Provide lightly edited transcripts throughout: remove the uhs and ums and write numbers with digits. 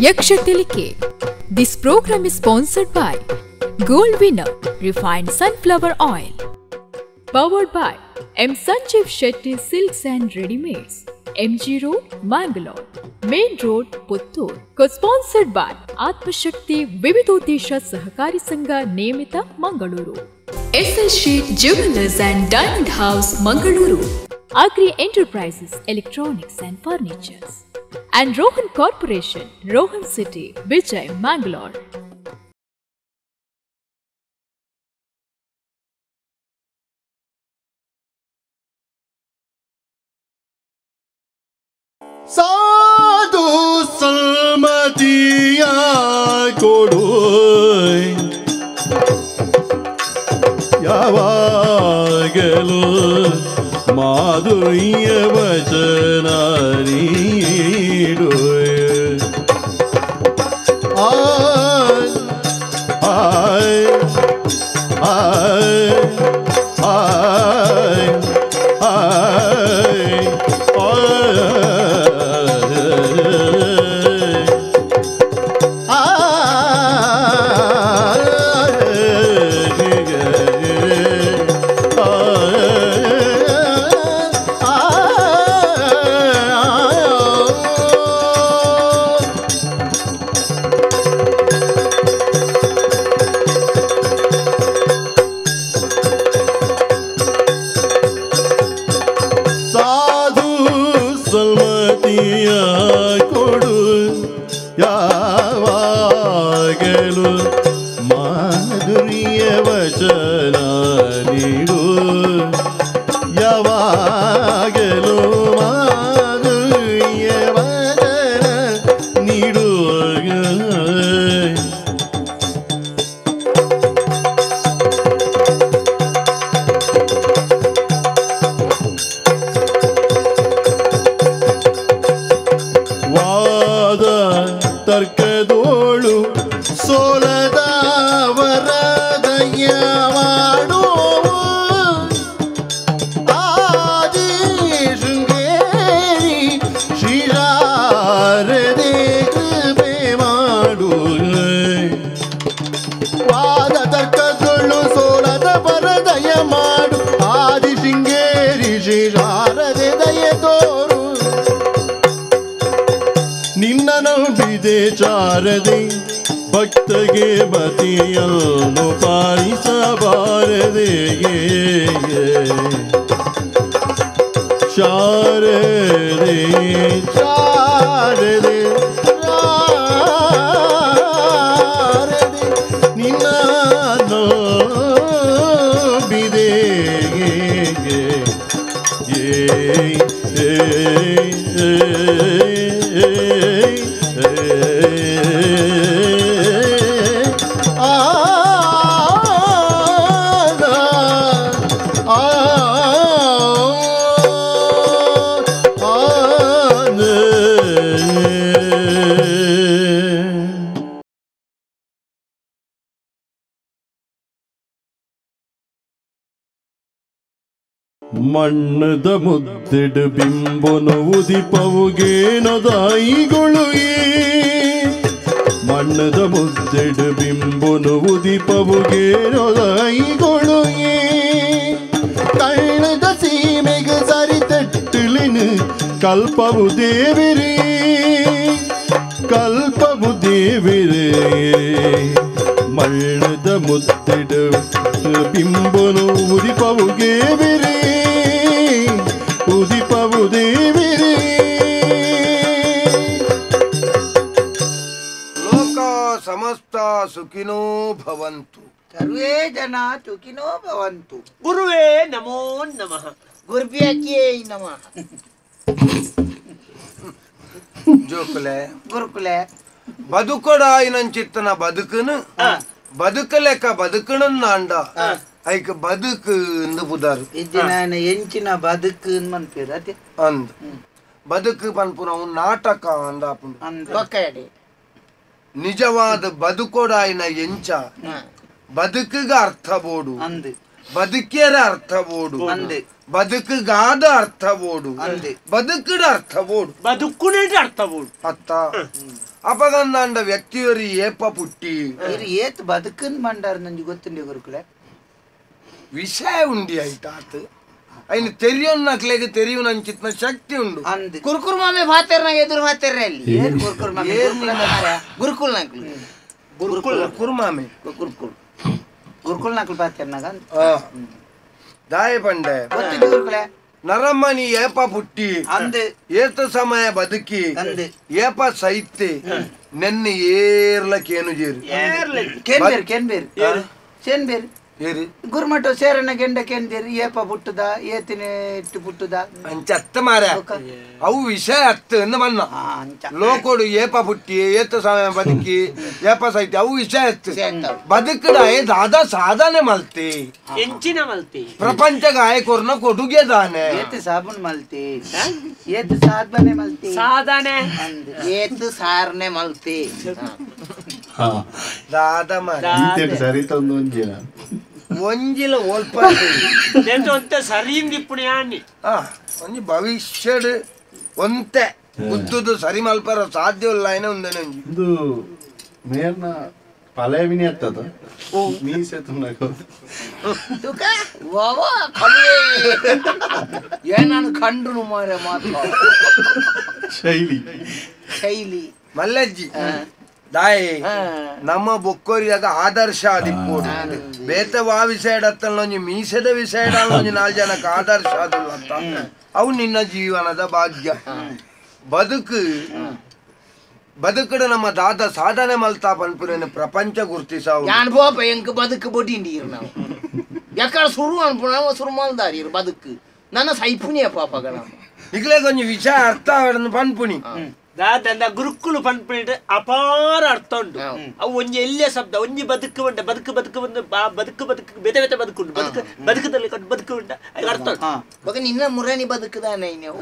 Yaksha Tilike. This program is sponsored by Gold Winner Refined Sunflower Oil. Powered by M. Sanjeev Shetty Silks and Readymades, MG Road, Mangalore, Main Road, Puttur. Co-sponsored by Atmashakti Vividodesha Sahakari Sangha Niyamita, Mangaluru. SL Sheet Jewelers and Diamond House, Mangaluru. Agri Enterprises, Electronics and Furnitures. And Rohan Corporation, Rohan City, Vijay, Mangalore. ಸಾಧು ಸಲ್ಮತಿಯ ಕೊಡು ಯಾವಾಗಲೂ ಮಾಧುರ್ಯ ವಚನ ನೀಡು. ಆಯ್ ಆಯ್ ಆಯ್ ಆಯ್ ಆಯ್ ಸಾಧು ಸಲ್ಮತಿಯ ಕೊಡು ಯಾವಾಗಲೂ ಮಾಧುರ್ಯ ವಚನ ನೀಡು. ಯಾವಾಗಲೂ ಮಾಧುರ್ಯ ವಚನ ನೀಡು. ವಾದ ತರ್ಕದೋಳು ಸೋಲದ ವರದಯ ಮಾಡುವ ಆದಿ ಶೃಂಗೇರಿ ಶ್ರೀರಾರದೆ ಕೃಪೆ ಮಾಡು. ವಾದ ತರ್ಕದೋಳು ಸೋಲದ ವರದಯ ಮಾಡು ಆದಿ ಶೃಂಗೇರಿ ಶ್ರೀರಾರದೆ ದಯ ತೋರು. ನಿನ್ನ ನಂಬಿದೆ ಚಾರದೆ ಭಕ್ತಗೆ ಮತಿಯನ್ನು ಪಾಲಿಸಬಾರದೆ. ಶಾರದೆ ಶಾರದೆ ಶಾರದೆ ನಿನ್ನ ನಂಬಿದೆ. ಮಣ್ಣದ ಮುದ್ದಿಡು ಬಿಂಬನು ಉದಿಪವುಗೇನದಾಯಿಗಳು. ಮಣ್ಣದ ಮುದ್ದಿಡು ಬಿಂಬನು ಉದಿಪವುಗೇನದಾಯಿಗಳು. ಕಳ್ಳದ ಸೀಮೆಗೆ ಸರಿತಟ್ಟಲಿನ ಕಲ್ಪವು ದೇವಿರೇ, ಕಲ್ಪವು ದೇವಿರೇ. ಮಣ್ಣದ ಮುದ್ದಿಡು ಬಿಂಬನು ಉದಿಪವುಗೇವಿರೇ, ಉದಿಪವು ದೇವಿರೇ. ಲೋಕ ಸಮಸ್ತ ಸುಖಿನೋ ಭವಂತು, ಸರ್ವೇ ಜನ ಸುಖಿನೋ ಭವಂತು. ಗುರುವೇ ನಮೋ ನಮಃ. ಗುರುಭ್ಯೇ ನಮಃ. ಜೋಕುಲೆ ಗುರುಕುಲೆ ಬದುಕೊಡಾಯಿನಂಚಿತ್ತನ ಬದುಕನು ಬದುಕಲೆಕ್ಕ ಬದುಕಣನ್ನಾಂಡ ಐಕ ಬದುಕು ಎಂದು ಬುದಾರು. ಇಜ್ಜಿ ಎಂಚಿನ ಬದುಕು ಮನ್ಪೇರು ಅದೇ ಅಂದ್ ಬದುಕು ಪನ್ಪುನವು ನಾಟಕ ಅಂದಾಪುಂಡು. ನಿಜವಾದ ಬದುಕೊಡಾಯಿನ ಎಂಚ ಬದುಕುಗ ಅರ್ಥ ಬೋಡು ಬದುಕೇರ ಅರ್ಥ ಬೋಡು ಬದುಕುಗಾದ ಅರ್ಥ ಬೋಡು ಬದುಕುಡ ಅರ್ಥ ಬೋಡು ಬದುಕುನೇಟ ಅರ್ಥ ಬೋಡು ಅತ್ತ ಅಪಗಂದಾಂಡ ವ್ಯಕ್ತಿಯವರು ಏಪ ಪುಟ್ಟಿ ಏತ್ ಬದುಕನ್ ಮಂಡಾರ ನಂಜಿ ಗೊತ್ತುಂಡೆ ಗುರುಕುಲೆ ವಿಷಯ ಉಂಡಿ ಆಯ್ತಾತು ಐನು ತೆರಿಯೊನ್ನಕ್ಲೆಗೆ ತೆರಿಯುನಂಚಿತ್ನ ಶಕ್ತಿ ಉಂಡು ಕುರ್ಕುರ್ ಮಾಮೆ ಭಾತೆರ್ನಾಗ ಎದುರು ಭಾತೆರ್ರ ಅಲ್ಲಿ ಏನ್ ಕುರ್ಕುರ್ ಮಾಮೆ ಗುರುಕುಲ್ ನಾಕ್ಲು ಗುರುಕುಲ್ ಕುರ್ಮಾಮೆ ಗುರುಕುಲ್ ಗುರುಕುಲ್ ನಾಕ್ಲು ಭಾತೆರ್ನಾಗ ದಾಯ ಪಂಡೆ ಗೊತ್ತಿದ್ದು ಗುರುಕುಲೆ ನರಮನಿ ಏಪ ಪುಟ್ಟಿ ಅಂದು ಏತ ಸಮಯ ಬದುಕಿ ಏಪ ಸೈತೆ ನೆನ್ನೆ ಏರ್ಲಕ್ಕೇನು ಜೇರು ಕೇನ್ಬೇರು ಕೇನ್ಬೇರು ಸೇನ್ಬೇರು ಗುರುಮಠ ಸೇರನ ಗೆಂಡ ಕೆಂದಿರಿ ಏಪ ಪುಟ್ಟದ ಏತಿನ ಇಟ್ಟು ಪುಟ್ಟದ ಅಂಚ ಅತ್ತ ಮಾರ ಅವು ವಿಷಯ ಅತ್ತ ಎಂದು ಮನ್ನ ಲೋಕೋಡು ಏಪ ಪುಟ್ಟಿ ಏತ ಸಮಯ ಬದುಕಿ ಏಪ ಸೈತಿ ಅವು ವಿಷಯ ಅತ್ತ ಬದುಕಡ ದಾದಾ ಸಾಧನೆ ಮಲ್ತಿ ಎಂಚಿನ ಮಲ್ತಿ ಪ್ರಪಂಚಗ ಆಯ ಕೊರ್ನ ಕೊಡುಗೆ ದಾನೆ ಏತ ಸಾಬೂನ್ ಮಲ್ತಿ ಏತ ಸಾಧನೆ ಮಲ್ತಿ ಸಾಧನೆ ಏತು ಸಾರನೆ ಮಲ್ತಿ ದಾದಾ ಮಾರ ಸರಿ ತಂದು ಒಂಜಿನ ಒಂಜಿಲ ಒಲ್ಪ ಒಂತೆ ಸರಿ ಪುಣ್ಯಾನಿ ಒಂಜಿ ಭವಿಷ್ಯಡ್ ಒಂತೆ ಉದ್ದುದು ಸರಿ ಮಲ್ಪರ ಸಾಧ್ಯವಿಲ್ಲ ಏನ ಒಂದೇನೆ ಒಂಜಿ ಇದು ಮೇರ್ನ ಪಲಯವಿನಿ ಆಗ್ತದ ಮೀಸೆ ತುಣ್ಣకు ತುಕ ವಾವಾ ಕಲುವೆ ಏನನ್ನು ಕಂಡ್ರು ಮಾರೆ ಮಾತ್ರ ಶೈಲಿ ಶೈಲಿ ಮಲ್ಲಜ್ಜಿ ದಾಯಿ ನಮ್ಮ ಬೊಕ್ಕೋರಿಯಾಗ ಆದರ್ಶ ಆದಿಪ್ಪೋಡು ಬೇತವಾ ವಿಷಯಡತ್ತಲ್ಲೊಂಜಿ ಮೀಸೆದ ವಿಷಯಡಲ್ಲೊಂಜಿ ನಾಲ್ಕು ಜನಕ್ಕೆ ಆದರ್ಶ ಆದಿಲ್ಲ ಅಂತ ಅವು ನಿನ್ನ ಜೀವನದ ಭಾಗ್ಯ ಬದುಕು ಬದುಕಡು ನಮ್ಮ ದಾದ ಸಾಧನೆ ಮಲ್ತಾ ಪನ್ಪುರೇನು ಪ್ರಪಂಚ ಗುರ್ತಿಸಾವು ಯಾನ್ ಪೋಪ ಎಂಕ್ ಬದುಕು ಬೊಟ್ಟಿಂಡೀರು ನಾವು ಯಾಕಡೆ ಸುರು ಅನ್ಪುಣ ಸುರು ಮಲ್ದಾರೀರು ಬದುಕು ನನ್ನ ಸೈಪುಣಿಯ ಪಾಪಗಳ ಈಗಲೇ ಕೊಂಚ ವಿಷಯ ಅರ್ಥ ಆವಡನ್ನು ಪನ್ಪುಣಿ ದಾದ ಗುರುಕುಲು ಪನ್ಪುಣಿಟ್ ಅಪಾರ ಅರ್ಥ ಉಂಟು ಅವು ಒಂಜಿ ಎಲ್ಲೇ ಶಬ್ದ ಒಂಜಿ ಬದುಕು ಉಂಟ ಬದುಕು ಬದುಕು ಒಂದು ಬದುಕು ಬದುಕು ಬೇತೆ ಬೇತೆ ಬದುಕುಂಟು ಬದುಕು ಬದುಕದಲ್ಲಿ ಬದುಕು ಉಂಟ ಅರ್ಥ ಉಂಟು ಬಗ ನಿನ್ನ ಮುರಣಿ ಬದುಕುದಾನೆ ನೀವು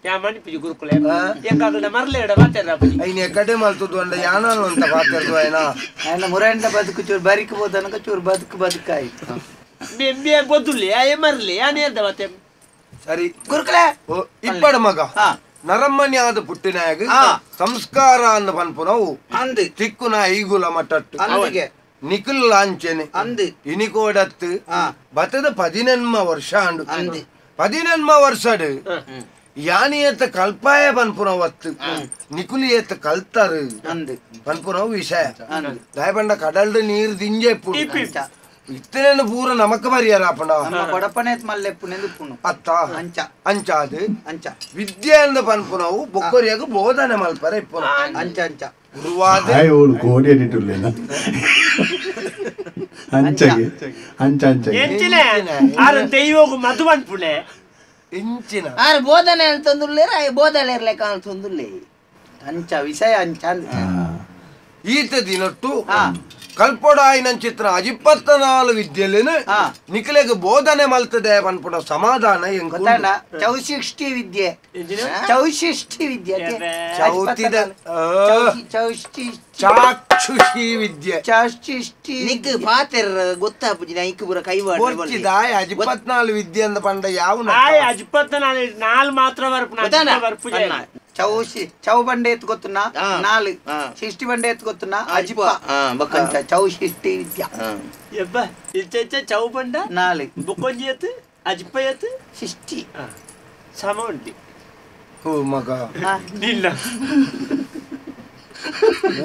ಯಾ ಮಣಿಪುಜಿ ಗುರುಕುಲೆ ಎಂಕಾಗಲ ಮರಲೆ ಎಡ ಮಾತಾಡ ಐನ ಕಡೆ ಮಲ್ತದ್ದು ಅಂಡ ಯಾನಲ್ಲ ಅಂತ ಮಾತಾಡ್ದು ಐನಾ ಐನ ಮುರಂಡ ಬದುಕು ಚೂರು ಬರಿಕ ಬೋದನಕ ಚೂರು ಬದುಕು ಬದುಕಾಯ್ತು ಬೆ ಬದುಲೆ ಆಯ ಮರಲೆ ಯಾನೇ ಅರ್ಧ ಮಾತೆ ಸರಿ ಗುರುಕುಲೆ ಇಪ್ಪಡ ಮಗ ನರಮ್ಮನಿ ಆದ ಪುಟ್ಟಿನಾಗ ಸಂಸ್ಕಾರ ಅಂದ ಪನ್ಪುನವು ಅಂದು ತಿಕ್ಕುನ ಐಗುಲ ಮಟ್ಟಟ್ಟು ಅಂದಿಗೆ ನಿಖಲ್ ಲಾಂಚನೆ ಅಂದು ಇನಿಕೋಡತ್ತು ಬತದ 18 ವರ್ಷ ಅಂಡು 18 ವರ್ಷಡು ಯಾನಿಯತ್ತ ಕಲ್ಪಾಯ ಪನ್ಪುನವತ್ತು ನಿಕುಲಿಯತ್ತ ಕಲ್ತಾರು ಪನ್ಪುನವು ವಿಷಯ ದಯಪಂಡ ಕಡಲ್ಡು ನೀರು ದಿಂಜೆ ಇತ್ತನೇನು ಪೂರ ನಮಕ ಮರಿಯಾರಪ್ಪಣ ಕೊಡಪನೆ ಮಲ್ಲೆಪ್ಪುನೆಂದು ಪುಣು ಅತ್ತ ಅಂಚ ಅಂಚಾದು ಅಂಚ ವಿದ್ಯೆ ಅಂದ ಪನ್ಪುನವು ಬೊಕ್ಕೊರಿಯಾಗ ಬೋಧನೆ ಮಲ್ಪರ ಇಪ್ಪುನ ಅಂಚ ಅಂಚ ಗುರುವಾದ ಕೋಡಿ ಅಂಚಗೆ ಅಂಚ ಅಂಚಗೆ ಎಂಚಿನ ಆರು ದೈವಗು ಮಧು ಪನ್ಪುಣೆ ಇಂಚಿನ ಆರು ಬೋಧನೆ ಅಂತಂದುಲ್ಲೇರ ಬೋಧನೆ ಇರ್ಲಿಕ್ಕ ಅಂತಂದುಲ್ಲೇ ಅಂಚ ವಿಷಯ ಅಂಚ ಈತ ದಿನಟ್ಟು ಕಲ್ಪೊಡಾಯಿನ ಚಿತ್ರ 24 ವಿದ್ಯೆಲೇನು ನಿಖಲೆಗೆ ಬೋಧನೆ ಮಲ್ತದೆ ಪನ್ಪುಡ ಸಮಾಧಾನ ಗೊತ್ತಾಣ ಚೌಶಿಷ್ಟಿ ವಿದ್ಯೆ ಚೌಶಿಷ್ಟಿ ವಿದ್ಯೆ ಚೌತಿದ ಚೌಷ್ಟಿ ಚಾಕ್ಷುಷಿ ವಿದ್ಯೆ ಚಾಕ್ಷುಷಿ ನಿಕ್ ಪಾತೆರ್ ಗೊತ್ತಾಪುಜಿ ನಾ ಇಕ್ ಪೂರ ಕೈವಾಡ ಬೊರ್ಚಿದಾಯ 24 ವಿದ್ಯೆ ಅಂದ ಪಂಡ ಯಾವ ಆಯ್ 24 ನಾಲ್ ಮಾತ್ರ ಬರ್ಪುನ ಬರ್ಪುಜ ಚೌಶಿ ಚೌ ಬಂಡೆ ಎತ್ಕೊತ್ತುನ ನಾಲ್ ಶಿಷ್ಟಿ ಬಂಡೆ ಎತ್ಕೊತ್ತುನ ಅಜಿಪ ಅಂಚ ಚೌಶಿಷ್ಟಿ ವಿದ್ಯಾ ಯಬ್ಬ ಇಚ್ಚ ಚೌ ಬಂಡ ನಾಲ್ ಬುಕ್ಕೊಂಜಿ ಎತ್ತು ಅಜಿಪ ಎತ್ತು ಶಿಷ್ಟಿ ಸಮ ಉಂಟಿ ಹೋ ಮಗ ನಿಲ್ಲ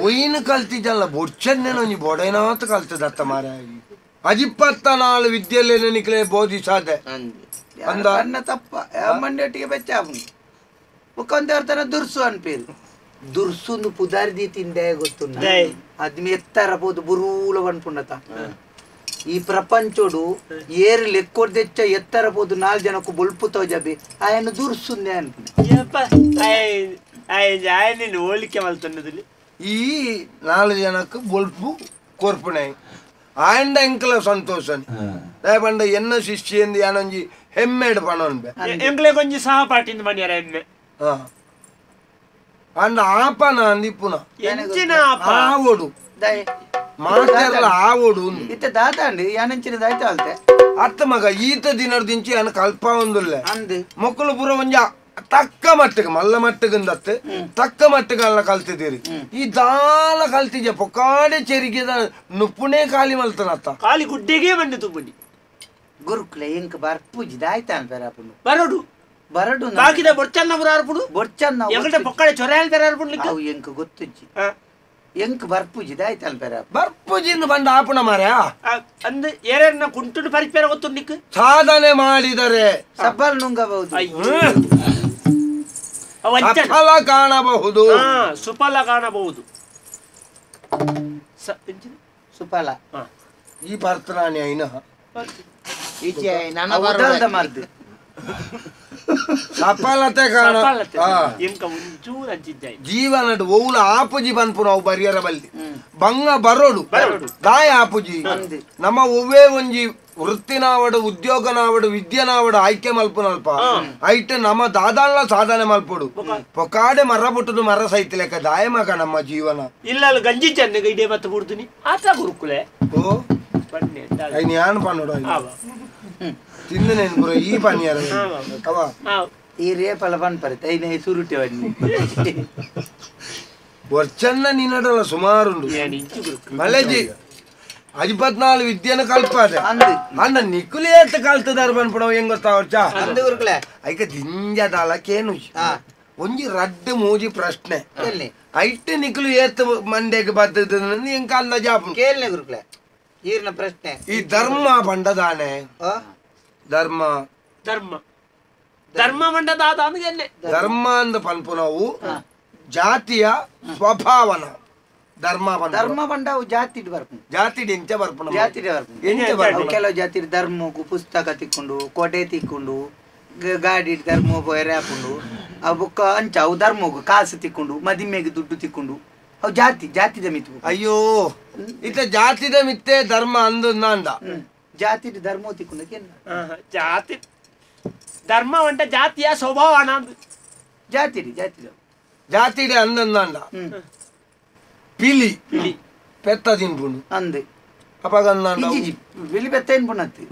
ಒಯ್ನ ಕಲ್ತಿದ್ದಲ್ಲ ಬೊಚ್ಚನ್ನೇನೋ ನೀ ಬೊಡೈನಾತ ಕಲ್ತದತ್ತ ಮಾರ 24 ವಿದ್ಯೆಲ್ಲೇನೆ ನಿಕ್ಲೆ ಬೋಧಿಸಾದೆ ಅಂದ ಅನ್ನ ತಪ್ಪ ಮಂಡೆಟ್ಟಿಗೆ ಬೆಚ್ಚ ಮುಖಂದವರ್ತನ ದುರ್ಸು ಅನ್ಪೇರು ದುರ್ಸುಂದು ಪುದಾರ್ದಿ ತಿಂದೆ ಗೊತ್ತುನ್ನ ಅದ್ಮಿ ಎತ್ತರ ಪೋದು ಬುರೂಲ ಪನ್ಪುಂಡತ ಈ ಪ್ರಪಂಚೋಡು ಏರು ಲೆಕ್ಕೊಡ್ದೆಚ್ಚ ಎತ್ತರ ಪೋದು ನಾಲ್ ಜನಕ್ಕೂ ಬೊಲ್ಪು ತೋಜಬಿ ಆಯನ ದುರ್ಸುಂದೆ ಅನ್ಪುಂಡ ಹೋಲಿಕೆ ಮಲ್ತನ್ನದಲ್ಲಿ ಈ ನಾಲ್ ಜನಕ್ಕೆ ಬೊಲ್ಪು ಕೊರ್ಪುಣೆ ಆಯಂಡ ಎಂಕಲ ಸಂತೋಷ ದಯಪಂಡ ಎನ್ನ ಶಿಷ್ಯ ಎಂದು ಯಾನೊಂಜಿ ಹೆಮ್ಮೆಡ್ ಪಣೊನ್ಬೆ ಎಂಕ್ಲೆ ಕೊಂಜಿ ಸಹಪಾಠಿಂದ ಮನಿಯರ ಹೆಮ್ಮೆ ಅಂಡ ಆಪನ ಅಂದಿಪ್ಪುನ ಎಂಚಿನ ಆಪ ಆವೊಡು ಮಾತೆರ್ಲ ಆವೋಡು ಇತ್ತೆ ದಾದಾಂಡಿ ಯಾನಂಚಿನ ದಾಯ್ತ ಅಲ್ತೆ ಅತ್ತ ಮಗ ಈತ ದಿನರ್ದಿಂಚಿ ಅನ್ನ ಕಲ್ಪ ಒಂದುಲ್ಲೆ ಅಂದ್ ಮೊಕ್ಕಲು ಪೂರ ಒಂಜ ತಕ್ಕ ಮಟ್ಟಕ್ಕೆ ಮಲ್ಲ ಮಟ್ಟಗಿಂದತ್ತು ತಕ್ಕ ಮಟ್ಟಕ್ಕೆ ಅಲ್ಲ ಕಲ್ತಿದ್ದೀರಿ ಈ ದಾಲ ಕಲ್ತಿದ್ಯ ಪೊಕ್ಕಾಡೆ ಚೆರಿಗೆದ ನುಪ್ಪುನೇ ಖಾಲಿ ಮಲ್ತನತ್ತ ಖಾಲಿ ಗುಡ್ಡೆಗೆ ಬಂದು ತುಂಬಿ ಗುರುಕುಲೆ ಎಂಕ್ ಬರ್ಪೂಜಿ ದಾಯ್ತ ಅನ್ಪೆರಾಪುಂಡು ಬರಡು ಬರಡು ಬಾಕಿದ ಬೊರ್ಚನ್ನ ಬರಾರ್ಪುಡು ಬೊರ್ಚನ್ನ ಎಗಡ ಪೊಕ್ಕಡೆ ಚೊರೆಯಾಲ್ ಬೆರಾರ್ಪುಡು ಅವು ಎಂಕ್ ಗೊತ್ತುಜ್ಜಿ ಎಂಕ್ ಬರ್ಪೂಜಿ ದಾಯ್ತ ಅನ್ಪೆರಾಪ ಬರ್ಪೂಜಿಂದ ಬಂದ ಆಪುಣ ಮಾರ್ಯಾ ಅಂದ್ ಏರೇನ ಕುಂಟುಡು ಪರಿಪೇರ ಗೊತ್ತು ನಿಕ್ ಸಾಧನೆ ಮಾಡಿದರೆ ಸಬ್ಬಲ್ ನುಂಗಬಹುದು ಸಫಲ ಕಾಣಬಹುದು ಸುಫಲ ಕಾಣಬಹುದು ಸುಫಲ ಈ ಭರ್ತರಾಣಿ ಐನ ಸಫಲತೆ ಕಾಣ ಜೀವನಡ್ ಓಲ ಆಪುಜಿ ಬನ್ಪು ನಾವು ಬರಿಯರ ಬಲ್ಲಿ ಬಂಗ ಬರೋಡು ದಾಯ ಆಪುಜಿ ನಮ್ಮ ಒವ್ವೇ ಒಂಜಿ ವೃತ್ತಿನಾವಡು ಉದ್ಯೋಗನಾವಡು ವಿದ್ಯೆನಾವಡು ಆಯ್ಕೆ ಮಲ್ಪುನಲ್ಪ ಐಟ್ ನಮ್ಮ ದಾದಾನ್ಲ ಸಾಧನೆ ಮಲ್ಪೊಡು ಪೊಕಾಡೆ ಮರ ಪುಟ್ಟದು ಮರ ಸೈತಿಲೆಕ್ಕ ದಾಯ ಮಗ ನಮ್ಮ ಜೀವನ ಇಲ್ಲ ಗಂಜಿ ಚೆನ್ನ ಇಡೇ ಬತ್ತ ಬಿಡ್ತೀನಿ ಆತ ಗುರುಕುಲೆ ಓ ಯಾನು ಪನ್ನೋಡು ತಿಂದನೇನು ಪುರ ಈ ಪನಿಯಾರ ಅವ ಈ ರೇಪಲ ಪನ್ಪರಿತ ಐನ ಸುರುಟೆ ಬನ್ನಿ ವರ್ಚನ್ನ ನಿನ್ನಡಲ್ಲ ಸುಮಾರುಂಡು ಮಲೇಜಿ 14 ವಿದ್ಯೆನ ಕಲ್ಪಾದೆ ಅಣ್ಣ ನಿಕುಲೇತ ಕಲ್ತದಾರ ಬನ್ಪುಣವು ಹೆಂಗ್ ಗೊತ್ತಾ ವರ್ಚ ಗುರುಕುಲೆ ಐಕ ದಿಂಜದಾಲ ಕೇನು ಒಂಜಿ ರಡ್ಡು ಮೂಜಿ ಪ್ರಶ್ನೆ ಐಟ್ ನಿಕುಲು ಏತ್ ಮಂಡೆಗೆ ಬದ್ದದ ಎಂಕ ಅಂದಾಜು ಕೇಳ್ನೆ ಗುರುಕುಲೆ ಈರ್ನ ಪ್ರಶ್ನೆ ಈ ಧರ್ಮ ಬಂಡದಾನೆ ಧರ್ಮ ಧರ್ಮ ಧರ್ಮ ಬಂಡದಾದ ಧರ್ಮ ಅಂದ ಪನ್ಪುನವು ಜಾತಿಯ ಸ್ವಭಾವನ ಧರ್ಮ ಧರ್ಮ ಬಂಡವು ಜಾತಿ ಬರ್ಪುಂಡು ಜಾತಿ ಎಂಚ ಬರ್ಪುಂಡು ಜಾತಿ ಬರ್ಪುಂಡು ಎಂಚ ಬರ್ಪುಂಡು ಕೆಲವು ಜಾತಿ ಧರ್ಮಕ್ಕೂ ಪುಸ್ತಕ ತಿಕ್ಕೊಂಡು ಕೊಡೆ ತಿಕ್ಕೊಂಡು ಗಾಡಿ ಧರ್ಮ ಪೋಯರೆ ಹಾಕೊಂಡು ಅವು ಬುಕ್ಕ ಅಂಚ ಅವು ಧರ್ಮಗು ಕಾಸು ತಿಕ್ಕೊಂಡು ಮದಿಮೆಗೆ ದುಡ್ಡು ತಿಕ್ಕೊಂಡು ಅವು ಜಾತಿ ಜಾತಿದ ಮಿತ್ತು ಅಯ್ಯೋ ಇತ ಜಾತಿದ ಮಿತ್ತೆ ಧರ್ಮ ಅಂದ ಜಾತಿ ಧರ್ಮ ತಿಕ್ಕೊಂಡು ಜಾತಿ ಧರ್ಮ వంట ಜಾತಿಯ ಸ್ವಭಾವ ಜಾತಿ ಜಾತಿ ಜಾತಿ ಅಂದ ಪಿಲಿ ಪಿಲಿ ಪೆತ್ತ ತಿನ್ಪುಂಡು ಅಂದೆ ಅಪಗ ಪಿಲಿ ಪೆತ್ತ ತಿನ್ಪುಣತ್ತಿ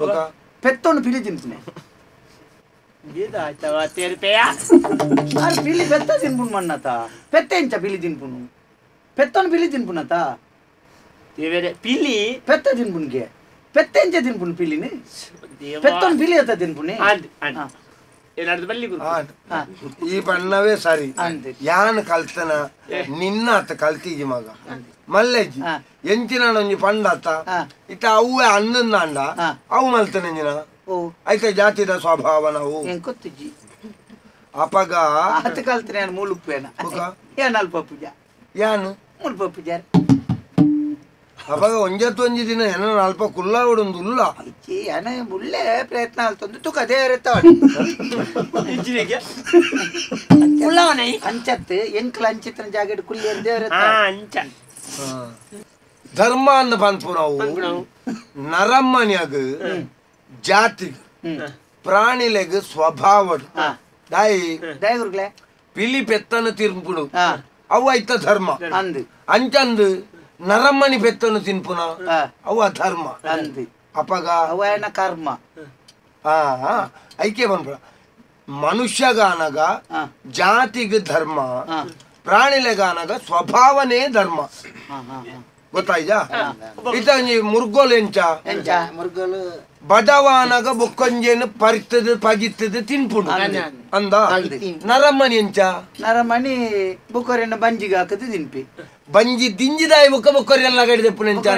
ಪೆತ್ತೊಂಡು ಪಿಲಿ ತಿನ್ಪುಣೆ ಪಿಲಿ ಪೆತ್ತ ತಿನ್ಪುಂಡು ಮಣ್ಣತ ಪೆತ್ತ ಎಂಚ ಪಿಲಿ ತಿನ್ಪುಂಡು ಪೆತ್ತೊಂಡು ಪಿಲಿ ತಿನ್ಪುಣತ ಪಿಲಿ ಪೆತ್ತ ತಿನ್ಪುಣ್ಗೆ ಪೆತ್ತ ಎಂಚ ತಿನ್ಪುಂಡು ಪಿಲಿನಿ ಪೆತ್ತೊಂಡು ಪಿಲಿ ಅತ್ತ ತಿನ್ಪುಣೆ ಈ ಬಣ್ಣವೇ ಸರಿ ಯಾನ್ ಕಲ್ತನ ನಿನ್ನ ಆತ ಕಲ್ತಿಜಿ ಮಗ ಮಲ್ಲೆಜ್ಜಿ ಎಂಚಿನ ಒಂಜಿ ಪಂಡಾತ ಇತ್ತ ಅವ್ವೆ ಅಂದಂಡ ಅವು ಮಲ್ತನ ಎಂಜಿನ ಐತ ಜಾತಿದ ಸ್ವಭಾವ ನಾವು ಅಪಗ ಆತ ಕಲ್ತನ ಮುಳುಪ್ಪೇನ ಏನ್ ಅಲ್ಪ ಪೂಜಾ ಯಾನು ಮುಳುಪ ಪೂಜಾರಿ ಅಪಗ ಒಂಜತ್ತು ಒಂಜಿ ದಿನ ಏನ ಅಲ್ಪ ಕುಲ್ಲಾವಡೊಂದು ಉಲ್ಲ ಅನ ಉಳ್ಳೆ ಪ್ರಯತ್ನ ಆಲ್ತೊಂದು ತುಕ ದೇವರೆತ್ತ ಅಂಚತ್ತು ಎಂಕ್ಲ ಅಂಚಿತನ ಜಾಗಡ್ ಕುಲ್ಲಿ ದೇವರೆತ್ತ ಅಂಚ ಧರ್ಮ ಅಂದ ಪನ್ಪು ನಾವು ನರಮ್ಮನ್ಯಾಗ ಜಾತಿ ಪ್ರಾಣಿಲೆಗ್ ಸ್ವಭಾವಡು ದಾಯಿ ದಾಯಿ ಪಿಲಿ ಪೆತ್ತನ ತಿನ್ಪುಡು ಅವು ಐತ ಧರ್ಮ ಅಂದು ಅಂಚಂದು ನರಮ್ಮನಿ ಪೆತ್ತನು ತಿನ್ಪುನ ಅವು ಅಧರ್ಮ ಅಪಗ ಅವನ ಕರ್ಮ ಐಕೆ ಬಂದ್ಬಿಡ ಮನುಷ್ಯಗಾನಗ ಜಾತಿಗೆ ಧರ್ಮ ಪ್ರಾಣಿಲೆಗಾನಗ ಸ್ವಭಾವನೇ ಧರ್ಮ ಗೊತ್ತಾಯ್ತಾ ಇತ ಮುರ್ಗೋಲು ಎಂಚ ಮುರ್ಗೋಲು ಬಡವಾನಗ ಬೊಕ್ಕೊಂಜೇನು ಪರಿತದ ಪಜಿತ್ತದ ತಿನ್ಪುಡು ಅಂದ ನರಮ್ಮನಿ ಎಂಚ ನರಮಣಿ ಬುಕ್ಕೊರೆನ ಬಂಜಿಗೆ ಹಾಕದು ತಿನ್ಪಿ ಬಂಜಿ ದಿಂಜಿದಾಯಿ ಬೊಕ್ಕ ಬೊಕ್ಕೊರೆಲ್ಲ ಗಡಿದೆಪ್ಪು ಎಂಚ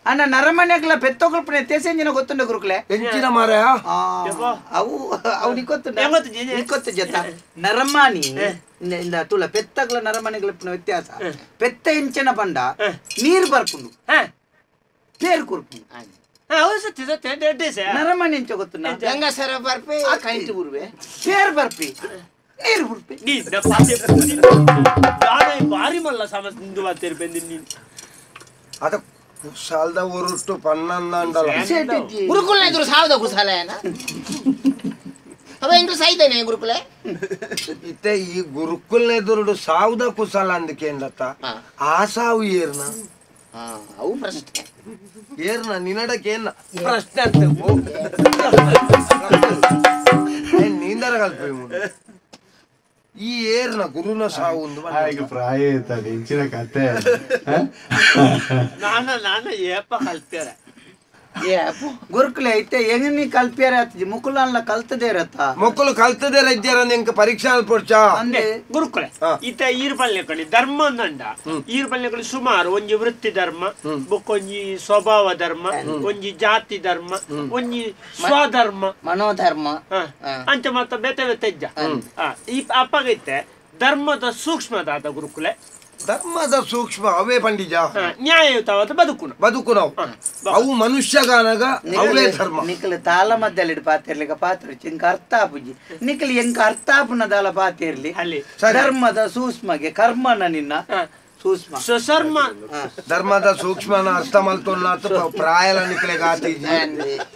ಅಣ್ಣ ನರಮನೆಗ್ಲ ಪೆತ್ತೊಗಲ್ಪನೆ ತೇಸೆಂಜಿನ ಗೊತ್ತುಂಡ ಗುರುಕುಲೆ ಎಂಚಿನ ಮಾರಾಯ ಅವು ಅವು ನಿಕ್ಕೊತ್ತುಂಡ ನಿಕ್ಕೊತ್ತು ಜೊತ ನರಮಾನಿ ಇಂದ ತುಳ ಪೆತ್ತಗ್ಲ ನರಮನೆಗ್ಲಪ್ಪನ ವ್ಯತ್ಯಾಸ ಪೆತ್ತ ಎಂಚನ ಬಂಡ ನೀರು ಬರ್ಪುಂಡು ಪೇರು ಕೊರ್ಪುಂಡು ನರಮಣಿ ಎಂಚ ಗೊತ್ತುಂಡ ಗಂಗಾಸರ ಬರ್ಪೆ ಕೈಂಟು ಬುರ್ವೆ ಪೇರು ಬರ್ಪಿ ನೀರು ಬುರ್ಪೆ ಭಾರಿ ಮಲ್ಲ ಸಮಸ್ಯೆ ನೀನು ಅದ ಕುಸಾಲ್ದ ಒರುಟ್ಟು ಪನ್ನಂದಾಂಡಲ ಗುರುಕುಲ ಎದುರು ಸಾವದ ಕುಸಾಲಯನ ಅವ ಎಂದ್ರು ಸಾಯ್ತಾನೆ ಗುರುಕುಲೆ ಇತ್ತೆ ಈ ಗುರುಕುಲ್ನ ಎದುರುಡು ಸಾವದ ಕುಸಾಲ ಅಂದಕೇಂದತ್ತ ಆ ಸಾವು ಏರ್ನ ಅವು ಪ್ರಶ್ನೆ ಏರ್ನ ನಿನ್ನಡಕ್ಕೆ ಏನ ಪ್ರಶ್ನೆ ಅಂತ ನೀಂದರ ಕಲ್ಪ ಈ ಏರ್ನ ಗುರುನ ಸಾವು ಒಂದು ಪ್ರಾಯ ಇರ್ತದೆ ಇಂಚಿನ ಕತೆ ನಾನು ನಾನು ಏಪ ಕಲ್ಪ್ಯಾರ ಗುರುಕುಲೆ ಐತೆ ಹೆಂಗ ನೀ ಕಲ್ಪ್ಯಾರ ಆತಿಜಿ ಮುಕುಲಲ್ಲ ಕಲ್ತದೇ ಇರತ್ತ ಮುಕ್ಕುಲು ಕಲ್ತದೇ ರಜ್ಜರ ನಿಂಕ ಪರೀಕ್ಷೆ ಅಲ್ಪೊಡ್ಚಾ ಅಂದೆ ಗುರುಕುಲೆ ಇತ್ತ ಈರು ಪಲ್ಯ ಕಣಿ ಧರ್ಮ ಅಂದಂಡ ಈರು ಪಲ್ಯ ಕಣಿ ಸುಮಾರು ಒಂಜಿ ವೃತ್ತಿ ಧರ್ಮ ಬೊಕ್ಕೊಂಜಿ ಸ್ವಭಾವ ಧರ್ಮ ಒಂಜಿ ಜಾತಿ ಧರ್ಮ ಒಂಜಿ ಸ್ವಧರ್ಮ ಮನೋಧರ್ಮ ಅಂಚ ಮಾತ ಬೇತೆ ಬೇತೆ ಇಜ್ಜ ಈ ಅಪ್ಪಗೈತೆ ಧರ್ಮದ ಸೂಕ್ಷ್ಮದಾದ ಗುರುಕುಲೆ ಧರ್ಮದ ಸೂಕ್ಷ್ಮ ಅವೇ ಪಂಡಿಜ ನ್ಯಾಯಯುತವಾದ ಬದುಕು ಬದುಕು ನಾವು ಅವು ಮನುಷ್ಯಗಾನಗ ಅವೇ ಧರ್ಮ ನಿಖಲ್ ತಾಲ ಮಧ್ಯದಲ್ಲಿ ಪಾತಿರ್ಲಿಕ್ಕ ಪಾತ್ರ ಇಂಕ ಅರ್ಥ ಆಪುಜಿ ನಿಖಲ್ ಎಂಕ ಅರ್ಥ ಆಪುನದಾಲ ಪಾತಿರ್ಲಿ ಅಲ್ಲಿ ಧರ್ಮದ ಸೂಕ್ಷ್ಮಗೆ ಕರ್ಮನ ನಿನ್ನ ಸೂಕ್ಷ್ಮ ಸ್ವಧರ್ಮ ಧರ್ಮದ ಸೂಕ್ಷ್ಮನ ಅರ್ಥ ಮಲ್ತೊನ್ನಾತ ಪ್ರಾಯಲ ನಿಖಲೆ ಗಾತೀಜಿ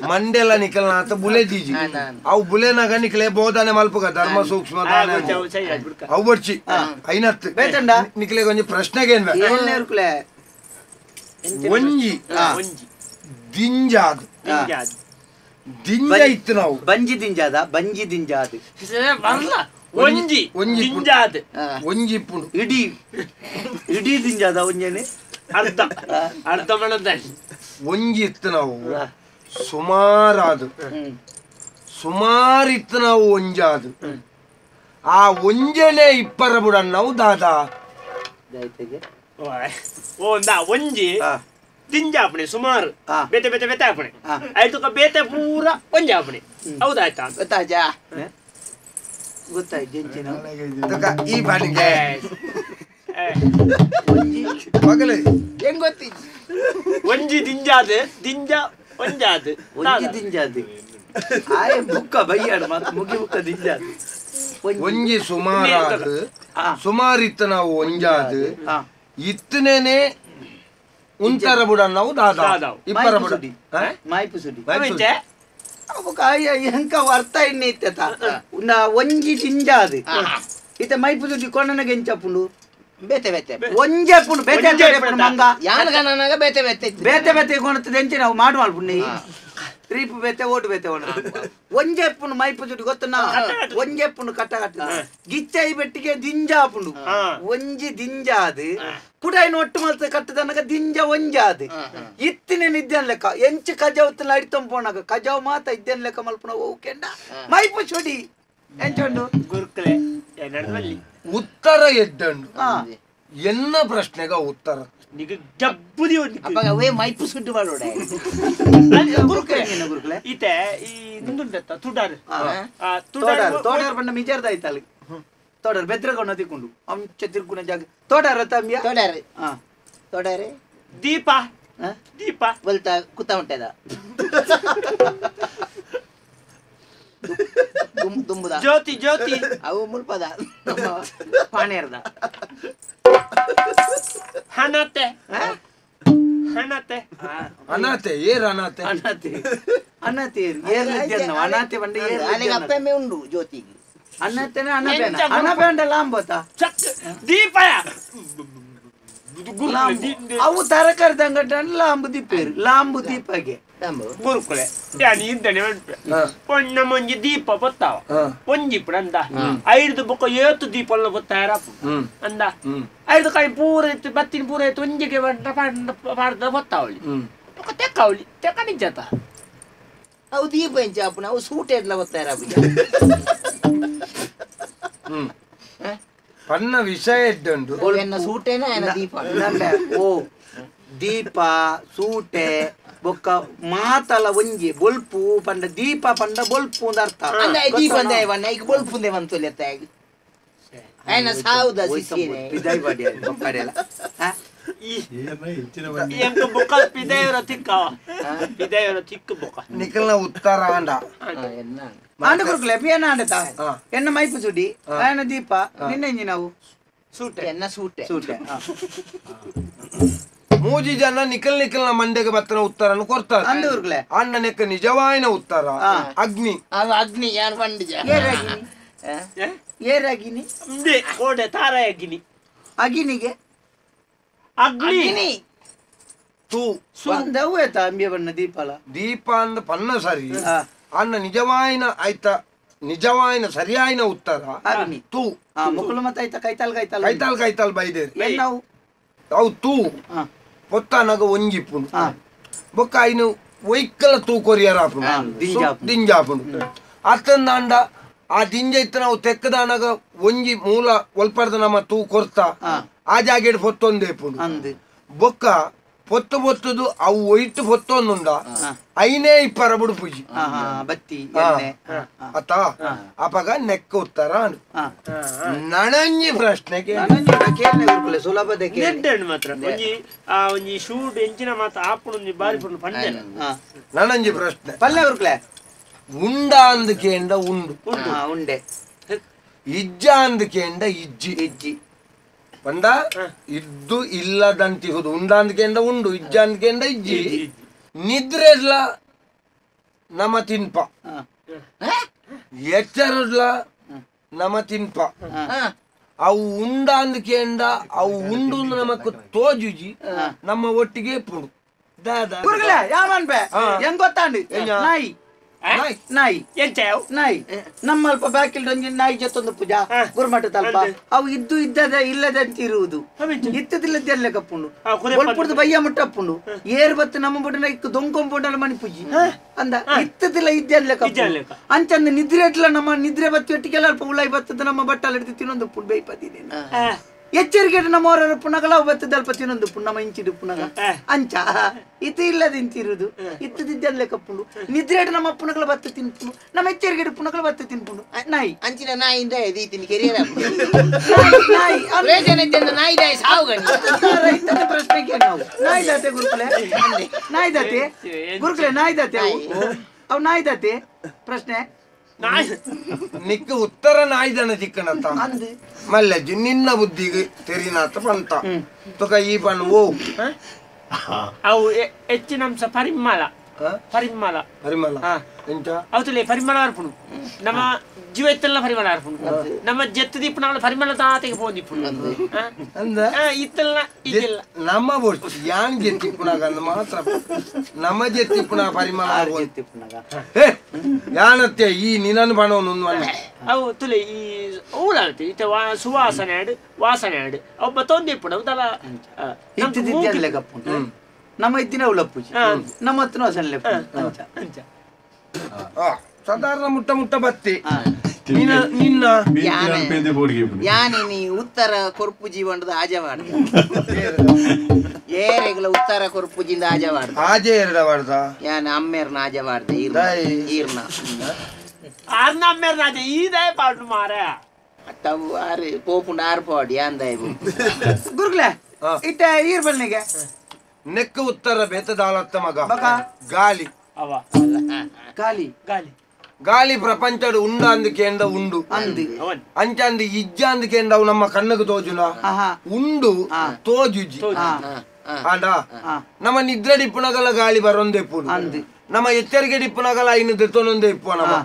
ಮಂಡೆಲ ನಿಖಲ್ನಾತ ಬುಲೆ ದೀಜಿ ಅವು ಬುಲೆನಾಗ ನಿಖಲೆ ಬೋಧನೆ ಮಲ್ಪುಗ ಧರ್ಮ ಸೂಕ್ಷ್ಮ ಅವು ಬರ್ಚಿ ಐನತ್ ನಿಖಲೆ ಒಂಜಿ ಪ್ರಶ್ನೆಗೆ ಒಂಜಿ ದಿಂಜಾದ್ ದಿಂಜ ಇತ್ತು ನಾವು ಬಂಜಿ ದಿಂಜಾದ ಬಂಜಿ ದಿಂಜಾದ್ ಒಂಜಿ ಒಂಜಿ ದಿಂಜಾದ್ ಒಂಜಿ ಪುಂಡು ಇಡೀ ಇಡೀ ದಿಂಜಾದ ಒಂಜನೆ ಅರ್ಧ ಅರ್ಧ ಮಣದ ಒಂಜಿ ಇತ್ತು ನಾವು ಸುಮಾರಾದು ಸುಮಾರಿತ್ತು ನಾವು ಒಂಜಾದು ಆ ಒಂಜನೆ ಇಪ್ಪರ ಬುಡನ್ ನಾವು ದಾದಾ ಓ ಒಂಜಿ ದಿಂಜಾಪಣೆ ಸುಮಾರು ಬೇತೆ ಬೇತೆ ಬೇತೆ ಆಪಣೆ ಆಯ್ತು ಬೇತೆ ಪೂರ ಒಂಜಾಪಣೆ ಹೌದಾಯ್ತಾ ಗೊತ್ತಾಜಾ ಗೊತ್ತಾಯ್ತು ಈ ಬಾಣಿಗೆ ಮಗಲೇ ಹೆಂಗ್ ಗೊತ್ತಿತ್ತು ಒಂಜಿ ದಿಂಜಾದ ದಿಂಜ ಒಂಜಾದ ಒಂಜಿ ದಿಂಜಾದ ಆಯ್ ಬುಕ್ಕ ಬಯ್ಯಾಡ ಮತ್ತೆ ಮುಗಿ ಬುಕ್ಕ ದಿಂಜಾದ ಒಂಜಿ ಸುಮಾರಾದ ಸುಮಾರಿತ್ತು ನಾವು ಒಂಜಾದ ಇತ್ತನೇನೆ ಉಂತರ ಬುಡ ನಾವು ದಾದಾ ಇಬ್ಬರ ಬುಡ ಮಾಯ್ಪು ಸುಡಿ ಎಂಕ ಅರ್ಥ ಎಣ್ಣೆ ಇತ್ತ ಒಂಜಿ ದಿಂಜಾದ ಇತ್ತ ಮೈಪು ಸುಡಿ ಕೊಣ್ಣನಗೆ ಎಂಚಪ್ಪುಂಡು ಬೇತೆ ಬೇತೆ ಒಂಜೆ ಪುಂಡು ಬೇತೆ ಬೇತೆ ಮಂಗ ಯಾನಗನಗ ಬೇತೆ ಬೇತೆ ಬೇತೆ ಬೇತೆ ಕೊಣತದೆ ಎಂಚೆ ನಾವು ಮಾಡು ಮಲ್ಪುಂಡು ರೀಪು ಬೇತೆ ಓಟು ಬೇತೆ ಒಣ ಒಂಜೆ ಪುಂಡು ಮೈಪು ಸುಡಿ ಗೊತ್ತನ ಒಂಜೆ ಪುಂಡು ಕಟ್ಟ ಕಟ್ಟ ಗಿಚ್ಚೈ ಬೆಟ್ಟಿಗೆ ದಿಂಜಾಪುಂಡು ಒಂಜಿ ದಿಂಜಾದ ಕುಡಾಯಿನ ಒಟ್ಟು ಮಲ್ತ ಕಟ್ಟದನಗ ದಿಂಜ ಒಂಜಾದ ಇತ್ತಿನ ಇದ್ದೇನ್ ಲೆಕ್ಕ ಎಂಚು ಕಜಾವ್ ಅಡಿತಂಪೋಣಗ ಕಜಾವ್ ಮಾತ ಇದ್ದೇನ್ ಲೆಕ್ಕ ಮಲ್ಪುಣ ಓಕೆಂಡ ಮೈಪು ಚುಡಿ ಎಂಚುಂಡು ಗುರುಕುಲೆ ಉತ್ತರ ಎದ್ದಂಡು ಎನ್ನ ಪ್ರಶ್ನೆಗ ಉತ್ತರ ಮೈಪು ಸುಡ್ಡು ಮಾಡೋಡ ಗುರುಕುಲೆ ಇತ್ತೆ ಈ ತುಡಾರ್ ತೋಡಾರ್ ತೋಡಾರ್ ಬಣ್ಣ ಮಿಜಾರ್ದ ಆಯ್ತಲ್ಲಿ ತೋಡಾರ್ ಬೆದ್ರಗೊಂಡ ತಿಕ್ಕೊಂಡು ಅಂಚ ತಿರ್ಗುಣ ಜಾಗ ತೋಡಾರ ತಂಬಿಯ ತೋಡಾರ್ ತೋಡಾರೆ ದೀಪ ದೀಪ ಬಲ್ತಾ ಕುತ್ತ ಉಂಟದ ದುಂಬುದ ಜ್ಯೋತಿ ಜ್ಯೋತಿ ಅವು ಮುಲ್ಪದ ಪಾಣೇರ್ದ ಹಣತೆ ಹಣತೆ ಅನಾತೆ ಏರ್ ಅನಾತೆ ಅನಾತೆ ಅನಾತೆ ಏರ್ ಅನಾತೆ ಬಂಡ ಏರ್ ಅಲ್ಲಿಗೆ ಅಪ್ಪೆಮ್ಮೆ ಉಂಡು ಜ್ಯೋತಿಗೆ ಅನಾತೆನ ಅನಬೇನ ಅನಬೇಂಡ ಲಾಂಬೋತ ದೀಪ ಅವು ತರಕಾರಿ ತಂಗಟ್ಟ ಲಾಂಬು ದೀಪೇರು ಲಾಂಬು ದೀಪಗೆ ಗುರುಕುಲೆ ಇಂದನೆ ನಮ್ಮ ಒಂಜಿ ದೀಪ ಬತ್ತಾವ ಒಂಜಿ ಅಂದ ಐದು ಬೊಕ್ಕ ಏತು ದೀಪ ಬತ್ತಾರ ಅಂದ ಐದು ಕಾಯಿ ಪೂರ ಇತ್ತು ಬತ್ತಿನ ಪೂರ ಇತ್ತು ಒಂಜಿಗೆ ಪಾಡ್ದ ಬತ್ತಾವಳಿ ಬೊಕ್ಕ ತೆಕ್ಕಾವಳಿ ತೆಕ್ಕ ನಿಂಚತ ಅವು ದೀಪ ಎಂಚ ಅಪ್ಪನ ಅವು ಸೂಟ್ ಎಡ್ಲ ಬತ್ತಾರ ಪನ್ನ ವಿಷಯ ಇದ್ದುಂಡು ಸೂಟೇನ ದೀಪ ಓ ದೀಪ ಸೂಟೆ ಬೊಕ್ಕ ಮಾತಲ ಒಂಜಿ ಬೊಲ್ಪು ಪಂಡ ದೀಪ ಪಂಡ ಬೊಲ್ಪು ಅಂತ ಅರ್ಥ ದೀಪ ಅಂದ ಈಗ ಬೊಲ್ಪು ಅಂದೆ ಬಂತು ಆಯ್ನ ಸಾವುದ ನಿಖಲ್ನ ಉತ್ತರ ಆಂಡ ಆಂಡ ಗುರುಕುಲೆ ಪಿಯನ ಆಂಡತ ಎನ್ನ ಮೈಪು ಸುಡಿ ಆಯನ ದೀಪ ನಿನ್ನ ಇಂಜಿ ನಾವು ಸೂಟೆ ಎನ್ನ ಸೂಟೆ ಸೂಟೆ ಮೂಜಿ ಜನ ನಿಖಲ್ ನಿಖಲ್ನ ಮಂಡೆಗೆ ಬತ್ತನ ಉತ್ತರನ್ನು ಕೊಡ್ತಾರೆ ಅಂದೂರ್ಗಳೇ ಅಣ್ಣನೆಕ್ಕ ನಿಜವಾಯಿನ ಉತ್ತರ ಅಗ್ನಿ ಅದು ಅಗ್ನಿ ಯಾರು ಪಂಡಿಜ ಏರಾಗಿನಿ ಕೋಡೆ ತಾರ ಅಗ್ನಿ ಅಗ್ನಿಗೆ ಅಗ್ನಿ ತೂ ಅಂಬೆ ಬಣ್ಣ ದೀಪಾಲ ದೀಪ ಅಂದ ಪನ್ನ ಸರಿ ಅನ್ನ ನಿಜವಾಯಿನ ಆಯ್ತಾ ನಿಜವಾಯಿನ ಸರಿಯಾಯಿನ ಉತ್ತರ ತೂ ಕೈತಾಲ್ ಕೈತಾಲ್ ಕೈತಾಲ್ ಕೈತಾಲ್ ಬೈದೇರಿ ಅವು ತೂ ಪೊತ್ತಾನಗ ಒಂಜಿಪ್ಪುಂಡು ಬೊಕ್ಕ ಐನು ಒಯ್ಕಲ ತೂ ಕೊರಿಯರ್ ಆಪುಂಡು ದಿಂಜಾಪುಂಡು ಅತ್ತಂದಾಂಡ ಆ ದಿಂಜ ಇತ್ತು ನಾವು ತೆಕ್ಕದಾನಗ ಒಂಜಿ ಮೂಲ ಒಲ್ಪರ್ದ ನಮ್ಮ ತೂ ಕೊರ್ತ ಆ ಜಾಗೆಡ್ ಪೊತ್ತೊಂದೇ ಇಪ್ಪುಂಡು ಬೊಕ್ಕ ಪೊತ್ತು ಪೊತ್ತುದು ಅವು ಒಯ್ಟು ಪೊತ್ತೊಂದುಂಡ ಐನೇ ಇಪ್ಪರ ಬುಡುಪುಜಿ ಬತ್ತಿ ಅತ್ತ ಅಪಗ ನೆಕ್ಕ ಉತ್ತರ ನನಂಜಿ ಪ್ರಶ್ನೆಗೆ ಸುಲಭದ ಮಾತ್ರ ಒಂಜಿ ಶೂಟ್ ಎಂಚಿನ ಮಾತ್ರ ಆಪುಂಡು ಬಾರಿ ಪಂಡೆ ನನಂಜಿ ಪ್ರಶ್ನೆ ಪಲ್ಲೆ ಗುರುಕುಲೆ ಉಂಡ ಅಂದ ಕೇಂಡ ಉಂಡು ಉಂಡೆ ಇಜ್ಜ ಅಂದ ಕೇಂಡ ಇಜ್ಜಿ ಇಜ್ಜಿ ಪಂಡ ಇದ್ದು ಇಲ್ಲದಂತಿಹುದು ಉಂಡ ಅಂದ್ಕೆಂಡ ಉಂಡು ಇಜ್ಜ ಅಂದ್ಕೆಂಡ ಇಜ್ಜಿ ನಿದ್ರೆಡ್ಲ ನಮ ತಿನ್ಪ ಎಚ್ಚರಡ್ಲ ನಮ ತಿನ್ಪ ಅವು ಉಂಡ ಅಂದ್ಕೆಂಡ ಅವು ಉಂಡು ನಮಕ್ ತೋಜುಜಿ ನಮ್ಮ ಒಟ್ಟಿಗೆ ಪುಡು ದಾದಾ ಹೆಂಗ್ ಗೊತ್ತಾಂಡು ನಾಯಿ ನಾಯಿ ನಾಯಿ ನಮ್ಮಲ್ಪ ಬಾಕಿಲ್ ಒಂಜಿ ನಾಯಿ ಜೊತ್ತೊಂದು ಪೂಜಾ ಗುರುಮಠ ತಲ್ಪ ಅವು ಇದ್ದು ಇದ್ದದ ಇಲ್ಲದಂತ ಇರುವುದು ಇತ್ತದಿಲ್ಲದೆಲ್ಲ ಕಪ್ಪುಂಡು ಒಲ್ಪುಡ್ದು ಬಯ್ಯ ಮುಟ್ಟಪ್ಪುಂಡು ಏರ್ ಬತ್ತು ನಮ್ಮ ಬುಡನ ಇಕ್ಕು ದೊಂಕೊಂಪುಂಡಲ ಮಣಿ ಪೂಜಿ ಅಂದ ಇತ್ತದಿಲ್ಲ ಇದ್ದಲ್ಲ ಕಪ್ಪು ಅಂಚಂದ ನಿದ್ರೆ ಇಟ್ಲ ನಮ್ಮ ನಿದ್ರೆ ಬತ್ತಿ ಒಟ್ಟಿಗೆಲ್ಲ ಅಲ್ಪ ಉಳಾಯಿ ಬತ್ತದ ನಮ್ಮ ಬಟ್ಟಲ್ ಹಿಡಿದು ತಿನ್ನೊಂದು ಪುಂಡು ಬೇಯ್ಪದಿದೆ ಎಚ್ಚರಿಕೆ ನಮ್ಮವರ ಪುನಗಲ ಬತ್ತದ ಅಲ್ಪ ತಿನ್ನೊಂದು ಪುಣ್ಣ ಇಂಚಿಡು ಪುನಗ ಅಂಚ ಇತ್ತು ಇಲ್ಲದಿಂತಿರುವುದು ಇತ್ತದಿದ್ದಲ್ಲೇ ಕಪ್ಪುಂಡು ನಿದ್ರೆ ನಮ್ಮ ಪುನಗಲ ಬತ್ತ ತಿನ್ಪುಂಡು ನಮ್ಮ ಎಚ್ಚರಿಕೆ ಪುನಗಲ ಬತ್ತ ತಿನ್ಪುಂಡು ನಾಯಿ ಅಂಚಿನ ನಾಯಿಂದ ಕೆರಿಯರ್ ನಾಯಿ ನಾಯಿ ರೈತನ ಪ್ರಶ್ನೆಗೆ ನಾವು ನಾಯಿ ದಾತೆ ಗುರುಕುಲೆ ನಾಯಿ ದಾತೆ ಗುರುಕುಲೆ ನಾಯಿ ದಾತೆ ಅವು ನಾಯಿ ದಾತೆ ಪ್ರಶ್ನೆ ನಿಕ್ಕ ಉತ್ತರ ನಾಯ್ದನ ಚಿಕ್ಕನತ್ತ ಮಲ್ಲಜ್ಜಿ ನಿನ್ನ ಬುದ್ಧಿಗೆ ತೆರಿನಾತ ಪಂತ ತುಕ ಈ ಪನ್ ಓ ಅವು ಹೆಚ್ಚಿನಂಶ ಪರಿಮಳ ಪರಿಮಳ ಪರಿಮಳ ಎಂತ ಅವತ್ತಲೇ ಪರಿಮಳ ಅರ್ಪುಣು ನಮ್ಮ ಜೀವ ಎತ್ತೆಲ್ಲ ಪರಿಮಳ ಅರ್ಪುಣು ನಮ್ಮ ಜೆತ್ತು ದೀಪನ ಪರಿಮಳ ತಾತೆಗೆ ಪೋಂದಿಪ್ಪುಣು ಅಂದ ಇತ್ತೆಲ್ಲ ಇದೆಲ್ಲ ನಮ್ಮ ಬೋರ್ಚು ಯಾನ್ ಜೆತ್ತಿಪ್ಪುನಾಗ ಅಂದ ಮಾತ್ರ ನಮ್ಮ ಜೆತ್ತಿಪ್ಪುನ ಪರಿಮಳ ಹೇ ಯಾನತ್ತೆ ಈ ನಿನ್ನನ್ನು ಬಣವನು ಅವು ತುಲೆ ಈ ಊಳಾಗುತ್ತೆ ಇತ್ತೆ ಸುವಾಸನೆ ಆಡು ವಾಸನೆ ಆಡು ಅವು ಬತ್ತೊಂದಿಪ್ಪುಣ ಅವತ್ತಲ್ಲ ಇತ್ತಿದ್ದೆ ಕಪ್ಪುಂಡು ನಮ್ಮ ಇತ್ತಿನ ಉಳಪ್ಪುಜಿ ನಮ್ಮ ಹತ್ತಿನ ವಾಸನೆ ಅಂಚ ಸಾಧಾರಣ ಮುಟ್ಟ ಮುಟ್ಟ ಬತ್ತಿ ನಿನ್ನ ಯಾನೆ ನೀ ಉತ್ತರ ಕೊರ್ಪುಜಿ ಬಂಡದ ಆಜವಾಡ ಏರೆಗಳ ಉತ್ತರ ಕೊರ್ಪುಜಿಂದ ಆಜವಾಡ ಆಜೆ ಎರಡ ವಾಡ್ದ ಯಾನ ಅಮ್ಮೇರ್ನ ಆಜವಾಡ್ದ ಈರ್ನ ಆರ್ನ ಅಮ್ಮೇರ್ನ ಆಜೆ ಈದೇ ಪಾಡು ಮಾರ ತವು ಆರು ಪೋಪುಂಡು ಆರು ಪಾಡು ಯಾಂದಾಯ್ ಗುರುಗ್ಲೆ ಇಟ್ಟ ಈರ್ ಬನ್ನಿಗೆ ನೆಕ್ಕ ಉತ್ತರ ಬೇತದಾಲತ್ತ ಮಗ ಗಾಲಿ ಗಾಲಿ ಗಾಲಿ ಗಾಲಿ ಪ್ರಪಂಚದ ಉಂಡ ಅಂದಕೇಂಡ ಉಂಡು ಅಂಚಂದು ಇಜ್ಜ ಅಂದಕೇಂಡ ಅವು ನಮ್ಮ ಕಣ್ಣಗೆ ತೋಜುನ ಉಂಡು ತೋಜುಜಿ ಆಂಡ ನಮ್ಮ ನಿದ್ರೆ ಡಿಪ್ಪುನಗಲ ಗಾಳಿ ಬರೊಂದೇ ಇಪ್ಪುಂಡು ನಮ್ಮ ಎಚ್ಚರಿಕೆ ಡಿಪ್ಪುನಗಲ ಐನು ದೆತ್ತೊಂದೇ ಇಪ್ಪು ನಮ್ಮ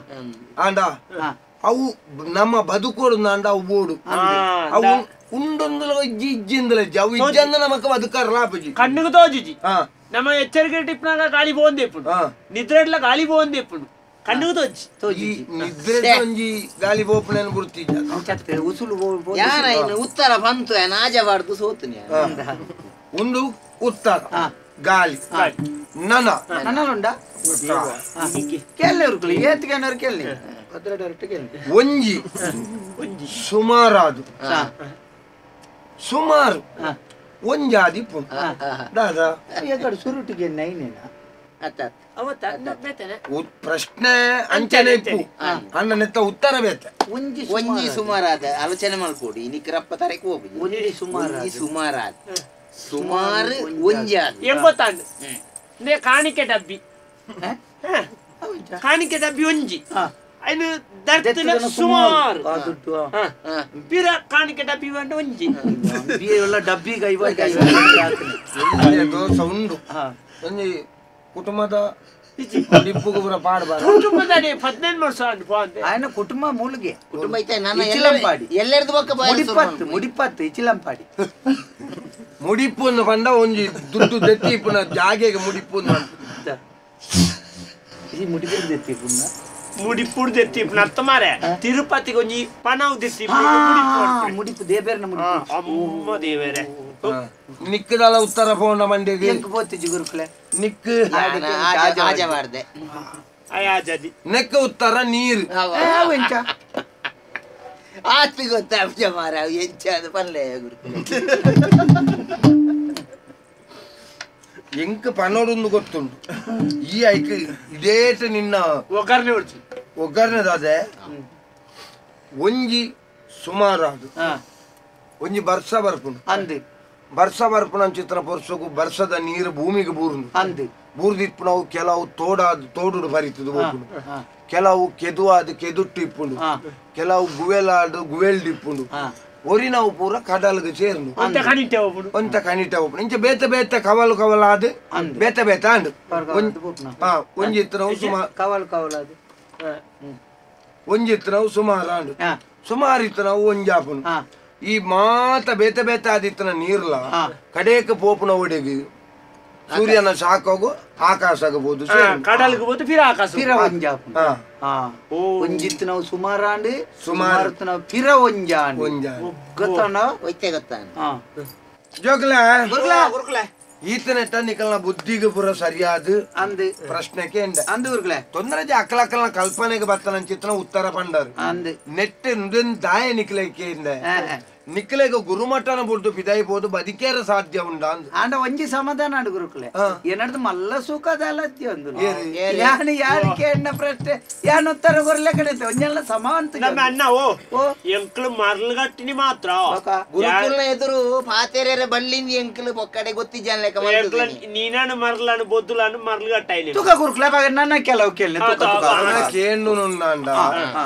ಆಂಡ ಅವು ನಮ್ಮ ಬದುಕೋಡು ಅಂಡ ಅವು ಬೋಡು ಅವು ಉಂಡೊಂದುಲ ಇಜ್ಜಿ ಇಜ್ಜಿಂದಲ ಇಜ್ಜಿ ಅವು ಇಜ್ಜಂದ ನಮಕ್ ಬದುಕರ್ಲಾಪುಜಿ ಕಣ್ಣಿಗೆ ತೋಜುಜಿ ನಮ್ಮ ಎಚ್ಚರಿಕೆ ಟಿಪ್ನಾಗ ಗಾಳಿ ಬೋಂದೆ ಇಪ್ಪುಂಡು ನಿದ್ರೆ ಗಾಳಿ ಬೋಂದೆ ಇಪ್ಪುಂಡು ಕಣ್ಣಿಗೆ ತೋಜಿ ನಿದ್ರೆ ಒಂಜಿ ಗಾಳಿ ಬೋಪುಣೆನ್ ಬುಡ್ತಿಜ್ಜ ಉಸುಲು ಯಾನ ಇನ್ನು ಉತ್ತರ ಬಂತು ಆಜವಾಡ್ದು ಸೋತುನಿ ಒಂದು ಉತ್ತರ ಗಾಳಿ ನನ ನನ್ನಲುಂಡ ಕೇಳಲೆ ಉರುಕುಲು ಏತ್ಗೆನರು ಕೇಳಲಿ ಒಂಜಿ ಸುಮಾರಾದು ಸುಮಾರು ಒಂಜಾದಿ ದಾದಾ ಸುರುಟಿಗೆ ನೈನೇನ ಪ್ರಶ್ನೆ ಅಂಚನೆ ಇಪ್ಪು ಅಣ್ಣನೆತ್ತ ಉತ್ತರ ಬೇತೆ ಒಂಜಿ ಸುಮಾರಾದ ಆಲೋಚನೆ ಮಲ್ಪೋಡು ಇನಿಕ್ರಪ್ಪ ತರಕ್ಕೆ ಹೋಗು ಒಂಜಿ ಸುಮಾರು ಸುಮಾರಾದ ಸುಮಾರು ಒಂಜಾದ ಎಂಬತ್ತಾಂಡು ಕಾಣಿಕೆ ಡಬ್ಬಿ ಕಾಣಿಕೆ ಡಬ್ಬಿ ಒಂಜಿ ಐನು ದರ್ತನ ಸುಮಾರು ಬಿರ ಕಾಣಿಕೆ ಡಬ್ಬಿ ಒಂಜಿ ಡಬ್ಬಿ ದೋಸೆ ಉಂಡು ಒಂಜಿ ಕುಟುಂಬದ ಡಿಪ್ಪುಗೂ ಪಾಡಬಾರ ಕುಟುಂಬದ 15 ವರ್ಷ ఆయన ಕುಟುಂಬ ಮೂಲಿಗೆ ಕುಟುಂಬ ಐತೆ ನನ್ನ ಇಚಿಲಂಪಾಡಿ ಎಲ್ಲರದು ಬೊಕ್ಕ ಮುಡಿಪತ್ತು ಮುಡಿಪತ್ತು ಇಚಿಲಂಪಾಡಿ ಮುಡಿಪು ಪಂಡ ಒಂಜಿ ದುಡ್ಡು ದೆತ್ತಿ ಇಪ್ಪುನ ಜಾಗೆಗೆ ಮುಡಿಪು ಈ ಮುಡಿಪು ದೆತ್ತಿ ಇಪ್ಪುನ ಮುಡಿಪು ದೆತ್ತಿ ಇಪ್ಪುನ ಅರ್ಥ ಮಾರೆ ತಿರುಪತಿಗೆ ಒಂಜಿ ಪಣವು ದೆತ್ತಿ ಮುಡಿಪು ದೇವೇರ್ನ ಮುಡಿಪು ಅಮ್ಮ ದೇವೇರೆ ನಿಕ್ಕದಲ್ಲ ಉತ್ತರ ಫೋನ ಮಂಡಿಗೆ ಎಂಕ್ ಪೋತಿಜಿ ಗುರುಕುಲೆ ನಿಕ್ ಆಜವಾರ್ದೆ ಆಜಾದಿ ನೆಕ್ಕ ಉತ್ತರ ನೀರು ಎಂಚ ಆತಿ ಗೊತ್ತಾಪ್ಜ ಮಾರ ಎಂಚ ಅದು ಪನ್ಲೆ ಗುರುಕುಲೆ ಎಂಕ್ ಪನೋಡೊಂದು ಗೊತ್ತುಂಟು ಈ ಐಕ್ ಇದೇಟ ನಿನ್ನ ಒಗ್ಗರಣೆ ಹೊಡ್ಚು ಒಗ್ಗರಣೆದಾದೆ ಒಂಜಿ ಸುಮಾರು ಅದು ಒಂಜಿ ಬರ್ಸ ಬರ್ಪುಂಡು ಅಂದು ಬರ್ಸ ಬರ್ಪುನ ಚಿತ್ರ ಪೊರ್ಸಗು ಬರ್ಸದ ನೀರು ಭೂಮಿಗೆ ಬೂರುಂಡು ಅಂದು ಬೂರ್ದಿಪ್ಪು ನಾವು ಕೆಲವು ತೋಡಾದ ತೋಡು ಬರಿತದ ಹೋಗುಂಡು ಕೆಲವು ಕೆದುವಾದ ಕೆದುಟ್ಟು ಇಪ್ಪುಂಡು ಕೆಲವು ಗುವೆಲಾಡು ಗುವೆಲ್ಡು ಇಪ್ಪುಂಡು ಒರಿ ನಾವು ಪೂರ ಕಡಲ್ಗೆ ಸೇರುಂಡು ಒಂತ ಕಣಿಟೆ ಹೋಪುಂಡು ಇಂಚ ಬೇತೆ ಬೇತೆ ಕವಲು ಕವಲಾದ ಬೇತೆ ಬೇತೆ ಅಂಡು ಒಂಜಿ ಇತ್ತನವು ಸುಮಾರು ಕವಲು ಕವಲಾದ ಒಂಜಿ ಇತ್ತನವು ಸುಮಾರು ಅಂಡು ಸುಮಾರು ಇತ್ತನವು ಒಂಜಾಪುಂಡು ಈ ಮಾತ ಬೇತೆ ಬೇತೆ ಆದಿತ್ತನ ನೀರ್ಲ ಕಡೇಕ ಪೋಪುನ ಒಡೆಗೆ ಸೂರ್ಯನ ಶಾಖಗೂ ಆಕಾಶಗಬಹುದು ಕಡಲ್ಗೆ ಬೋದು ಫಿರ ಆಕಾಶ ಫಿರ ಒಂಜಾಪುಂಡು ಒಂಜಿತ್ತು ನಾವು ಸುಮಾರಾಂಡು ಸುಮಾರು ನಾವು ಫಿರ ಒಂಜಾಂಡು ಒಂಜಾಂಡು ಗೊತ್ತಣ್ಣ ಒಯ್ತೆ ಗೊತ್ತಾನ ಜೋಗ್ಲ ಈತನೆಟ್ಟ ನಿಕಲ್ನ ಬುದ್ಧಿಗೆ ಪೂರ ಸರಿಯಾದ ಅಂದು ಪ್ರಶ್ನೆಗೆ ಅಂದು ಗುರುಕುಲೆ ತೊಂದರೆ ಅಕ್ಕಲಕ್ಕಲ್ನ ಕಲ್ಪನೆಗೆ ಬರ್ತನ ಚಿತ್ರನ ಉತ್ತರ ಪಂಡರು ಅಂದು ನೆಟ್ ದಾಯ ನಿಕ್ಲೆಕ್ಕೆ ನಿಕ್ಲೆಗ ಗುರುಮಠನ ಬುಡ್ದು ಪಿದಾಯಿಬೋದು ಬದುಕೇರ ಸಾಧ್ಯ ಉಂಡ ಆಂಡ ಒಂಜಿ ಸಮಾಧಾನ ಅಂಡು ಗುರುಕುಲೆ ಏನಡ್ದು ಮಲ್ಲ ಸುಖದ ಒಂದು ಯಾನು ಯಾರು ಕೇಳಿನ ಪ್ರಶ್ನೆ ಯಾನು ಉತ್ತರ ಕೊರ್ಲೆ ಕಡೆ ಒಂಜೆಲ್ಲ ಸಮಾವಂತ ನಮ್ಮ ಅಣ್ಣ ಓ ಎಂಕ್ಲು ಮರ್ಲಗಟ್ಟಿನಿ ಮಾತ್ರ ಗುರುಕುಲ್ನ ಎದುರು ಪಾತೆರೆ ಬಳ್ಳಿಂದ ಎಂಕ್ಲು ಪೊಕ್ಕಡೆ ಗೊತ್ತಿಜ್ಜಾನ ಲೆಕ್ಕ ನೀನಾನು ಮರ್ಲಾನು ಬೊದ್ದುಲಾನು ಮರ್ಲಗಟ್ಟಾಯಿನಿ ತುಕ ಗುರುಕುಲೆ ನನ್ನ ಕೆಲವು ಕೇಳಿ ಕೇಂಡು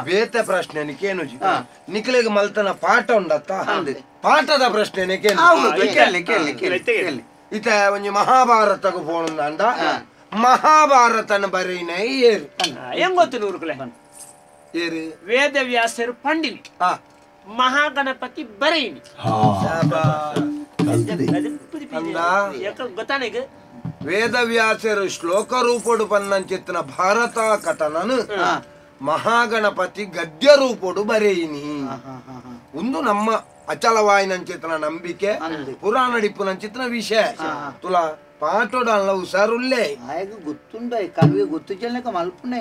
ಬೇತೆ ಪ್ರಶ್ನೆ ಕೇನುಜಿ ನಿಕ್ಲೆಗ್ ಮಲ್ತನ ಪಾಠ ಉಂಡತ್ತ ಪಾಠದ ಪ್ರಶ್ನೆ ಇತ ಒಂಜಿ ಮಹಾಭಾರತకు ಪೋಣುಂದಾಂಡ ಮಹಾಭಾರತನ ಬರೆಯಿನ ಏರು ಹೆಂಗ್ ಗೊತ್ತು ನೂರುಕುಲೆ ಏರು ವೇದವ್ಯಾಸರು ಪಂಡಿನಿ ಮಹಾಗಣಪತಿ ಬರೆಯಿನಿ ಗೊತ್ತಾನೀಗ ವೇದವ್ಯಾಸರು ಶ್ಲೋಕ ರೂಪಡು ಪನ್ನಂಚಿತ್ತನ ಭಾರತ ಕಥನನು ಮಹಾಗಣಪತಿ ಗದ್ಯ ರೂಪಡು ಬರೆಯಿನಿ ಒಂದು ನಮ್ಮ ಅಚಲವಾಯಿನಂಚಿತನ ನಂಬಿಕೆ ಪುರಾಣ ಡಿಪ್ಪುನಂಚಿತನ ವಿಷಯ ತುಲಾ ಪಾಠೋಡ ಅಲ್ಲ ಹುಷಾರುಲ್ಲೇ ಗೊತ್ತುಂಡ ಕಲ್ವಿ ಗೊತ್ತು ಜನಕ ಮಲ್ಪುಣೆ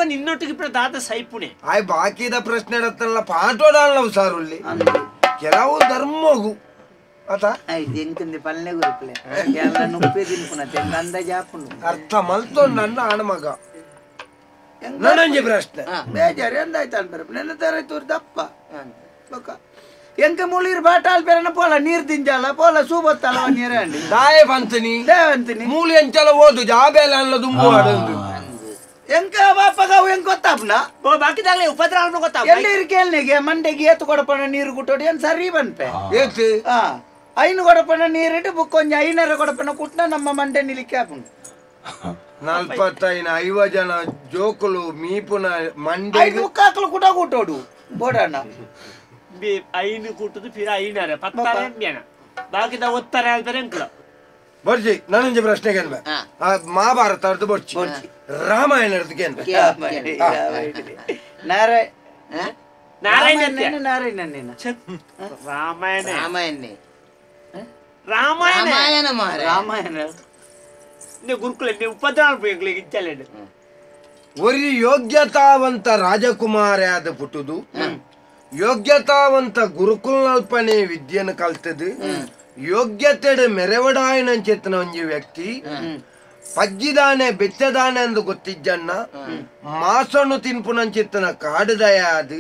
ನಿನ್ನೊಟ್ಟಿಗೆ ದಾದ ಸೈಪುಣೆ ಆಯ್ ಬಾಕಿದ ಪ್ರಶ್ನೆ ಇಡತ್ತಲ್ಲ ಪಾಠೋಡ ಅಲ್ಲ ಹುಷಾರುಲ್ಲಿ ಕೆಲವು ಧರ್ಮಗು ಅತ ಎಂಕಂది ಪಲ್ಲೆ ಗುರುಕುಲೆ ಎಲ್ಲ ನುಪ್ಪೆ ತಿನ್ಪುಣ ಅಂದಾಜಾಪುಂಡು ಅರ್ಥ ಮಲ್ತೊಂಡು ನನ್ನ ಆಣಮಗ ನನಂಜಿ ಪ್ರಶ್ನೆ ಬೇಜಾರು ಎಂದಾಯ್ತು ಅನ್ಬರ ನನ್ನ ತರ ತೂರು ದಪ್ಪ ಎಂಕ ಮುಳಿರ್ ಬಾಟಾಲ್ ಪೆರನ ಪೋಲ ನೀರ್ ತಿಂಜಾಲ ಪೋಲ ಸೂಬತ್ತಲ ನೀರೇ ಅಂಡಿ ದಾಯ ಪಂತನಿ ದೇವಂತಿನಿ ಮೂಲಿ ಎಂಚಲ ಓದು ಜಾಬೇಲ ಅಲ್ಲ ದುಂಬು ಆಡಂದು ಎಂಕ ಬಾಪಗಾವು ಎಂಕ ಗೊತ್ತಾಪ್ನ ಓ ಬಾಕಿದಾಗಲೇ ಉಪದ್ರ ಗೊತ್ತಾಪ ಎಲ್ಲಿ ಇರ್ಕೇಲ್ನಿಗೆ ಮಂಡೆಗೆ ಏತು ಕೊಡಪಣ ನೀರು ಗುಟ್ಟೋಡಿ ಏನ್ ಸರಿ ಬನ್ಪೆ ಏತು ಐನು ಕೊಡಪಣ ನೀರಿಟ್ಟು ಬುಕ್ಕೊಂಜ ಐನರ ಕೊಡಪಣ ಕುಟ್ನ ನಮ್ಮ ಮಂಡೆ ನಿಲಿಕ್ಕೆ ಹಾಪುಂಡು 45 50 ಜನ ಜೋಕುಲು ಮೀಪುನ ಮಂಡೆ ಐದು ಮುಕ್ಕಾಕಲು ಕುಟ ಕೂಟೋಡು ಬೋಡಣ್ಣ ಐನು ಕೂಟದು ಫಿರ ಐನಾರ ಪತ್ತಾರೆ ಬೇನ ಬಾಕಿದ ಒತ್ತಾರೆ ಹೇಳ್ತಾರೆ ಅಂಕಲ ಬರ್ಜಿ ನಾನೊಂದು ಪ್ರಶ್ನೆಗೆ ಅನ್ಬ ಮಹಾಭಾರತ ಅರ್ಧ ಬರ್ಚಿ ರಾಮಾಯಣ ಅರ್ಧಕ್ಕೆ ಅನ್ಬ ನಾರಾಯಣ ನಾರಾಯಣ ರಾಮಾಯಣ ರಾಮಾಯಣ ರಾಮಾಯಣ ರಾಮಾಯಣ ಗುರುಕುಲ ಉಪದ್ರ ಒರಿ ಯೋಗ್ಯತಾವಂತ ರಾಜಕುಮಾರ ಆದ ಪುಟ್ಟುದು ಯೋಗ್ಯತಾವಂತ ಗುರುಕುಲ್ನಲ್ಪನೆ ವಿದ್ಯೆಯನ್ನು ಕಲ್ತದು ಯೋಗ್ಯತೆಡು ಮೆರವಡಾಯನಂಚೆತ್ತನ ಒಂಜಿ ವ್ಯಕ್ತಿ ಪಜ್ಜಿದಾನೆ ಬೆಚ್ಚದಾನೆ ಎಂದು ಗೊತ್ತಿಜ್ಜಣ್ಣ ಮಾಸಣ್ಣು ತಿನ್ಪುನಂಚಿತ್ತನ ಕಾಡುದಯ ಅದು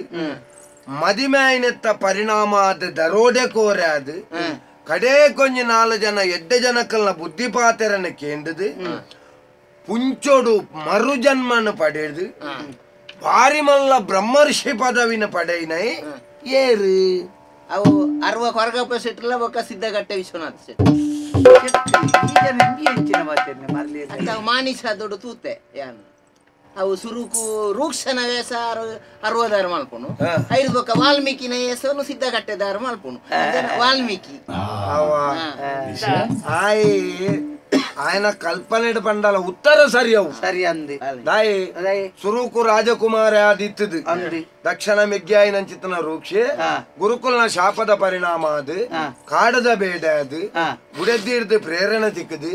ಮದಿಮ್ಯಾಯಿನೆತ್ತ ಪರಿಣಾಮ ಆದ ದರೋಡೆ ಕೋರೆ ಅದು ಕಡೇ ಕೊಂಜಿ ನಾಲು ಜನ ಎಡ್ಡೆ ಜನಕ್ಕಲ್ನ ಬುದ್ಧಿಪಾತೆರನ ಕೇಂದ್ರದು ಪುಂಚೋಡು ಮರುಜನ್ಮನ ಪಡೆದು ಬಾರಿಮಲ್ಲ ಬ್ರಹ್ಮರ್ಷಿ ಪದವಿನ ಪಡೆಯಿನೈ ಏರು ಅವು ಅರ್ವ ಕೊರಗಪ್ಪ ಸೆಟ್ಲ ಬೊಕ್ಕ ಸಿದ್ಧಗಟ್ಟೆ ವಿಶ್ವನಾಥ್ ಸೆಟ್ ಮಾನಿಷ ದೊಡ್ಡ ತೂತೆ ಯಾನು ಅವು ಸುರುಕು ರೂಕ್ಷನ ವೇಷ ಅರವದಾರು ಮಲ್ಪುನು ಐದು ಬೊಕ್ಕ ವಾಲ್ಮೀಕಿನ ವೇಷವನ್ನು ಸಿದ್ಧಗಟ್ಟೆದಾರು ಮಲ್ಪುನು ವಾಲ್ಮೀಕಿ ಆಯ್ ఆయన ಕಲ್ಪನೆ ಪಂಡಲ ಉತ್ತರ ಸರಿಯವು ಸರಿ ಅಂದಿ ದಾಯಿ ಸುರುಕು ರಾಜಕುಮಾರ ಆದಿತ್ತದು ದಕ್ಷಿಣ ಮೆಗ್ಯಾಯಿನಂಚಿತನ ರೂಕ್ಷೆ ಗುರುಕುಲ್ನ ಶಾಪದ ಪರಿಣಾಮ ಅದು ಕಾಡದ ಬೇಡ ಅದು ಗುಡೆದ್ದಿಡ್ದು ಪ್ರೇರಣೆ ತಿಕ್ಕದು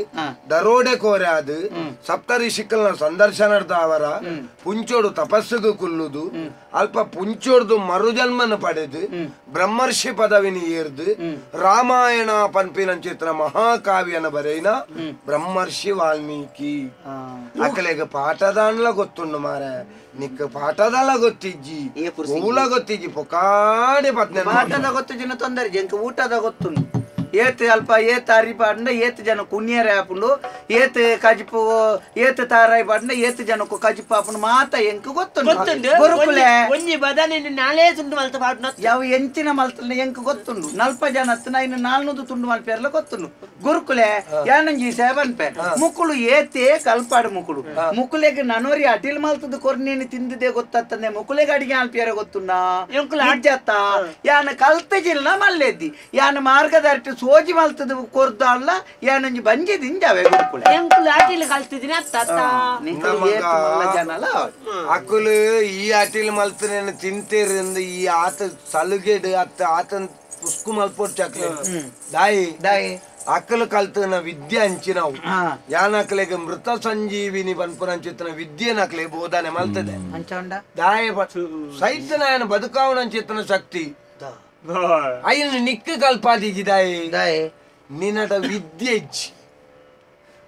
ದರೋಡೆ ಕೋರೆ ಅದು ಸಪ್ತ ಋಷಿಕಲ್ನ ಸಂದರ್ಶನದ ಅವರ ಪುಂಚೋಡು ತಪಸ್ಸುಗು ಕುಲ್ಲುದು ಅಲ್ಪ ಪುಂಚೋಡ್ದು ಮರುಜನ್ಮನ ಪಡೆದು ಬ್ರಹ್ಮರ್ಷಿ ಪದವಿನ ಏರ್ದು ರಾಮಾಯಣ ಪನ್ಪಿನಂಚಿತ್ರ ಮಹಾಕಾವ್ಯನ ಬರೆಯಿನ ಬ್ರಹ್ಮರ್ಷಿ ವಾಲ್ಮೀಕಿ ಅಕಲೆಗ ಪಾಠದಾನ್ಲ ಗೊತ್ತುಂಡು ಮಾರ ನಿಕ್ಕ ಪಾಠದಲ್ಲ ಗೊತ್ತಿಜ್ಜಿ ಊಲ ಗೊತ್ತಿಜ್ಜಿ ಪೊಕಾಡೆ ಪತ್ನಿ ಪಾಠದ ಗೊತ್ತು ಜನ ತೊಂದರೆ ಜಂಕ ಊಟದ ಗೊತ್ತುಂಡು ಏತ್ ಅಲ್ಪ ಏತ್ ಅರಿ ಪಾಡ್ಂಡ ಏತ್ ಜನ ಕುಣಿಯರೆ ಆಪುಂಡು ಏತ್ ಕಜಿಪು ಏತ್ ತಾರಾಯಿ ಪಾಡ್ಂಡ ಏತ್ ಜನಕ್ಕೂ ಕಜಿಪು ಆಪುಂಡು ಮಾತ ಎಂಕ್ ಗೊತ್ತುಂಡು ಗುರುಕುಲೆ ಒಂಜಿ ಬದನೆ ನಾಲೇ ತುಂಡು ಮಲ್ತ ಪಾಡ್ನ ಯಾವ ಎಂಚಿನ ಮಲ್ತನ ಎಂಕ್ ಗೊತ್ತುಂಡು ನಲ್ಪ ಜನ ಇನ್ನು 400 ತುಂಡು ಮಲ್ಪೆರ್ಲ ಗೊತ್ತುಂಡು ಗುರುಕುಲೆ ಯಾನಂಜಿ ಸೇವನ್ಪೆ ಮುಕ್ಕುಳು ಏತೇ ಕಲ್ಪಾಡು ಮುಕ್ಕುಳು ಮುಕ್ಕುಲೆಗ್ ನನೋರಿ ಅಟಿಲ್ ಮಲ್ತದ ಕೊರ್ನೇನು ತಿಂದಿದೆ ಗೊತ್ತತ್ತಂದೆ ಮುಕ್ಕುಲೆಗ್ ಅಡಿಗೆ ಅಲ್ಪಿಯರ ಗೊತ್ತುಂಡ ಅಜ್ಜತ್ತ ಯಾನ ಕಲ್ತಜಿಲ್ಲ ಮಲ್ಲೆದ್ದಿ ಯಾನ ಮಾರ್ಗದರ್ಶಿ ಸೋಜಿ ಮಲ್ತದ ಕೊರ್ದಾಲ್ಲ ಯಾನೊಂಜಿ ಬಂಜಿ ದಿಂಜಾವೆ ಗುರುಕುಲೆ ಎಂಕುಲು ಅಟಿಲ್ ಕಲ್ತಿದ್ದೀನಿ ಅತ್ತ ಜನಲ ಅಕುಲು ಈ ಅಟಿಲ್ ಮಲ್ತನೇನು ತಿಂತೇರಿಂದ ಈ ಆತ ಸಲುಗೆಡು ಅತ್ತ ಆತನ್ ಪುಸ್ಕು ಮಲ್ಪೊಡ್ಚಾಕ್ಲೆ ದಾಯಿ ದಾಯಿ ಅಕಲು ಕಲ್ತನ ವಿದ್ಯೆ ಅಂಚಿನವು ಯಾನಕಲೆಗೆ ಮೃತ ಸಂಜೀವಿನಿ ಪನ್ಪುನಂಚಿತ್ತನ ವಿದ್ಯೆನಕಲೆ ಬೋಧನೆ ಮಲ್ತದೆ ದಾಯ ಸೈತನಾಯನ ಬದುಕಾವನಂಚಿತ್ತನ ಶಕ್ತಿ ಅಯ್ಯನ ನಿಕ್ಕ ಕಲ್ಪಾದಿಜಿ ದಾಯಿ ದಾಯಿ ನಿನ್ನಡ ವಿದ್ಯೆ ಇಜ್ಜಿ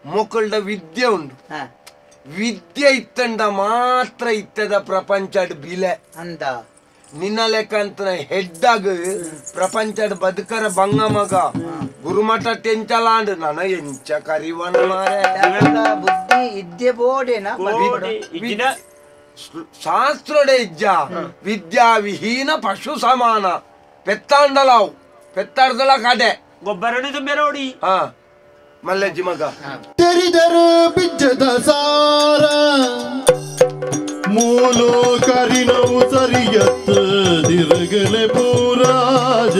ಮೊಕ್ಕಳ್ಡ ವಿದ್ಯೆ ಉಂಡು ವಿದ್ಯೆ ಇತ್ತಂಡ ಮಾತ್ರ ಇತ್ತದ ಪ್ರಪಂಚಡ್ ಬಿಲೆ ಅಂದ ನಿನ್ನ ಲೆಕ್ಕಂತನ ಹೆಡ್ಡಾಗ ಪ್ರಪಂಚದ ಬದುಕರ ಬಂಗ ಮಗ ಗುರುಮಠ ಟೆಂಚಲಾಂಡ್ ನನ ಎಂಚ ಕರಿವನ ಮಾರೆ ಬುದ್ಧಿ ಇದ್ದೆ ಬೋಡೇನ ಶಾಸ್ತ್ರಡೆ ಇಜ್ಜ ವಿದ್ಯಾ ವಿಹೀನ ಪಶು ಸಮಾನ ಪೆತ್ತಾಂಡಲಾವು ಪೆತ್ತಾಡ್ದಲ ಕಡೆ ಗೊಬ್ಬರನು ತುಂಬೇರೋಡಿ ಹಾ ಮಲ್ಲಜ್ಜಿ ಮಗ ತೆರಿದರು ಬಿಜ್ಜದ ಸಾರ ಮೂಲು ಕರಿನವು ಸರಿಯತ್ತು ತಿರುಗಲೆ ಪೂರಾಜ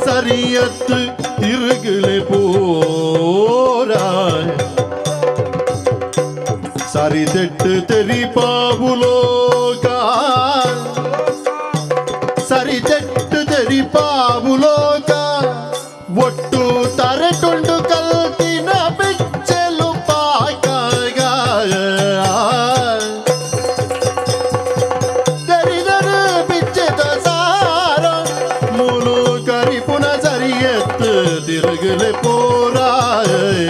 ಸರಿಯತ್ತು ತಿರುಗಲೆ ಪೋರಾಯ್ ಸರಿದೆಟ್ಟು ತೆರಿಪಾವುಲೋಕ ಸರಿದೆಟ್ಟು ತೆರಿಪಾವುಲೋಕ ಒಟ್ಟು ತರೆಟುಂಡು ಕಲ್ತಿನ ಬಿಚ್ಚಲು ಪಾಕ ತೆರಿದರು ಬಿಚ್ಚದ ಸಾರ ಮೂಲು ಕರಿಪುನ ಸರಿಯತ್ತು ತಿರುಗಲೆ ಪೋರಾಯ್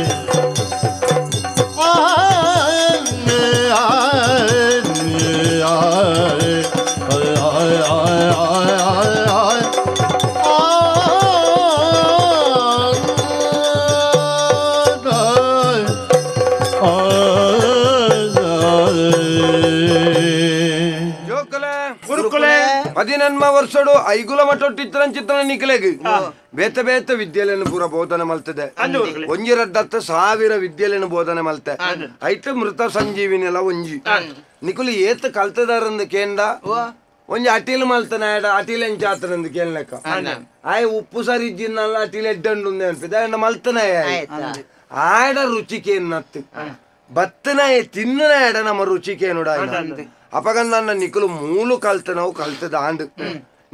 ಪದಿನನ್ಮ ವರ್ಷಡು ಐಗುಲ ಮಠೊಟ್ಟಿತ್ರ ಚಿತ್ರ ನಿಕಲೆಗ್ ಬೇತ ಬೇತ ವಿದ್ಯೆಲೆಯನ್ನು ಪೂರ ಬೋಧನೆ ಮಲ್ತದೆ ಒಂಜಿರಡ್ಡತ್ತ 1000 ವಿದ್ಯೆಲೆಯನ್ನು ಬೋಧನೆ ಮಲ್ತೆ ಐತ ಮೃತ ಸಂಜೀವಿನೆಲ್ಲ ಒಂಜಿ ನಿಕುಲು ಏತ್ ಕಲ್ತದಾರಂದು ಕೇಂಡ ಒಂಜಿ ಅಟೀಲ್ ಮಲ್ತನ ಅಟೀಲ್ ಎಂಚಾತನಂದು ಕೇಳ್ಲೆಕ್ಕ ಆಯ್ ಉಪ್ಪು ಸರಿ ಇಜ್ಜಿನ್ನಲ್ಲ ಅಟೀಲ್ ಎಡ್ಡಂಡು ಅನ್ಪಿದೆ ಆಯ್ ಮಲ್ತನ ಆಡ ರುಚಿಕೇನ್ನತ್ತು ಬತ್ತನಾಯ ತಿನ್ನನಾಯಡ ನಮ್ಮ ರುಚಿಕೇನುಡ ಅಪಗಂದ ನಿಕುಲು ಮೂಲು ಕಲ್ತನವು ಕಲ್ತದ ಆಂಡ್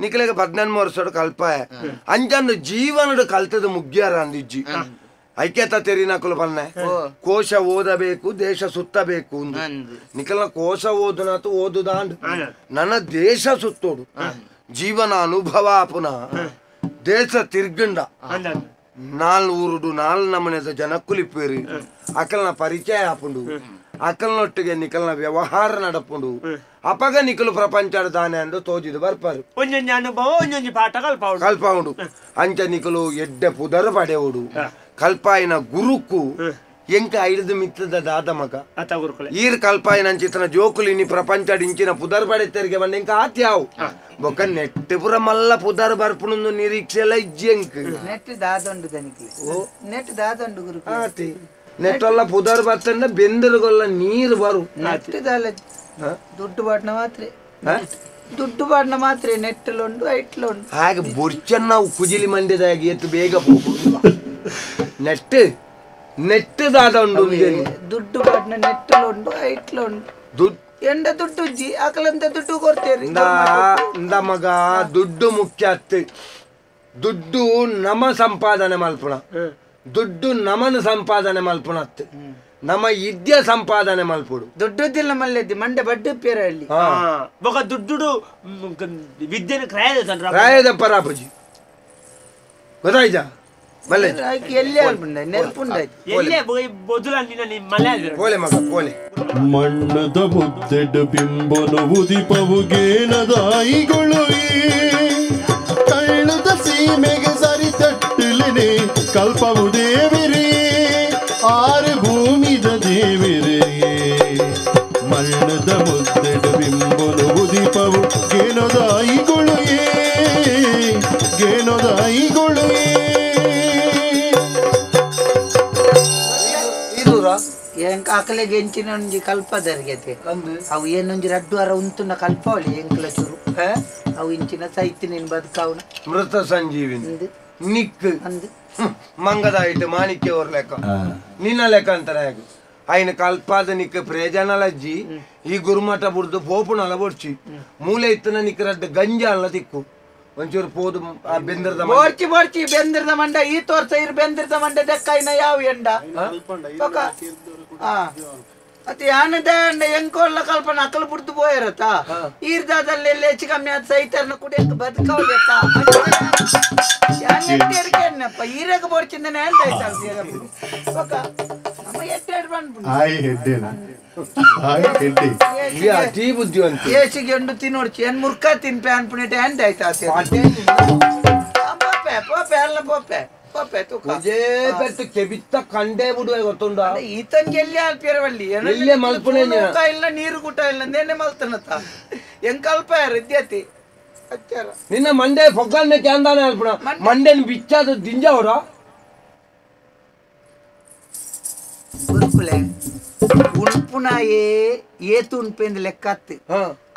ನಿಕಲೆಗ 18 ವರ್ಷಡು ಕಲ್ಪಾಯ ಅಂಚಂದು ಜೀವನಡು ಕಲ್ತದ ಮುಗ್ಯಾರ ಅಂದಿಜ್ಜಿ ಐಕ್ಯತ ತೆರಿನಕುಲು ಪನ್ನೆ ಕೋಶ ಓದಬೇಕು ದೇಶ ಸುತ್ತಬೇಕು ನಿಕಲ್ನ ಕೋಶ ಓದುನಾತು ಓದುದಾಂಡ್ ನನ್ನ ದೇಶ ಸುತ್ತೋಡು ಜೀವನ ಅನುಭವ ಪುನಃ ದೇಶ ತಿರ್ಗಂಡ ನಾಲ್ ಊರುಡು ನಾಲ್ ನಮನೆದ ಜನಕ್ಕುಲಿಪ್ಪೇರು ಅಕಲ್ನ ಪರಿಚಯ ಆಪುಂಡು ಅಕಲ್ನೊಟ್ಟಿಗೆ ನಿಕಲ್ನ ವ್ಯವಹಾರ ನಡಪುಂಡು ಅಪಗ ನಿಕಲು ಪ್ರಪಂಚದ ದಾನೆ ಅಂದು ತೋಜಿದು ಬರ್ಪಾರು ಒಂಜೊಂಜಿ ಅನುಭವ ಒಂಜೊಂಜಿ ಪಾಠ ಕಲ್ಪಾವುಡು ಕಲ್ಪಾವುಡು ಅಂಚ ನಿಕಲು ಎಡ್ಡೆ ಪುದರ್ ಪಡೆವುಡು ಕಲ್ಪಾಯಿನ ಗುರುಕು ಎಂಕ ಐದು ಮಿತ್ತದ ದಾದ ಮಗ ಈರ್ ಕಲ್ಪಾಯಿನ ಅಂಚಿತನ ಜೋಕುಲು ಇನಿ ಪ್ರಪಂಚ ಇಂಚಿನ ಪುದರ್ ಪಡೆತರಿಗೆ ಬಂದ ಎಂಕ ಆತ್ಯಾವು ಬೊಕ್ಕ ನೆಟ್ ಪುರ ಮಲ್ಲ ಪುದರ್ ಬರ್ಪುಣು ನಿರೀಕ್ಷೆ ಎಲ್ಲ ಇಜ್ಜಿ ಎಂಕ್ ನೆಟ್ ದಾದೊಂಡು ದನಿಕ್ಲೆ ನೆಟ್ ದಾದೊಂಡು ಗುರು ಆತಿ ನೆಟ್ಟಲ್ಲ ಪುದರ್ ಬರ್ತಂಡ ಬೆಂದರುಗೊಲ್ಲ ನೀರು ಬರು ನೆಟ್ ದಾಲ ದುಡ್ಡು ಬಾಟ್ನ ಮಾತ್ರ ದುಡ್ಡು ಬಾಡ್ನ ಮಾತ್ರ ನೆಟ್ಟಲುಂಡು ಐಟ್ಲುಂಡು ಹಾಗೆ ಬೊರ್ಚನ್ನ ನಾವು ಕುಜಿಲಿ ಮಂಡ್ಯದಾಗಿ ಎತ್ತು ಬೇಗ ಹೋಗುದು ನೆಟ್ ನೆಟ್ ದಾದ ಉಂಡು ದುಡ್ಡು ಬಾಡ್ನ ನೆಟ್ಟಲುಂಡು ಐಟ್ಲುಂಡು ದುಡ್ಡು ಎಂಡ ದುಡ್ಡು ಜಿ ಆಕಲಂತ ದುಡ್ಡು ಕೊಡ್ತೇರಿ ಇಂದ ಮಗ ದುಡ್ಡು ಮುಖ್ಯ ಅತ್ತೆ ದುಡ್ಡು ನಮ ಸಂಪಾದನೆ ಮಲ್ಪುಣ ದುಡ್ಡು ನಮನ ಸಂಪಾದನೆ ಮಲ್ಪುಣ ಅತ್ತೆ ನಮ್ಮ ಇದ್ಯ ಸಂಪಾದನೆ ಮಲ್ಪುಡು ದುಡ್ಡುದಿಲ್ಲ ಮಲ್ಲೆದ್ದಿ ಮಂಡೆ ಬಡ್ಡು ಪೇರಲ್ಲಿ ಬೊಕ ದುಡ್ಡು ವಿದ್ಯೆನ ಕ್ರಯದ ಕ್ರಯದ ಪರಾಪಜಿ ಗೊತ್ತಾಯ್ತಾ ಮಲ್ಲೆ ಎಲ್ಲಿ ಅಲ್ಪುಂಡ ನೆರ್ಪುಂಡ ಎಲ್ಲೇ ಬೊದುಲ ನಿನ್ನ ಮಲೆ ಪೋಲೆ ಮಗ ಪೋಲೆ ಮಣ್ಣದ ಮುದ್ದೆಡು ಬಿಂಬನು ಉದಿಪವು ಗೇನದಾಯಿಗಳು ಕಳ್ಳದ ಸೀಮೆಗೆ ಸರಿ ತಟ್ಟಲಿನೆ ಕಲ್ಪವು ದೇವಿರೇ ಆರು ಭೂಮಿದ ದೇವಿರೇ ಮಣ್ಣದ ಮುದ್ದೆಡು ಬಿಂಬನು ಉದಿಪವು ಗೇನದಾಯಿಗಳು ಗೇನದಾಯಿಗಳು ಎಂಕ ಆಕಲೆಗೆ ಎಂಚಿನ ಒಂಜಿ ಕಲ್ಪದರ್ಗೆತೆ ಅವು ಏನೊಂಜಿ ರಡ್ಡು ಅರ ಉಂತುನ ಕಲ್ಪವಳಿ ಎಂಕಲ ಚೂರು ಅವು ಇಂಚಿನ ಸೈತಿನ ಬದುಕಾವನ ಮೃತ ಸಂಜೀವಿನಿ ನಿಕ್ ಮಂಗದಾಯಿಟ್ಟು ಮಾಣಿಕ್ಯ ಅವ್ರ ಲೆಕ್ಕ ನಿನ್ನ ಲೆಕ್ಕ ಅಂತಾರೆ ಹಾಗೆ ఆయన ಕಲ್ಪಾದ ನಿಕ್ ಪ್ರಯೋಜನಲಜ್ಜಿ ಈ ಗುರುಮಠ ಬುಡ್ದು ಪೋಪುನಲ ಬೊಡ್ಚಿ ಮೂಲೆ ಇತ್ತನ ನಿಕ್ ರಡ್ಡು ಗಂಜ ಅಲ್ಲ ತಿಕ್ಕು ಒಂಚೂರು ಪೋದು ಆ ಬೆಂದ್ರದ ಬೋರ್ಚಿ ಬೋರ್ಚಿ ಬೆಂದ್ರದ ಮಂಡ ಈ ತೋರ್ಸ ಇರ್ ಬೆಂದ್ರದ ಮಂಡ ದೆಕ್ಕೈನ ಯಾವ ಎಂಡ ಅತಿ ಆನದ ಎಂಕೋಲ್ಲ ಕಲ್ಪನ ಅಕಲ್ ಬುಡ್ದು ಪೋಯಿರತ್ತ ಈರ್ದಾದಲ್ಲಿ ಹೆಚ್ಚು ಕಮ್ಮಿ ಆದ ಸೈತರ್ನ ಕುಡಿಯಕ್ಕೆ ಬದುಕವಲ್ಲತ್ತ ಎಟ್ಟೆಡ್ಕೆನ್ನಪ್ಪ ಈರಗ ಬೋರ್ಚಿಂದನೆ ಅತಿ ಬುದ್ಧಿವಂತ ಏಸಿಗೆ ಎಂಡು ತಿನ್ನೋಡ್ಚಿ ಏನ್ ಮುರ್ಕ ತಿನ್ಪೆ ಅನ್ಪುಣಿಟ ಎಂಡ್ ಆಯ್ತಾ ಪೋಪೆ ಪೋಪೆ ಅಲ್ಲ ಪೋಪೆ ಪೋಪೆ ತೂಕ ಕೆಬಿತ್ತ ಕಂಡೇ ಬಿಡುವೆ ಗೊತ್ತುಂಡ ಈತನ್ಗೆ ಎಲ್ಲಿ ಅಲ್ಪಿರವಲ್ಲಿ ಎಲ್ಲೇ ಮಲ್ಪುಣೆ ಇಲ್ಲ ನೀರು ಗುಟ ಇಲ್ಲ ನೇನೆ ಮಲ್ತನತ್ತ ಹೆಂಗ್ ಕಲ್ಪ ಯಾರು ಇದ್ಯತಿ ಅಚ್ಚಾರ ನಿನ್ನ ಮಂಡೆ ಪೊಗ್ಗನ್ನೆ ಕ್ಯಾಂದಾನೆ ಅಲ್ಪುಣ ಮಂಡೆನ್ ಬಿಚ್ಚಾದ ದಿಂಜವರ ಗುರುಕುಲೆ ಉಣ್ಪುನಾಯೇ ಏತು ಉಣ್ಪೆಂದು ಲೆಕ್ಕ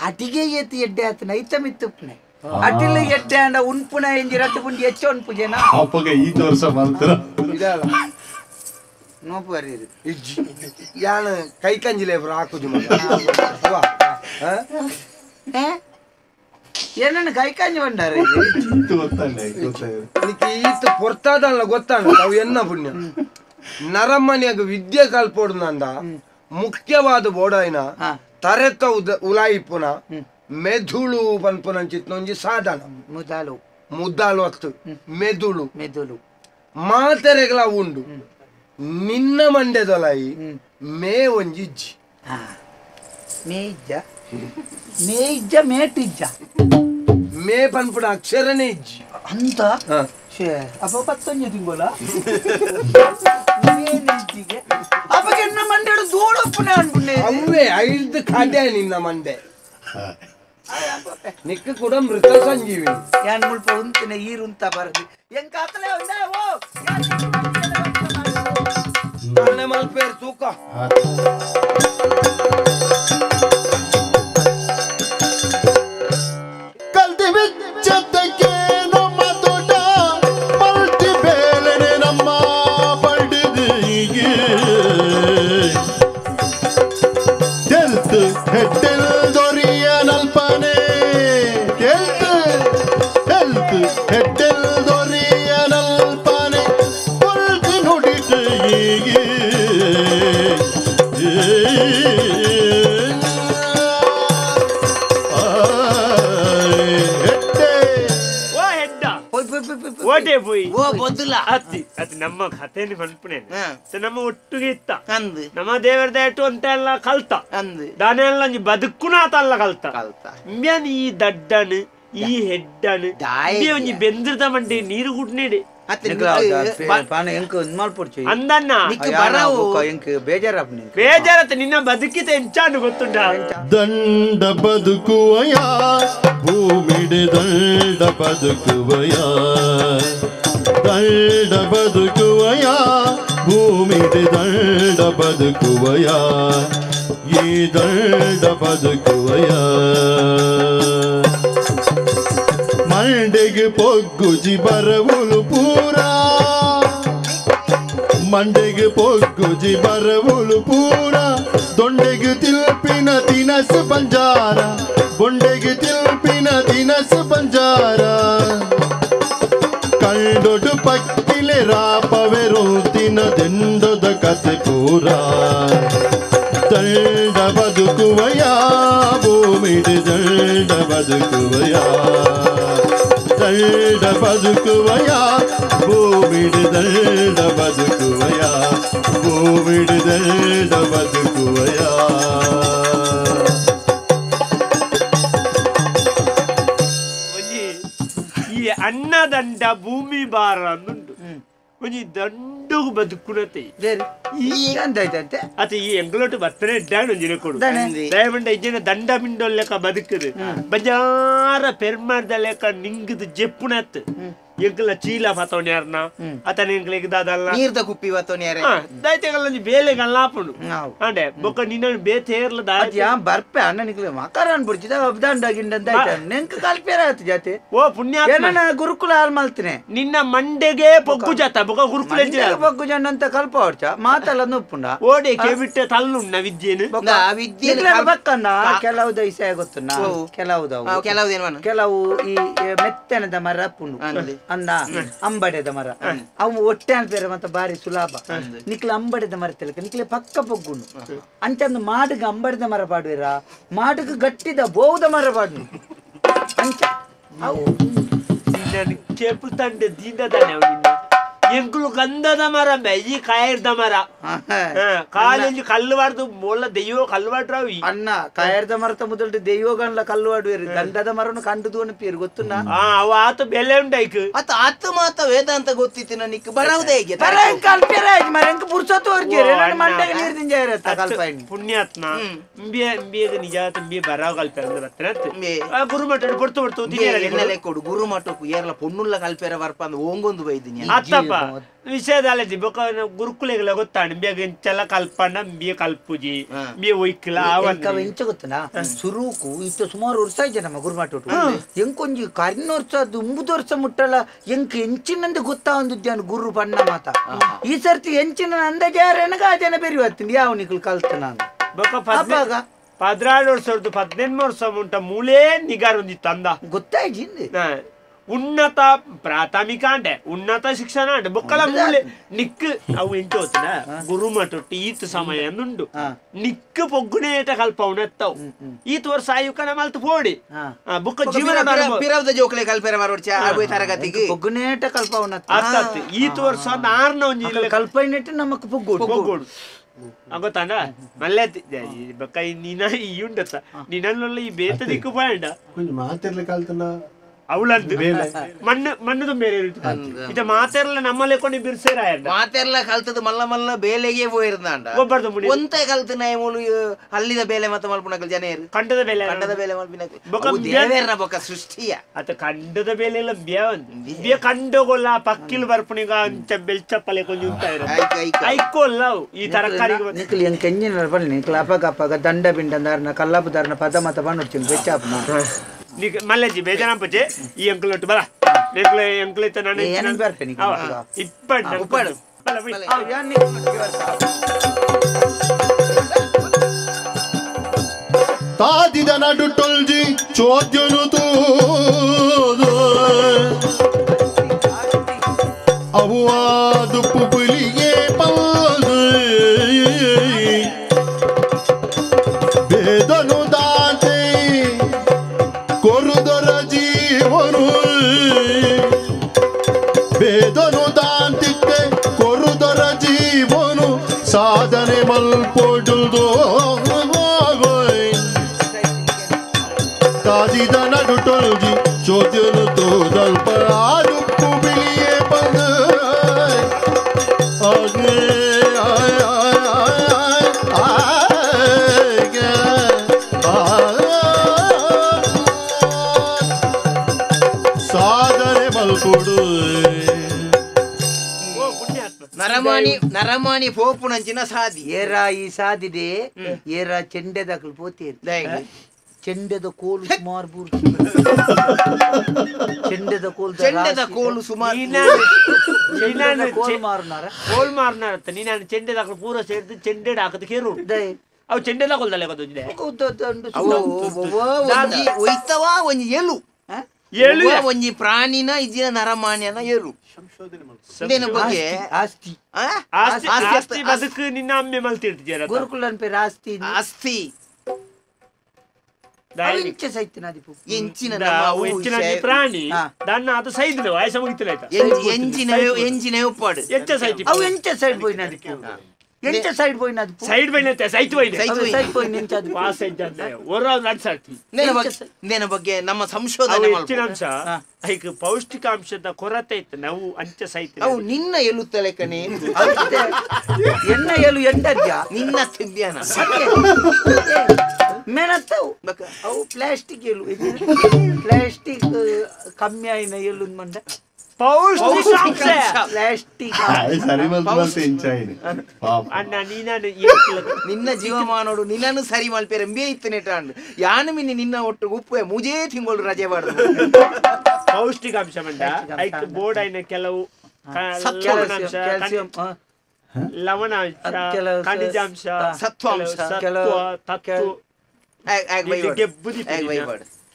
ಅಟಿಗೆ ಏತು ಎಡ್ಡೆ ಆತನ ಐತ ಮಿತ್ತುಪ್ನೆ ಅಟಿಲ ಎಡ್ಡೆ ಅಂಡ ಉಣ್ಪುನ ಎಂಜಿ ರಟ್ಟು ಪುಂಡಿ ಹೆಚ್ಚು ಉಣ್ಪುಜೇನಾ ಅಪ್ಪಗ ಈ ತೋರ್ಸ ಮಂತ್ರ ನೋಪು ಬರೀರಿ ಇಜ್ಜಿ ಯಾನ ಕೈ ಕಂಜಿಲೆ ಹಾಕುಜಿ ಮಗ ಏನನ್ನ ಕೈ ಕಂಜಿ ಬಂಡಾರ ಈತ ಪೊರ್ತಾದಲ್ಲ ಗೊತ್ತಾಣ ಅವು ಎನ್ನ ಪುಣ್ಯ ನರಮನೆಯಾಗ ವಿದ್ಯೆ ಕಲ್ಪೋಡು ನಂದ ಮುಖ್ಯವಾದ ಬೋಡಾಯಿನ ತರೆತ ಉಲಾಯಿಪುನ ಮೆದುಳು ಪನ್ಪುನಂಚಿತ್ನೊಂಜಿ ಸಾಧನ ಮುದಾಲು ಮುದ್ದಾಲು ಅತ್ತು ಮೆದುಳು ಮೆದುಳು ಮಾತೆರೆಗಳ ಉಂಡು ನಿನ್ನ ಮಂಡ್ಯದೊಲಾಯಿ ಮೇ ಒಂಜಿ ಇಜ್ಜಿ ಮೇ ಇಜ್ಜ ಮೇ ಇಜ್ಜ ಮೇಟಿಜ್ಜ ಮೇ ಪನ್ಪುಡ ಅಕ್ಷರನೇ ಇಜ್ಜಿ ಅಂತ ಅಪ್ಪ ಪತ್ತೊಂಜಿ ತಿಂಗೋಲ ಅಪ್ಪಗೆ ಮಂಡ್ಯಡು ದೂಡಪ್ಪನೆ ಅನ್ಪುಣೆ ಅವೇ ಐದು ಕಡೆ ನಿನ್ನ ಮಂಡೆ ನಿಕ್ಕ ಕೂಡ ಮೃತ ಸಂಜೀವಿ ಯಾನ್ ಮುಲ್ಪ ಉಂತಿನ ಈರುಂತ ಬರದು ಎಂಕ ಆತಲೇ ಒಂದೇ ಓ ಮಲ್ಪೇರ್ ತೂಕ ಕಲ್ತಿ ಬಿಚ್ಚದಕ್ಕೆ ನಮ್ಮ ತೋಟ ಪಲ್ಟಿ ಬೇಲನೆ ನಮ್ಮ ಪಡೆದಿಗೆ ತೆಲ್ತು ಹೆಟ್ಟೆಲ್ ದೊರೆಯ ನಲ್ಪನೆ ತೆಲ್ತು ತೆಲ್ತು ಹೆಟ್ಟೆಲ್ ದೊರೆಯ ನಲ್ಪನೆ ಪಲ್ಟಿ ನುಡಿತು ಹೀಗೆ. ಓಟೆ ಪೋಯಿ ಓ ಬೊದ್ದುಲ ಅತ್ತಿ ಅತಿ ನಮ್ಮ ಕಥೆని ಪನ್ಪುನೇನೆ ನಮ್ಮ ಒಟ್ಟುಗೆ ಇತ್ತ ಅಂದ್ ನಮ್ಮ ದೇವರ ದಯಟು ಅಂತ ಎಲ್ಲ ಕಲ್ತ ಅಂದ್ ದಾನೆಲ್ಲ ಒಂಜಿ ಬದುಕುನಾತ ಅಲ್ಲ ಕಲ್ತ ಕಲ್ತ ಇಂಬ್ಯಾನ್ ಈ ದಡ್ಡನು ಈ ಹೆಡ್ಡನು ಇಂಬೆ ಒಂಜಿ ಬೆಂದ್ರದ ಮಂಡಿ ನೀರು ಗುಡ್ನೇಡೆ ಬೇಜಾರತ್ತ ನಿನ್ನ ಬದುಕಿತ ಎಂಚಾನು ಗೊತ್ತುಂಟ ದಂಡ ಬದುಕುವಯ ಭೂಮಿಡೆ ದಂಡ ಬದುಕುವಯ ದಂಡ ಬದುಕುವಯ ಭೂಮಿಡೆ ದಂಡ ಬದುಕುವಯ ಈ ದಂಡ ಬದುಕುವಯ ಮಂಡೆಗೆ ಪೊಗ್ಗುಜಿ ಬರವುಲು ಪೂರ ಮಂಡೆಗೆ ಪೊಗ್ಗುಜಿ ಬರವುಲು ಪೂರ ದೊಂಡೆಗೆ ತಿಲ್ಪಿನ ತಿನಸು ಬಂಜಾರ ಬೊಂಡೆಗೆ ತಿಲ್ಪಿನ ತಿನಸು ಬಂಜಾರ ಕಂಡೊಡು ಪಕ್ಕಿಲೆ ರಾಪವೆರು ತಿನದೆಂಡದ ಕತೆ ಪೂರ ದಂಡ ಬದುಕುವಯ ಭೂಮಿಡೆ ದಂಡ ಬದುಕುವಯ ದಂಡ ಬದುಕುವಯ ಭೂಮಿಡೆ ದಂಡ ಬದುಕುವಯ ಭೂಮಿಡೆ ದಂಡ ಬದುಕುವಯ. ಈ ಅನ್ನದಂಡ ಭೂಮಿ ಭಾರ ಅಂದುಂಟು ಒಂಜಿ ದಂಡುಗು ಬದುಕುನತೆ ಅತ ಈ ಎಂಗ್ಲೋಟು ಬರ್ತನೆ ಇಡ್ಡಾನು ಒಂಜಿನ ಕೊಡು ದಯಮಂಡ ಇಜ್ಜನ ದಂಡ ಮಿಂಡೊಲ್ಲೆಕ ಬದುಕುದು ಬಜಾರ ಪೆರ್ಮಾರ್ದ ಲೆಕ್ಕ ನಿಂಗದು ಜೆಪ್ಪುನತ್ ಎಂಕಲ ಚೀಲ ಪತೋನ್ಯಾರ್ನ ಅತನ ಎಂಕ್ಲೆಗ್ ದಾದಲ್ಲ ನೀರ್ದ ಕುಪ್ಪಿ ಪತೋನ್ಯಾರ ದೈತೆಗಲ್ಲ ಒಂಜಿ ಬೇಲೆಗಲ್ಲ ಆಪುಂಡು ಅಂಡೆ ಬೊಕ್ಕ ನಿನ್ನ ಬೇತೇರ್ಲ ದಾಯ ಬರ್ಪೆ ಅಣ್ಣ ನಿಕ್ಲೆ ಮಕರಾನ್ ಬುಡ್ಚಿದ ದಂಡ ಗಿಂಡ ನೆಂಕ ಕಲ್ಪೇರ ಆಯ್ತು ಜಾತಿ ಓ ಪುಣ್ಯ ಏನನ ಗುರುಕುಲ ಹಾಲ್ ಮಲ್ತಿನಿ ನಿನ್ನ ಮಂಡೆಗೆ ಪೊಗ್ಗು ಜಾತ ಬೊಕ್ಕ ಗುರುಕುಲ ಪೊಗ್ಗು ಜನ ಅಂತ ಕಲ್ಪ ಹೊಡ್ಚ ಮಾತಲ್ಲ ನುಪ್ಪುಂಡ ಓಡೆ ಕೇಬಿಟ್ಟೆ ತಲ್ಲುಣ್ಣ ವಿದ್ಯೆನು ವಿದ್ಯೆ ಬಕ್ಕನ್ನ ಕೆಲವು ದೈಸ ಗೊತ್ತುಣ್ಣ ಕೆಲವುದವು ಕೆಲವು ಕೆಲವು ಈ ಮೆತ್ತನದ ಮರ ಪುಂಡು ಅಂದ ಅಂಬಡೆದ ಮರ ಅವು ಒಟ್ಟೆ ಅನ್ಪೇರ ಮತ್ತೆ ಬಾರಿ ಸುಲಭ ನಿಕ್ಲ ಅಂಬಡೆದ ಮರ ತೆಲಕ ನಿಕ್ಲೆ ಪಕ್ಕ ಪೊಗ್ಗುಂಡು ಅಂಚಂದು ಮಾಡುಗ ಅಂಬಡೆದ ಮರ ಪಾಡುವಿರ ಮಾಡುಗ ಗಟ್ಟಿದ ಬೋವುದ ಮರ ಪಾಡು ಅಂಚ ಅವು ಚೆಪ್ಪು ತಂಡೆ ದಿಂದದಾನೆ ನಿನ್ನ ಎಂಕುಲು ಗಂಧದ ಮರ ಈ ಕಾಯರ್ದ ಮರ ಕಾಲೇಜು ಕಲ್ಲು ಬಾರ್ದು ಮೊಲ್ಲ ದೆಯ್ಯೋ ಕಲ್ಲು ಬಾಡ್ರಾವಿ ಅಣ್ಣ ಕಾಯರ್ದ ಮರತ ಮೊದಲು ದೆಯ್ಯೋ ಗಂಡ್ಲ ಕಲ್ಲು ಬಾಡುವೇರು ಗಂಧದ ಮರನು ಕಂಡು ಅನ್ಪೇರು ಗೊತ್ತುನ ಅವ ಆತ ಬೆಲೆ ಉಂಡಾಯ್ಕು ಆತ ಆತ ಮಾತ ವೇದಾಂತ ಗೊತ್ತಿತ್ತು ನನಗೆ ಬರವುದೇ ಹೇಗೆ ಪುಣ್ಯಾತ್ಮ ಇಂಬಿಯ ನಿಜಾತ ಇಂಬಿಯ ಬರಾವ್ ಕಲ್ಪೇರ ಬರ್ತನೆ ಗುರುಮಠ ಪೊರ್ತು ಪೊರ್ತು ಕೊಡು ಗುರುಮಠಕ್ಕೂ ಏರ್ಲ ಪೊಣ್ಣುಲ್ಲ ಕಲ್ಪೇರ ಬರ್ಪ ಅಂದ್ ಓಂಗೊಂದು ಬೈದಿನಿ ಅತ್ತಪ್ಪ ವಿಷಯದಾಲಜಿ ಬೊಕ ಗುರುಕುಲೆಗಳ ಗೊತ್ತಾಣ ಬೇಗ ಇಂಚಲ ಕಲ್ಪಣ್ಣ ಬಿಯ ಕಲ್ಪುಜಿ ಬಿಯ ಒಯ್ಕಲ ಎಂಚ ಗೊತ್ತನಾ ಸುರುಕು ಇತ್ತ ಸುಮಾರು ವರ್ಷ ಆಯ್ತು ನಮ್ಮ ಗುರುಮಠ ಎಂಕೊಂಜಿ ಕರಿನ ವರ್ಷ ಒಂಬತ್ತು ವರ್ಷ ಮುಟ್ಟಲ್ಲ ಎಂಕ್ ಎಂಚಿನಂದು ಗೊತ್ತಾವಂದಿದ್ದಾನು ಗುರು ಬಣ್ಣ ಮಾತ ಈ ಸರ್ತಿ ಎಂಚಿನ ಅಂದಾಜಾರನಗ ಆ ಜನ ಬೇರೆ ಬರ್ತೀನಿ ಯಾವ ನಿಕಲ್ ಕಲ್ತ ನಾನು ಬೊಕ 16 ವರ್ಷದ್ದು 18 ವರ್ಷ ಉಂಟ ಮೂಲೇ ನಿಗಾರೊಂದಿತ್ತು ಅಂದ ಗೊತ್ತಾಯ್ತು ಉನ್ನತ ಪ್ರಾಥಮಿಕ ಅಂಡೆ ಉನ್ನತ ಶಿಕ್ಷಣ ಅಂಡೆ ಬೊಕ್ಕಲ ಮೂಲೆ ನಿಕ್ ಅವು ಎಂಟು ಹೊತ್ತಿನ ಗುರುಮಠ ಈತ ಸಮಯ ಉಂಡು ನಿಕ್ ಪೊಗ್ಗುನೇಟ ಕಲ್ಪ ಉಣತ್ತವು ಈತ ವರ್ಷ ಆಯುಕ ನಮ್ಮಲ್ತು ಪೋಡಿ ಬೊಕ್ಕ ಜೀವನ ಜೋಕ್ಲೆ ಕಲ್ಪೇರ ತರಗತಿಗೆ ಪೊಗ್ಗುನೇಟ ಕಲ್ಪ ಅರ್ಥಾತ್ ಈತ ವರ್ಷ ಆರ್ನ ಒಂಜಿ ಕಲ್ಪನೆಟ್ ನಮಕ್ ಪೊಗ್ಗೋಡು ಪೊಗ್ಗೋಡು ಗೊತ್ತಾಂಡ ಮಲ್ಲೆ ಬೊಕ್ಕ ನೀನ ಈ ಉಂಡತ್ತ ನಿನ್ನಲ್ಲ ಈ ಬೇತ ದಿಕ್ಕು ಪಾಂಡ ಮಾತಿರ್ಲಿ ಕಲ್ತನ ಅವಳದ್ದು ಮಣ್ಣು ಮಣ್ಣು ಬೇರೆ ಇದ ಮಾತೆರ್ಲ ನಮ್ಮಲ್ಲೇ ಕೊಂಡು ಬಿರ್ಸೇರ ಮಾತೆರ್ಲ ಕಲ್ತದ ಮಲ್ಲ ಮಲ್ಲ ಬೇಲೆಗೆ ಪೋಯಿರ್ದಾಂಡ ಗೊಬ್ಬರದ ಮುಡಿ ಒಂತೆ ಕಲ್ತ ನಾಯಿ ಅಲ್ಲಿದ ಬೇಲೆ ಮತ್ತೆ ಮಲ್ಪುನಕಲ್ ಜನ ಕಂಡದ ಬೇಲೆ ಕಂಡದ ಬೇಲೆ ಮಲ್ಪಿನಕಲ್ ದೇವೇರ್ನ ಬೊಕ್ಕ ಸೃಷ್ಟಿಯ ಅತ ಕಂಡದ ಬೇಲೆ ಎಲ್ಲ ಬೇವಂದು ಬೇ ಕಂಡೋಗೊಲ್ಲ ಪಕ್ಕಿಲ್ ಬರ್ಪುನಿಗ ಅಂಚ ಬೆಲ್ಚಪ್ಪಲೆ ಕೊಂಚ ಉಂಟಾಯಿರ ಐಕೋಲ್ಲ ಈ ತರಕಾರಿ ನಿಕ್ಲ್ ಎಂಕ್ ಎಂಜಿನ ಬನ್ನಿ ನಿಕ್ಲ್ ಅಪಗ ಅಪಗ ದಂಡ ಪಿಂಡಂದಾರನ ಕಲ್ಲಾಪುದಾರನ ಪದ ಮತ ಬಣ್ಣುಡ್ಚಿನ ಬೆಚ್ಚಾಪನ ಮಲ್ಲಜ್ಜಿ ಬೇಜಾನಪ್ಪಜೆ ಈ ಅಂಕಲ್ ಒಟ್ಟು ಬಲ ಎಂಕ್ಲೆ ಎಂಕ್ಲೆ ನಾನು ಇಪ್ಪಡು ತಾದಿದ ನಡು ಟೊಲ್ಜಿ ಚೋದ್ಯನು ತೂದು ಅವು ಆದುಪ್ಪು ಪುಲಿಗೆ ಪಲ್ದು ಬೇದನು ದಾತೆ ಕೊರುದೊರ ಜೀವನು ಮಲ್ಪೊಡುದು ತಾಜಿದ ನಡುಟೊಲ್ಜಿ ಚೋದ್ಯನು ತೋದಲ್ಪ ಆದುಪ್ಪು ಬಿಳಿಯೇ ಬಂದ ಅದೇ ಸಾಧನೆ ಮಲ್ಪೊಡು ನರಮಾನಿ ನರಮಾನಿ ಪೋಪುನಂಚಿನ ಸಾದಿ ಏರಾ ಈ ಸಾದಿದೆ ಏರಾ ಚೆಂಡೆದಕಲು ಪೋತೇರು ಚೆಂಡೆದ ಕೋಲು ಸುಮಾರು ಬೂರ್ತಿ ಚೆಂಡೆದ ಕೋಲು ಚೆಂಡೆದ ಕೋಲು ಸುಮಾರು ಕೋಲು ಮಾರುನಾರ ಕೋಲ್ ಮಾರುನಾರ ನೀನು ಚೆಂಡೆದಾಕಲು ಪೂರ ಸೇರ್ದು ಚೆಂಡೆಡ್ ಹಾಕದ ಕೇರು ಅವು ಚೆಂಡೆದ ಕೊಲ್ದಲ್ಲ ಗೊತ್ತಿದೆ ಒಂಜಿ ಒಯ್ತವಾ ಒಂಜಿ ಎಲು ಎಲು ಒಂಜಿ ಪ್ರಾಣಿನ ಇಜ್ಜಿನ ನರಮಾನ್ಯನ ಎಲು ಬಗ್ಗೆ ಆಸ್ತಿ ಆಸ್ತಿ ಬದುಕು ನಿನ್ನ ಅಮ್ಮೆ ಮಲ್ತಿರ್ತಿದ್ಯಾ ಗುರುಕುಲನ್ ಪೇರು ಆಸ್ತಿ ಆಸ್ತಿ ಪ್ರಾಣಿ ದಣ್ಣ ಅದು ಸೈದಿಲ್ಲ ವಯಸ್ಸ ಮುಗಿತಿಲ್ಲ ಎಂಜಿನ ಉಪ್ಪಾಡು ಎಂಚ ಸೈತಿ ಅವು ಎಂಚ ಸೈಡ್ ಪೋಯಿನ ಎಂಚ ಸೈಡ್ ಪೋಯಿನ ಸೈಡ್ ಪೋಯಿನ ಸೈತ್ ಪೋಯಿನ ಸೈಡ್ ಪೋಯಿನ ಎಂಚ ಅದು ಪಾಸ್ ಎಂಚ ಒರ ನಡ್ಸಾತಿ ನೇನ ಬಗ್ಗೆ ನಮ್ಮ ಸಂಶೋಧನೆ ಹೆಚ್ಚಿನ ಅಂಶ ಐಕ್ ಪೌಷ್ಟಿಕಾಂಶದ ಕೊರತೆ ಇತ್ತು ನಾವು ಅಂಚ ಸೈತಿ ಅವು ನಿನ್ನ ಎಲುತ್ತಲೆ ಕಣೆ ಎನ್ನ ಎಲು ಎಂಡದ್ಯಾ ನಿನ್ನ ತಿಂದ್ಯಾನ ಮೆನತ್ತವು ಅವು ಪ್ಲಾಸ್ಟಿಕ್ ಎಲು ಪ್ಲಾಸ್ಟಿಕ್ ಕಮ್ಮಿ ಆಯಿನ ಎಲು ಮಂಡ ಪೌಷ್ಟಿಕಾಂಶ ಪ್ಲಾಸ್ಟಿಕ್ ಸರಿ ಮಲ್ತು ಇಂಚಾಯಿನಿ ಅಣ್ಣ ನೀನು ನಿನ್ನ ಜೀವಮಾನೋಡು ನಿನ್ನನ್ನು ಸರಿ ಮಲ್ಪೇರೆ ಎಂಬೇ ಇತ್ತು ನೆಟ್ಟಾಂಡು ಯಾನು ಮಿನಿ ನಿನ್ನ ಒಟ್ಟು ಉಪ್ಪು ಮುಜೇ ತಿಂಗಳು ರಜೆ ಬಾರ್ದು ಪೌಷ್ಟಿಕಾಂಶ ಮಂಡ ಐಕ್ ಬೋರ್ಡ್ ಆಯ್ನ ಕೆಲವು ಲವಣಾಂಶ ಲವಣಾಂಶ ಖನಿಜಾಂಶ ಸತ್ವಾಂಶ ತತ್ವ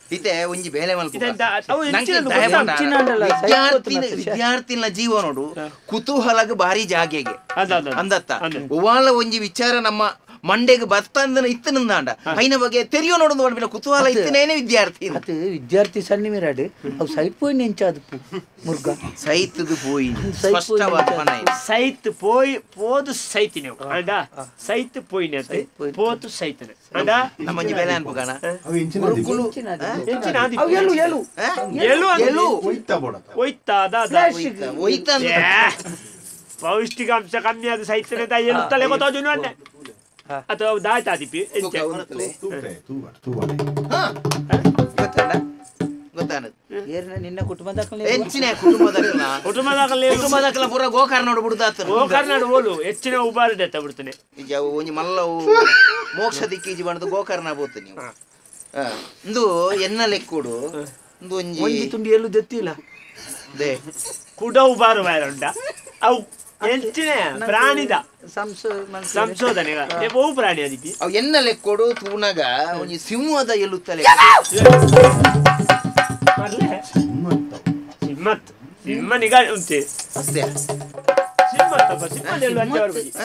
ಇತ್ತೆ ಒಂಜಿ ಬೇಲೆ ವಿದ್ಯಾರ್ಥಿನ ಜೀವನೋಡು ಕುತೂಹಲಗ ಬಾರಿ ಜಾಗೆಗೆ ಅಂದತ್ತ ಒವಾಲ ಒಂಜಿ ವಿಚಾರ ನಮ್ಮ ಮಂಡೆಗೆ ಬತ್ತಂದನ ಇತ್ತನಂದಾಂಡ ಐನ ಬಗ್ಗೆ ತೆರಿಯೋ ನೋಡು ನೋಡ್ಬಿನ ಕುತೂಹಲ ಇತ್ತನೇನೆ ವಿದ್ಯಾರ್ಥಿ ಅದು ವಿದ್ಯಾರ್ಥಿ ಸಣ್ಣ ಮಿರಾಡು ಅವು ಸೈಟ್ ಪೋಯಿ ನೆಂಚಾದು ಮುರ್ಗ ಸೈತದು ಪೋಯಿ ಸ್ಪಷ್ಟವಾದ ಸೈತ್ ಪೋಯಿ ಪೋದು ಸೈತಿನ ಅಂಡ ಸೈತ್ ಪೋಯಿನ ಪೋತು ಸೈತನ ಅಂಡ ನಮ್ಮ ಒಂಜಿ ಬೇಲೆ ಅನ್ಪುಗಾನ ಗುರುಕುಲು ಅವು ಎಲು ಎಲು ಎಲು ಎಲು ಒಯ್ತಾ ಒಯ್ತಾ ಪೌಷ್ಟಿಕಾಂಶ ಕಮ್ಮಿ ಆದ ಸೈತನ ಎಲು ತಲೆ ಗೊತ್ತಾಜು ಅಣ್ಣ ಅಥವಾ ದಾಟಾದಿಪಿ ನಿನ್ನ ಕುಟುಂಬದ ಹೆಚ್ಚಿನ ಕುಟುಂಬದ ಪೂರ ಗೋಕರ್ಣ ಬಿಡುದಾತ ಗೋಕರ್ಣ ಓಲು ಹೆಚ್ಚಿನ ಉಬಾರ ಬಿಡ್ತಾನೆ ಈಗ ಒಂಜಿ ಮಲ್ಲವು ಮೋಕ್ಷ ದಿಕ್ಕೀಜಿ ಬಣ್ಣದ ಗೋಕರ್ಣ ಬೋತು ನೀವು ಇಂದು ಎನ್ನ ಲೆಕ್ಕುಡು ಇಂದು ಒಂಜಿ ಒಂಜಿ ತುಂಡಿ ಎಲ್ಲೂ ದೆತ್ತಿಲ್ಲ they ಕುಡ ಉಬಾರು ಬಾರುಂಡ ಅವು ಹೆಚ್ಚಿನ ಪ್ರಾಣಿದ ಸಂಶೋಧನೆ ಬಹು ಪ್ರಾಣಿ ಅದಕ್ಕೆ ಅವು ಎನ್ನ ಲೆಕ್ಕೊಡು ತೂನಗ ಒಂಜಿ ಸಿಂಹದ ಎಲುತ್ತಲೆ ಸಿಂಹತ್ ಸಿಂಹ ನಿಗಾ ಉಂಟೆ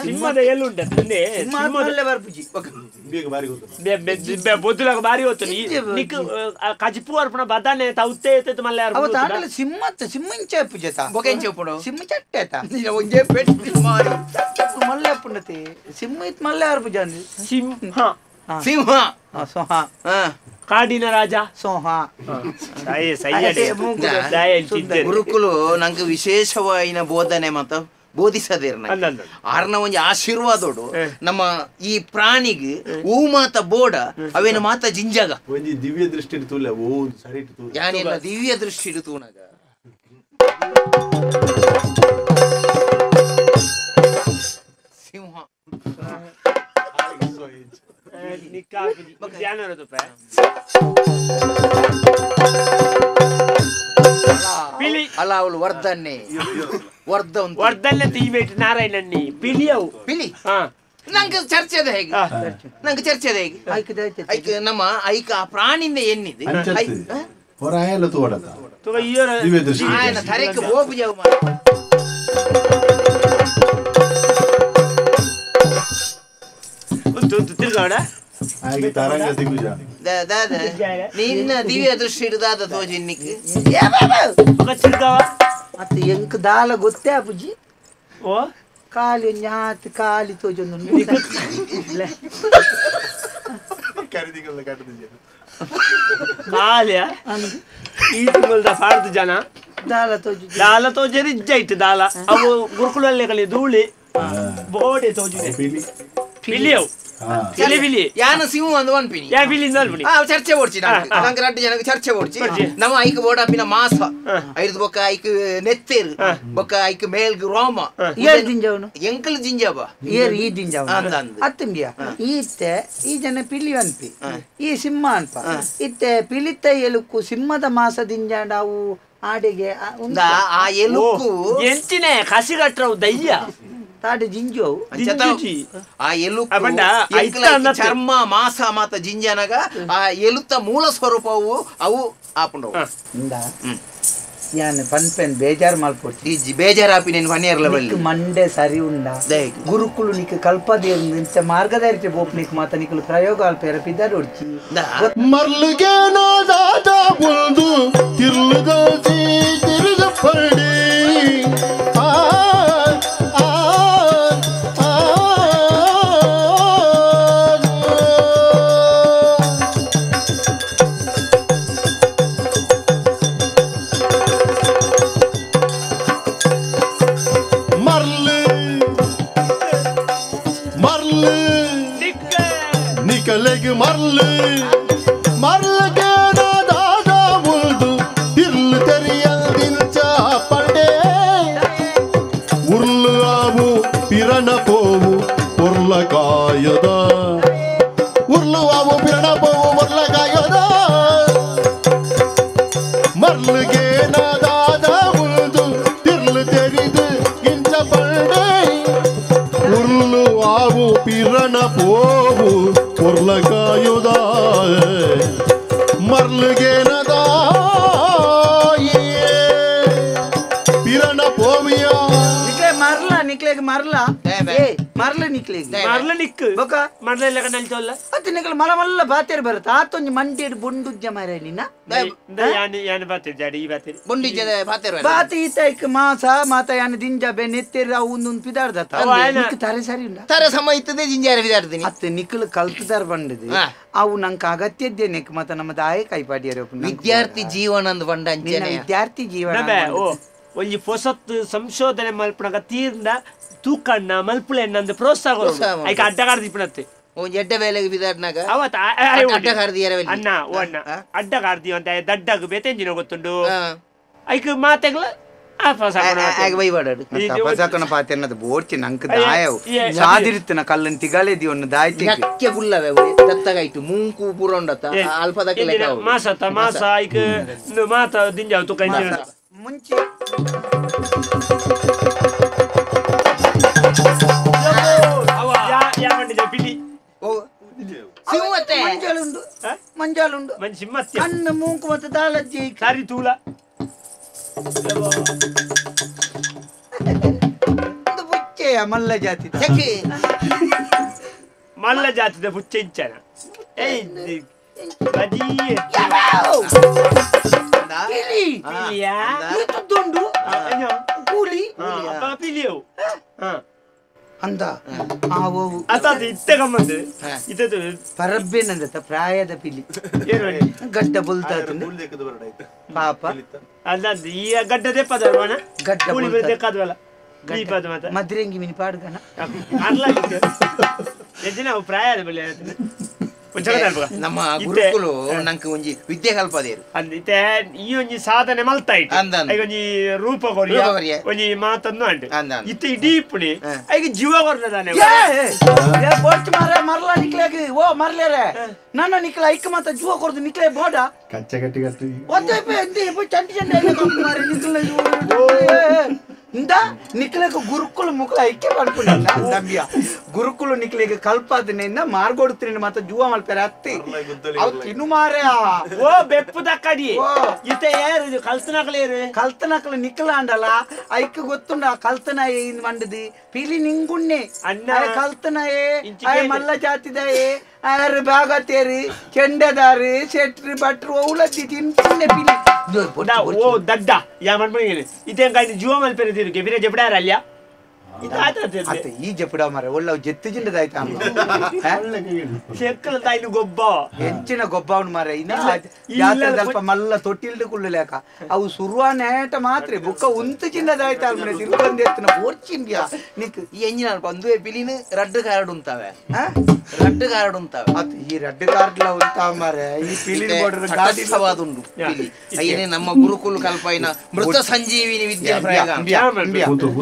ಸಿಂಹದ ಎಲು ಉಂಟು ಬೊದ್ದುಲಾಗ ಬಾರಿ ಹೋತು ನಿಕ್ ಕಜಿಪು ಅರ್ಪಣ ಬದಾನೆ ತೌತೆ ಮಲ್ಲ ಸಿಂಹತ್ ಸಿಂಹ ಪೂಜೆ ಸಿಂಹ ಚಟ್ಟೆ ಒಂಜೇ ಪೆಟ್ಟು ಮಾರಿ ಮಲ್ಲೆ ಅಪ್ಪುಂಡತಿ ಸಿಂಹ ಇತ್ ಮಲ್ಲೆ ಆರ್ ಪೂಜೆ ಸಿಂಹ ಸಿಂಹ ಸೋಹ ಕಾಡಿನ ರಾಜ ಸೋಹ ಗುರುಕುಲು ನಂಗೆ ವಿಶೇಷವಾಯಿನ ಬೋಧನೆ ಮತ ಬೋಧಿಸದೇರ್ ಆರ್ನ ಒಂಜಿ ಆಶೀರ್ವಾದೋಡು ನಮ್ಮ ಈ ಪ್ರಾಣಿಗೆ ಹೂ ಮಾತ ಬೋಡ ಅವೇನು ಮಾತ ಜಿಂಜಾಗ ಒಂಜಿ ದಿವ್ಯ ದೃಷ್ಟಿ ತೂಲ ಓ ಸರಿ ಯಾನೆಲ್ಲ ದಿವ್ಯ ದೃಷ್ಟಿ ತೂನಗ ಸಿಂಹ ಅಲ್ಲ ಅವಳು ವರ್ಧನ್ನೆ ವರ್ಧ ವರ್ಧನ್ನೆ ತೀಮೇಟ್ ನಾರಾಯಣನ್ನಿ ಪಿಲಿಯವು ಪಿಲಿ ನಂಗೆ ಚರ್ಚೆ ಅದ ಹೇಗೆ ನಂಗೆ ಚರ್ಚೆ ಅದ ಹೇಗೆ ಐಕ್ ನಮ್ಮ ಐಕ ಆ ಪ್ರಾಣಿಂದ ಎನ್ನಿದೆ ತರಕ್ಕೆ ಹೋಗು ಜಾವ ತಿರ್ಗಾಡ ನಿನ್ನ ದಿವ್ಯ ದೃಷ್ಟಿ ಹಿಡಿದಾದ ತೋಜಿನ್ನಿಕ್ ಮತ್ತೆ ಎಂಕ್ ದಾಲ ಗೊತ್ತೇ ಅಪುಜಿ ಓ ಖಾಲಿ ಞಾತ್ ಖಾಲಿ ತೋಜೊಂದು ಕಾಲಿಯ ಈ ತಿಂಗಳದ ಫಾರ್ದು ಜನ ದಾಲ ತೋಜು ದಾಲ ತೋಜರಿ ಇಜ್ಜಾಯ್ತು ದಾಲ ಅವು ಗುರುಕುಲಲ್ಲೇ ಕಲಿ ಧೂಳಿ ಬೋಡೆ ತೋಜು ಪಿಲಿಯವು ಪಿಲಿ ಪಿಲಿ ಯಾನ ಸಿಂಹ ಅಂದ್ ಪನ್ಪಿನಿ ಯಾ ಪಿಲಿ ಅಲ್ಪನಿ ಆ ಚರ್ಚೆ ಓಡ್ಚಿ ನಂಗೆ ರಡ್ಡು ಜನಕ್ಕೆ ಚರ್ಚೆ ಓಡ್ಚಿ ನಮ್ಮ ಐಕ್ ಬೋಡಾಪಿನ ಮಾಸ ಐದು ಬೊಕ್ಕ ಐಕ್ ನೆತ್ತೇರು ಬೊಕ್ಕ ಐಕ್ ಮೇಲ್ಗ್ ರೋಮ ಏರ್ ದಿಂಜವನು ಎಂಕಲ್ ಜಿಂಜಾಬ ಏರ್ ಈ ದಿಂಜವ ಅತ್ತಂಬಿಯ ಈತ್ತೆ ಈ ಜನ ಪಿಲಿ ಅನ್ಪಿ ಈ ಸಿಂಹ ಅನ್ಪ ಇತ್ತೆ ಪಿಲಿತ ಎಲುಕ್ಕು ಸಿಂಹದ ಮಾಸ ದಿಂಜಾಂಡ ಅವು ಆಡೆಗೆ ಆ ಎಲುಕ್ಕು ಎಂಚಿನೇ ಕಸಿಗಟ್ರವು ದಯ್ಯ ತಾಡೆ ಜಿಂಜು ಆ ಎಲುಕ್ಕು ಚರ್ಮ ಮಾಸ ಮಾತ ಜಿಂಜನಗ ಆ ಎಲುತ್ತ ಮೂಲ ಸ್ವರೂಪವು ಅವು ಆಪುಂಡವು ಯಾನ್ ಪನ್ಪೆನ್ ಬೇಜಾರ್ ಮಲ್ಪೊಡ್ಚಿ ಇಜ್ಜಿ ಬೇಜಾರ್ ಆಪಿ ನೆನ್ ವನಿಯರ್ಲ ಬಲ್ಲಿ ಮಂಡೆ ಸರಿ ಉಂಡ ಗುರುಕುಲು ನಿಕ್ ಕಲ್ಪದೇರು ಇಂಚ ಮಾರ್ಗದರ್ಶಿ ಬೋಪ್ನಿಕ್ ಮಾತ ನಿಕುಲು ಪ್ರಯೋಗ ಅಲ್ಪೇರ ಪಿದಾರ್ ಒಡ್ಚಿ ಮರ್ಲುಗೆ ನಾದಾದ ಬುಲ್ದು ತಿರ್ಲುದಲ್ಜಿ ತಿರುದ ಪಡಿ ಆ ಆ ಆ ಮರ್ಲು ಮರ್ಲು ನಿಕಲೆಗೆ ಮರ್ಲು ಮರ್ಲುಗೆ ನಾದಾದ ಬುಲ್ದು ತಿರ್ಲು ತೆರಿಯಲ್ದಿಂಚ ಪಂಡೆ ಉರ್ಲು ಆವು ಪಿರಣ ಪೋವು ಪೊರ್ಲ ಕಾಯದ ಉರ್ಲು ಆವು ಪಿರಣ ಪೋವು ಪೊರ್ಲ ಕಾಯದ ಮರ್ಲುಗೆ ನಾದಾದ ಬುಲ್ದು ತಿರ್ಲು ತೆರಿದು ಇಂಚ ಪಂಡೆ ಉರ್ಲು ಆವು ಪಿರಣ ಪೋವು ಪೊರ್ಲ ಕಾಯುದ ಮರ್ಲುಗೆ ನದಾಯೇ ಪಿರಣ ಪೋವಿಯ ಮರ್ಲ ನಿಕ್ಲೆಗ್ ಮರ್ಲ ಏ ಮರ್ಲ ನಿಕ್ಲೆಗ್ ಮರ್ಲ ನಿಕ್ ಬೊಕ ಮರ್ಲ ಇಲ್ಲ ಕಣ್ಣಲ್ಲಿ ಅತ್ತೆ ನಿಕ್ಲೆ ಮಲ ಮಲ್ಲ ಬಾತೇರ್ ಬರುತ್ತೆ ಆತೊಂಜಿ ಮಂಡೇಡ್ ಬೊಂಡುಜ್ಜ ಮಾರೆ ನಿನ್ನ ಯಾನ್ ಯಾನ್ ಬಾತೇರ್ ಜಾಡಿ ಈ ಬಾತೇರ್ ಬೊಂಡುಜ್ಜದ ಬಾತೇರ್ ಬಾತಿ ಈತೈಕ್ ಮಾಸ ಮಾತ ಯಾನ್ ದಿಂಜ ಬೆ ನೆತ್ತೇರ್ ಅವು ಒಂದೊಂದು ಪಿದಾರ್ದತ್ತ ನಿಕ್ ತರೆ ಸರಿ ಉಂಡ ತರೆ ಸಮ ಇತ್ತದೆ ಜಿಂಜಾರ ಪಿದಾರ್ದಿನಿ ಅತ್ತೆ ನಿಕ್ಲು ಕಲ್ತದಾರ್ ಬಂಡದು ಅವು ನಂಗೆ ಅಗತ್ಯ ನೆಕ್ ಮತ ನಮ್ಮ ದಾಯ ಕೈಪಾಡಿಯರ ವಿದ್ಯಾರ್ಥಿ ಜೀವನ ಅಂದ್ ಬಂಡ ಅಂಚನೆ ವಿದ್ಯಾರ್ಥಿ ಜೀವನ ಓ ಒಂಜಿ ಪೊಸತ್ತು ಸಂಶೋಧನೆ ಮಲ್ಪನಗ ತೀರ್ನ ತೂಕಣ್ಣ ಮಲ್ಪುಲೆಣ್ಣ ಅಂದ್ ಪ್ರೋತ್ಸಾಹ ಐಕ ಅಡ್ಡಗಾರ್ದಿ ಇಪ್ಪನತ್ತೆ ಒಂಜಿ ಎಡ್ಡೆ ಬೇಲೆಗೆ ಬಿದಾರ್ನಾಗ ಅವತ್ತ ಅಡ್ಡಗಾರ್ದಿ ಅಣ್ಣ ಓ ಅಣ್ಣ ಅಡ್ಡಗಾರ್ದಿ ಅಂತ ದಡ್ಡಗ್ ಬೇತೆಂಜಿನ ಗೊತ್ತುಂಡು ಐಕ್ ಮಾತೆಗ್ಲ ಪಾತೆನ್ನದು ಬೋಡ್ಚಿ ನಂಕ್ ದಾಯವು ಸಾದಿರ್ತನ ಕಲ್ಲನ್ ತಿಗಲೇದಿ ಒಂದು ದಾಯ್ತಿ ನಕ್ಕೆ ಗುಲ್ಲವೆ ದತ್ತಗಾಯ್ತು ಮೂಂಕು ಪೂರ ಉಂಡತ್ತ ಅಲ್ಪದಕ್ಕೆ ಮಾಸತ ಮಾಸ ಐಕ್ ಮಾತ ದಿಂಜಾವು ತೂಕ ಮುಂಚೆ ಮಂಜಾಲುಂಡು ಮಂಜಾಲುಂಡು ಕಣ್ಣು ಮೂಂಕು ಮತ್ತು ದಾಲಜ್ಜಿ ಸರಿ ತೂಲ ಪುಚ್ಚೆಯ ಮಲ್ಲ ಜಾತಿ ಮಲ್ಲ ಜಾತಿದ ಪುಚ್ಚೆ ಇಂಚನ ದುಂಡು ಕೂಲಿ ಪಿಲಿಯವು ಅಂದ ಇತ್ತೆ ಗಮ್ಮಂದು ಪರಬ್ಬೇನಂದತ್ತ ಪ್ರಾಯದ ಪಿಲಿ ಗಡ್ಡ ಬುಲ್ತಾತುಂಡು ಪಾಪ ಅಲ್ಲ ಈ ಗಡ್ಡ ದೆಪ್ಪದಲ್ವಣ ಗಡ್ಡ ದೆಕ್ಕದ್ವಲ್ಲ ಮದ್ರಂಗಿ ಮಿನಿ ಪಾಡ್ಗನ ಅಲ್ಲ ಪ್ರಾಯದ ಬಳಿ ನಮ್ಮ ಗುರುಕುಲು ನಂಗೆ ಒಂಜಿ ವಿದ್ಯೆ ಕಲ್ಪದೇರು ಅಂದಿತ್ತೆ ಈ ಒಂಜಿ ಸಾಧನೆ ಮಲ್ತಾ ಇತ್ತು ಒಂಜಿ ರೂಪ ಕೊರಿಯ ಒಂಜಿ ಮಾತನ್ನು ಅಂಟು ಇತ್ತೆ ಇಡೀ ಪುಣಿ ಐಗ ಜೀವ ಕೊರ್ನದಾನೆ ಮರ ಮರಲ ನಿಕ್ಲೆಗ್ ಓ ಮರ್ಲೇರೆ ನನ್ನ ನಿಕ್ಲ ಐಕ್ ಮಾತ ಜೀವ ಕೊರ್ದು ನಿಕ್ಲೆ ಬೋಡ ಕಚ್ಚೆ ಗಟ್ಟಿ ಗಟ್ಟಿ ಚಂಡಿ ಚಂಡಿ ನಿಕ್ಲ ಇಂದ ನಿಕ್ಲೆಗ್ ಗುರುಕುಲು ಮುಕ್ಲ ಐಕ್ಯ ಪಡ್ಕೊಂಡಿಲ್ಲ ನಂಬಿಯ ಗುರುಕುಲು ನಿಕ್ಲೆಗ್ ಕಲ್ಪಾದನೆಯಿಂದ ಮಾರ್ಗೊಡ್ತೀನಿ ಮಾತ ಜೂವ ಮಲ್ಪೆರೆ ಅತ್ತಿ ಅವು ತಿನ್ನು ಮಾರ್ಯ ಓ ಬೆಪ್ಪು ದಕ್ಕಡಿ ಇತ್ತೆ ಏರು ಇದು ಕಲ್ತನಕಲೇರು ಕಲ್ತನಕಲು ನಿಕ್ಲ ಅಂಡಲ ಐಕ್ ಗೊತ್ತುಂಡ ಕಲ್ತನ ಇಂದ್ ಮಂಡದಿ ಪಿಲಿ ನಿಂಗುಣ್ಣೆ ಅಣ್ಣ ಕಲ್ತನಯೇ ಆಯ ಮಲ್ಲ ಜಾತಿದಾಯೇ ಆರು ಭಾಗತೇರಿ ಚೆಂಡದಾರಿ ಶೆಟ್ರಿ ಭಟ್ರು ಔಲದ್ದಿ ತಿಂಪುಣ್ಣೆ ಪಿಲಿ ಓ ದಡ್ಡ ಯಾ ಮನ್ಪಣಿ ಇತ್ತೆ ಕಾಯಿ ಜೀವ ಮಲ್ಪೆರೆ ತಿರುಗೆ ಬಿರೆ ಜಬಡಾರ ಅಲ್ಯ ಅತ್ತ ಈ ಜಪುಡ ಮಾರೆ ಒಳ್ಳೆ ಜೆತ್ತು ಜಿಂಡದಾಯ್ತ ಗೊಬ್ಬ ಹೆಚ್ಚಿನ ಗೊಬ್ಬವನು ಮಾರೆ ಇನ್ನ ಜಾತ್ರೆ ಸ್ವಲ್ಪ ಮಲ್ಲ ತೊಟ್ಟಿಲ್ದು ಕುಳ್ಳಲೇಕ ಅವು ಸುರುವಾನೇಟ ಮಾತ್ರ ಬುಕ್ಕ ಉಂತು ಚಿನ್ನದಾಯ್ತ ಅಲ್ಮನೆ ತಿರುಗಂದು ಎತ್ತಿನ ಬೋರ್ಚಿಂಬ್ಯಾ ನಿಕ್ ಈ ಎಂಜಿನ ಅಲ್ಪ ಒಂದುವೇ ಪಿಲಿನ ರಡ್ಡು ಕಾರ್ಡ್ ಉಂತಾವೆ ರಡ್ಡು ಕಾರ್ಡ್ ಉಂತಾವೆ ಅತ್ ಈ ರಡ್ಡು ಕಾರ್ಡ್ಲ ಉಂತಾವ ಮಾರೆ ಈ ಪಿಲಿನ ಬೋರ್ಡರ್ ಗಾಡಿ ತಟಸ್ಥವಾದುಂಡು ಪಿಲಿ ಅಯ್ಯನೇ ನಮ್ಮ ಗುರುಕುಲ ಕಲ್ಪೈನ ಮೃತ ಸಂಜೀವಿನಿ ವಿದ್ಯೆ ಪ್ರಯೋಗ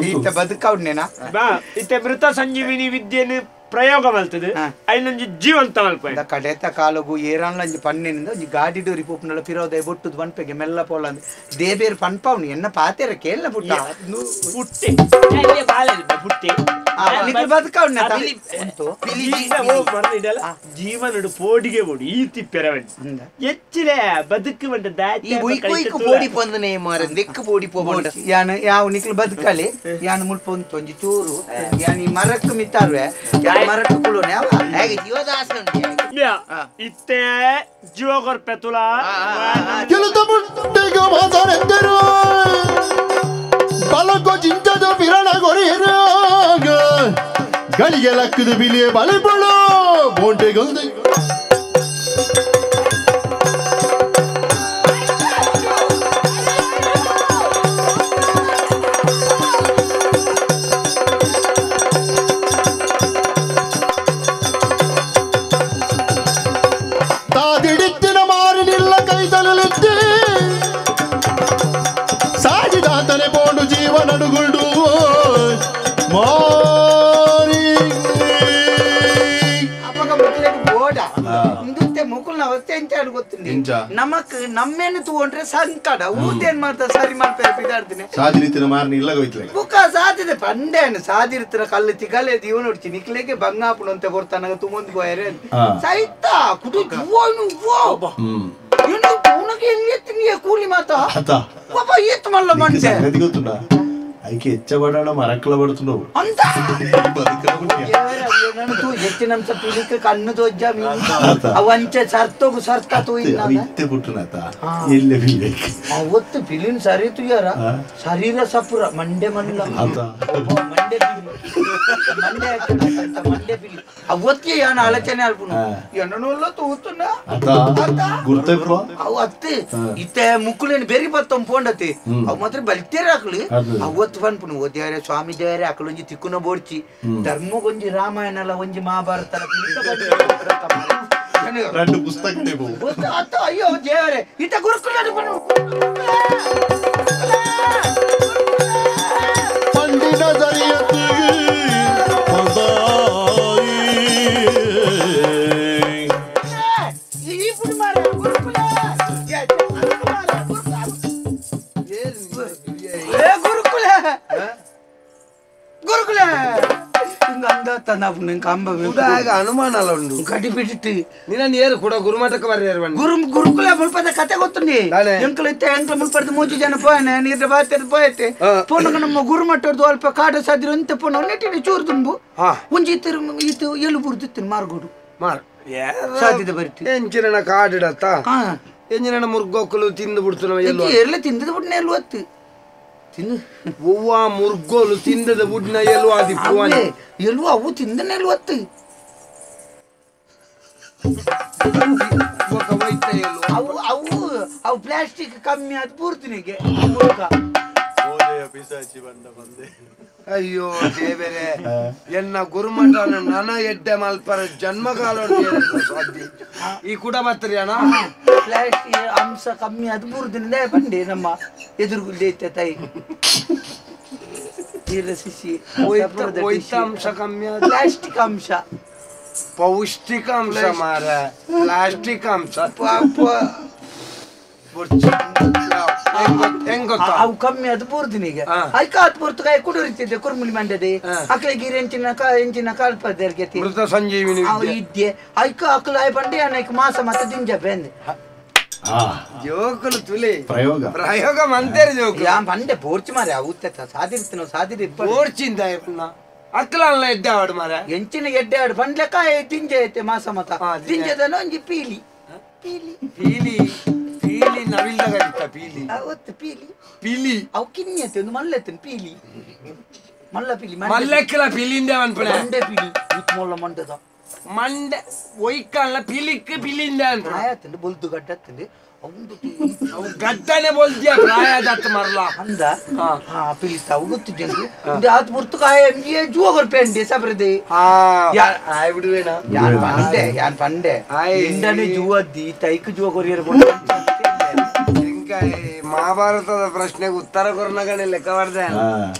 ಈತ ಬದುಕವ್ನೇನಾ ಬಾ ಇತ್ತೆ ಮೃತ ಸಂಜೀವಿನಿ ವಿದ್ಯೆನು ಪ್ರಯೋಗ ಮಲ್ತದೆ ಐನೊಂಜಿ ಜೀವಂತ ಮಲ್ಪ ಕಡೆತ ಕಾಲಗು ಏರಾನ್ಲಂಜಿ ಪನ್ನಿನಿಂದ ಒಂಜಿ ಗಾಡಿ ಡೋರಿ ಪೋಪುನಲ ಪಿರೋದಯ ಬೊಟ್ಟುದು ಪನ್ಪೆಗೆ ಮೆಲ್ಲ ಪೋಲಂದು ದೇಬೇರು ಪನ್ಪವ್ನು ಎನ್ನ ಪಾತೆರ ಕೇಳ ಪುಟ್ಟ ಪುಟ್ಟೆ ಪುಟ್ಟೆ ಬದುಕವ್ನ ಜೀವನಡು ಪೋಡಿಗೆ ಬೋಡು ಈ ತಿಪ್ಪೆರವನ್ ಎಚ್ಚಿಲೆ ಬದುಕು ಬಂಡ ಈ ಉಯ್ಕು ಪೋಡಿ ಪಂದನೆ ಮಾರ ದೆಕ್ಕು ಪೋಡಿ ಪೋಬಂಡ ಯಾನು ಯಾವ ನಿಕ್ಲು ಬದುಕಲಿ ಯಾನು ಮುಲ್ಪ ಉಂತು ಒಂಜಿ ಚೂರು ಯಾನು ಈ ಮರಕ್ಕು ಮಿತ್ತಾರುವೆ ಯಾನು ಮರಕ್ಕು ಕುಲೋನೆ ಅವ ಹೇಗೆ ಜೀವದಾಸ ಇತ್ತೆ ಜೀವ ಕೊರ್ಪೆ ತುಲ ಕೆಲಸ ಮುಟ್ಟೆಗೆ ಮಾತಾಡೆಂದರು ಬಲಕೋ ಜಿಂಚದ ಪಿರಣ ಕೊರಿರಾಗ ಗಳಿಗೆ ಲಕ್ಕದ ಬಿಲಿಯ ಬಲಿಪಳು ಬೋಂಟೆಗೊಂದು ತಾದಿಡಿತ್ತಿನ ಮಾರಿನಿಲ್ಲ ಕೈ ತಲುಲಿತ್ತಿ ಸಾಜಿದಾತನೆ ಪೋಂಡು ಜೀವ ನಡುಗುಂಡು ಮಾರಿ ಅಪ್ಪಗ ಮುಕ್ಕುಲೆಗ್ ಬೋಡ ಇಂದುತ್ತೆ ಮುಕುಲ್ನ ಅವಸ್ಥೆ ಎಂಚಾಡು ಗೊತ್ತುಂಡಿ ನಮಕ್ ನಮ್ಮೇನು ತಗೊಂಡ್ರೆ ಸಂಕಟ ಊತೇನ್ ಮಾಡ್ತಾ ಸರಿ ಮಾಡ್ತಾ ಬಿದಾಡ್ತೀನಿ ಸಾಜಿರಿತ್ತಿನ ಮಾರಿನ ಇಲ್ಲ ಹೋಯ್ತಲೆ ಬುಕ್ಕ ಸಾಧ್ಯತೆ ಪಂಡೇನು ಸಾದಿರ್ತಿನ ಕಲ್ಲು ತಿಗಲೆ ಜೀವನ ಹೊಡ್ಚಿ ನಿಕ್ಲೆಗೆ ಬಂಗಾಪುಣ ಅಂತ ಕೊಡ್ತಾನಾಗ ತುಮೊಂದು ಬೋಯರೆ ಸೈತ ಕುಟು ಜುವನು ಏನು ಉನಗೆ ಎಲ್ಲಿ ಎತ್ತಿನಿಯ ಕೂಲಿ ಮಾತಾ ಪಾಪ ಏತ್ ಮಲ್ಲ ಮಂಡೆ ಸಂಗತಿ ಗೊತ್ತುಂಡ ಐಕೆ ಹೆಚ್ಚ ಮರಕ್ಕಲ ಪడుతున్నావు ಅಂತ ಹೆಚ್ಚಿನಂಶ ಪಿಲಿಕ ಕಣ್ಣು ತೋಜ್ಜ ಅವಂಚ ಸರ್ತೋಗು ಸರ್ತ ಇತ್ತೆ ಪುಟ್ಟುನಾತ ಎಲ್ಲೆ ಪಿಲಿಕ್ ಅವತ್ತು ಪಿಲಿನ್ ಸರಿ ತುಯ್ಯಾರ ಶರೀರ ಸಪುರ ಮಂಡೆ ಮಲ್ಲ ಮಂಡೆ ಮಂಡೆ ಮಂಡೆ ಪಿಲಿ ಅವತ್ತೆ ಯಾನ ಆಲೋಚನೆ ಅಲ್ಪುನು ಎನ್ನೋಲ್ಲ ತೂತುನ ಗುರ್ತೈಪ್ಪ ಅವು ಅತ್ತೆ ಇತ್ತೆ ಮುಕ್ಕುಲೇನು ಬೆರಿ ಬತ್ತಂ ಪೋಂಡತಿ ಅವು ಮಾತ್ರ ಬಲ್ತೇರ ಹಾಕ್ಲಿ ಅವತ್ತು ಪನ್ಪುನು ಓ ದೇವರೇ ಸ್ವಾಮಿ ದೇವರೇ ಅಕಲೊಂಜಿ ತಿಕ್ಕುನ ಬೋಡ್ಚಿ ಧರ್ಮಗೊಂಜಿ ರಾಮಾಯಣಲ ಒಂಜಿ ಮಹಾಭಾರತ రెండు ಪುಸ್ತಕ ಅಯ್ಯೋ ದೇವರೇ ಇತ್ತ ಗುರುಕುಲ ಪಂಡಿತ ಗುರುಕುಲ ಅನುಮಾನ ಉಂಡು ಗಡಿ ಬಿಟ್ಟಿಟ್ಟು ನಿನ್ನ ನೇರು ಕೂಡ ಗುರುಮಠಕ್ಕೆ ಬರ್ಯಾರ ಗುರು ಗುರುಕುಲ ಮುಲ್ಪದ ಕತೆ ಗೊತ್ತುಂಡಿ ಎಂಕಲ್ ಇತ್ತೆ ಎಂಕಲ್ ಮುಲ್ಪದ ಮೂಜಿ ಜನ ಪೋಯನೆ ನೀರ ಬಾತೆ ಪೋಯತೆ ಪೋನಗ ನಮ್ಮ ಗುರುಮಠದ್ದು ಅಲ್ಪ ಕಾಡು ಸದ್ರ ಅಂತ ಪೋನ ನೆಟ್ಟಿನ ಚೂರು ತುಂಬು ಒಂಜಿ ಇತ್ತು ಇತ್ತು ಎಲು ಬುರ್ದಿತ್ತು ಮಾರ್ಗೋಡು ಮಾರ್ ಸಾಧ್ಯತೆ ಬರ್ತಿ ಎಂಚಿನ ಕಾಡಿಡತ್ತ ಎಂಜಿನ ಮುರ್ಗೋಕಲು ತಿಂದು ಬಿಡ್ತು ಎಲ್ಲ ಎಲ್ಲ ತಿಂದದ ಬಿಡ್ನ ಎಲ್ಲಿ ಒತ್ತು ತಿಂದು ಒವ್ವ ಮುರ್ಗೋಲು ತಿಂದದ ಬುಡ್ನ ಎಲ್ವ ಆದಿಪ್ಪು ಎಲ್ವ ಅವು ತಿಂದನ ಎಲ್ವ ಒತ್ತು ಅವು ಅವು ಅವು ಪ್ಲಾಸ್ಟಿಕ್ ಕಮ್ಮಿ ಆದ ಪೂರ್ತಿನಿಗೆ ಅಯ್ಯೋ ದೇವರೇ ಎನ್ನ ಗುರುಮಠ ನನ ಎಡ್ಡೆ ಮಲ್ಪರ ಜನ್ಮಕಾಲ ಸಾಧ್ಯ ಈ ಕೂಡ ಬತ್ತರಿಯಾನ ಪ್ಲಾಸ್ಟಿಕ್ ಅಂಶ ಕಮ್ಮಿ ಅದು ಮೂರು ದಿನದೇ ಬಂಡಿ ನಮ್ಮ ಎದುರುಗುಲ್ದೆ ಇತ್ತೆ ತಾಯಿ ಶಿಶಿ ಅಂಶ ಕಮ್ಮಿ ಪ್ಲಾಸ್ಟಿಕ್ ಅಂಶ ಪೌಷ್ಟಿಕ ಅಂಶ ಮಾರ ಪ್ಲಾಸ್ಟಿಕ್ ಅಂಶ ಅವು ಕಮ್ಮಿ ಅದು ಪೂರ್ತಿನಿಗೆ ಐಕ ಆತ್ ಪೂರ್ತಿ ಕಾಯಿ ಕುಡುರಿತಿದ್ದೆ ಕುರ್ಮುಲಿ ಮಂಡದೆ ಅಕ್ಲೆ ಗಿರಿ ಎಂಚಿನ ಎಂಚಿನ ಕಾಲ್ಪದರ್ಗೆ ಮೃತ ಸಂಜೀವಿನಿ ಇದ್ದೆ ಐಕ ಅಕ್ಲ ಆಯ್ ಬಂಡೆ ಅನೈಕ ಮಾಸ ಮತ್ತೆ ದಿಂಜ ಬೆಂದೆ ಜೋಕುಲು ತುಲಿ ಪ್ರಯೋಗ ಪ್ರಯೋಗ ಮಂತೇರಿ ಜೋಕು ಯಾ ಬಂಡೆ ಬೋರ್ಚಿ ಮಾರೆ ಅವು ಸಾದಿರ್ತಿನ ಸಾದಿರಿ ಬೋರ್ಚಿಂದ ಅಕ್ಲ ಅಲ್ಲ ಎಡ್ಡೆ ಆಡು ಮಾರೆ ಎಂಚಿನ ಎಡ್ಡೆ ಆಡು ಬಂಡ್ಲೆಕ್ಕ ದಿಂಜ ಐತೆ ಮಾಸ ಮತ ದಿಂಜದನ ಒಂಜಿ ಪೀಲಿ ಪೀಲಿ ಪೀಲಿ ಪೀಲಿ ನವಿಲ್ದಾಗ ಪೀಲಿ ಅವತ್ತು ಪೀಲಿ ಪೀಲಿ ಅವು ಕಿನ್ನಿ ಐತೆ ಒಂದು ಮಲ್ಲೆತ್ತನ ಪೀಲಿ ಮಲ್ಲ ಪಿಲಿ ಮಲ್ಲಕ್ಕಿಲ ಪಿಲಿಂದೆ ಅನ್ಪುಣೆ ಮಂಡೆ ಪಿಲಿ ಮೊಲ್ಲ ಮಂಡದ ಮಂಡೆ ಒಯ್ಕಲ್ಲ ಪಿಲಿಕ್ ಪಿಲಿಂದೆ ಅನ್ಪುಣೆ ಪ್ರಾಯತ್ತಂದು ಬೊಲ್ದು ಗಡ್ಡತ್ತಂದು ಅವು ಗಡ್ಡನೆ ಬೋಲ್ದಿಯ ಪ್ರಾಯದತ್ತ ಮರಲ ಅಂದ ಹಾ ಪಿಲಿತ ಅವು ಗೊತ್ತಿದ್ದೆ ಆತ್ ಪುರ್ತಕಾಯ ಜೂವ ಕೊರ್ಪೆ ಸಬ್ರದೆ ಹಾ ಆಯ್ ಬಿಡುವೇನಾ ಯಾನ್ ಪಂಡೆ ಯಾನ್ ಪಂಡೆ ಇಂಡನೆ ಜೂವದ್ದಿ ತೈಕ್ ಜೂವ ಕೊರಿಯರ್ ಮಹಾಭಾರತದ ಪ್ರಶ್ನೆಗೆ ಉತ್ತರ ಕೊರ್ನಗಣೆ ಲೆಕ್ಕ ಮಾಡ್ದೆ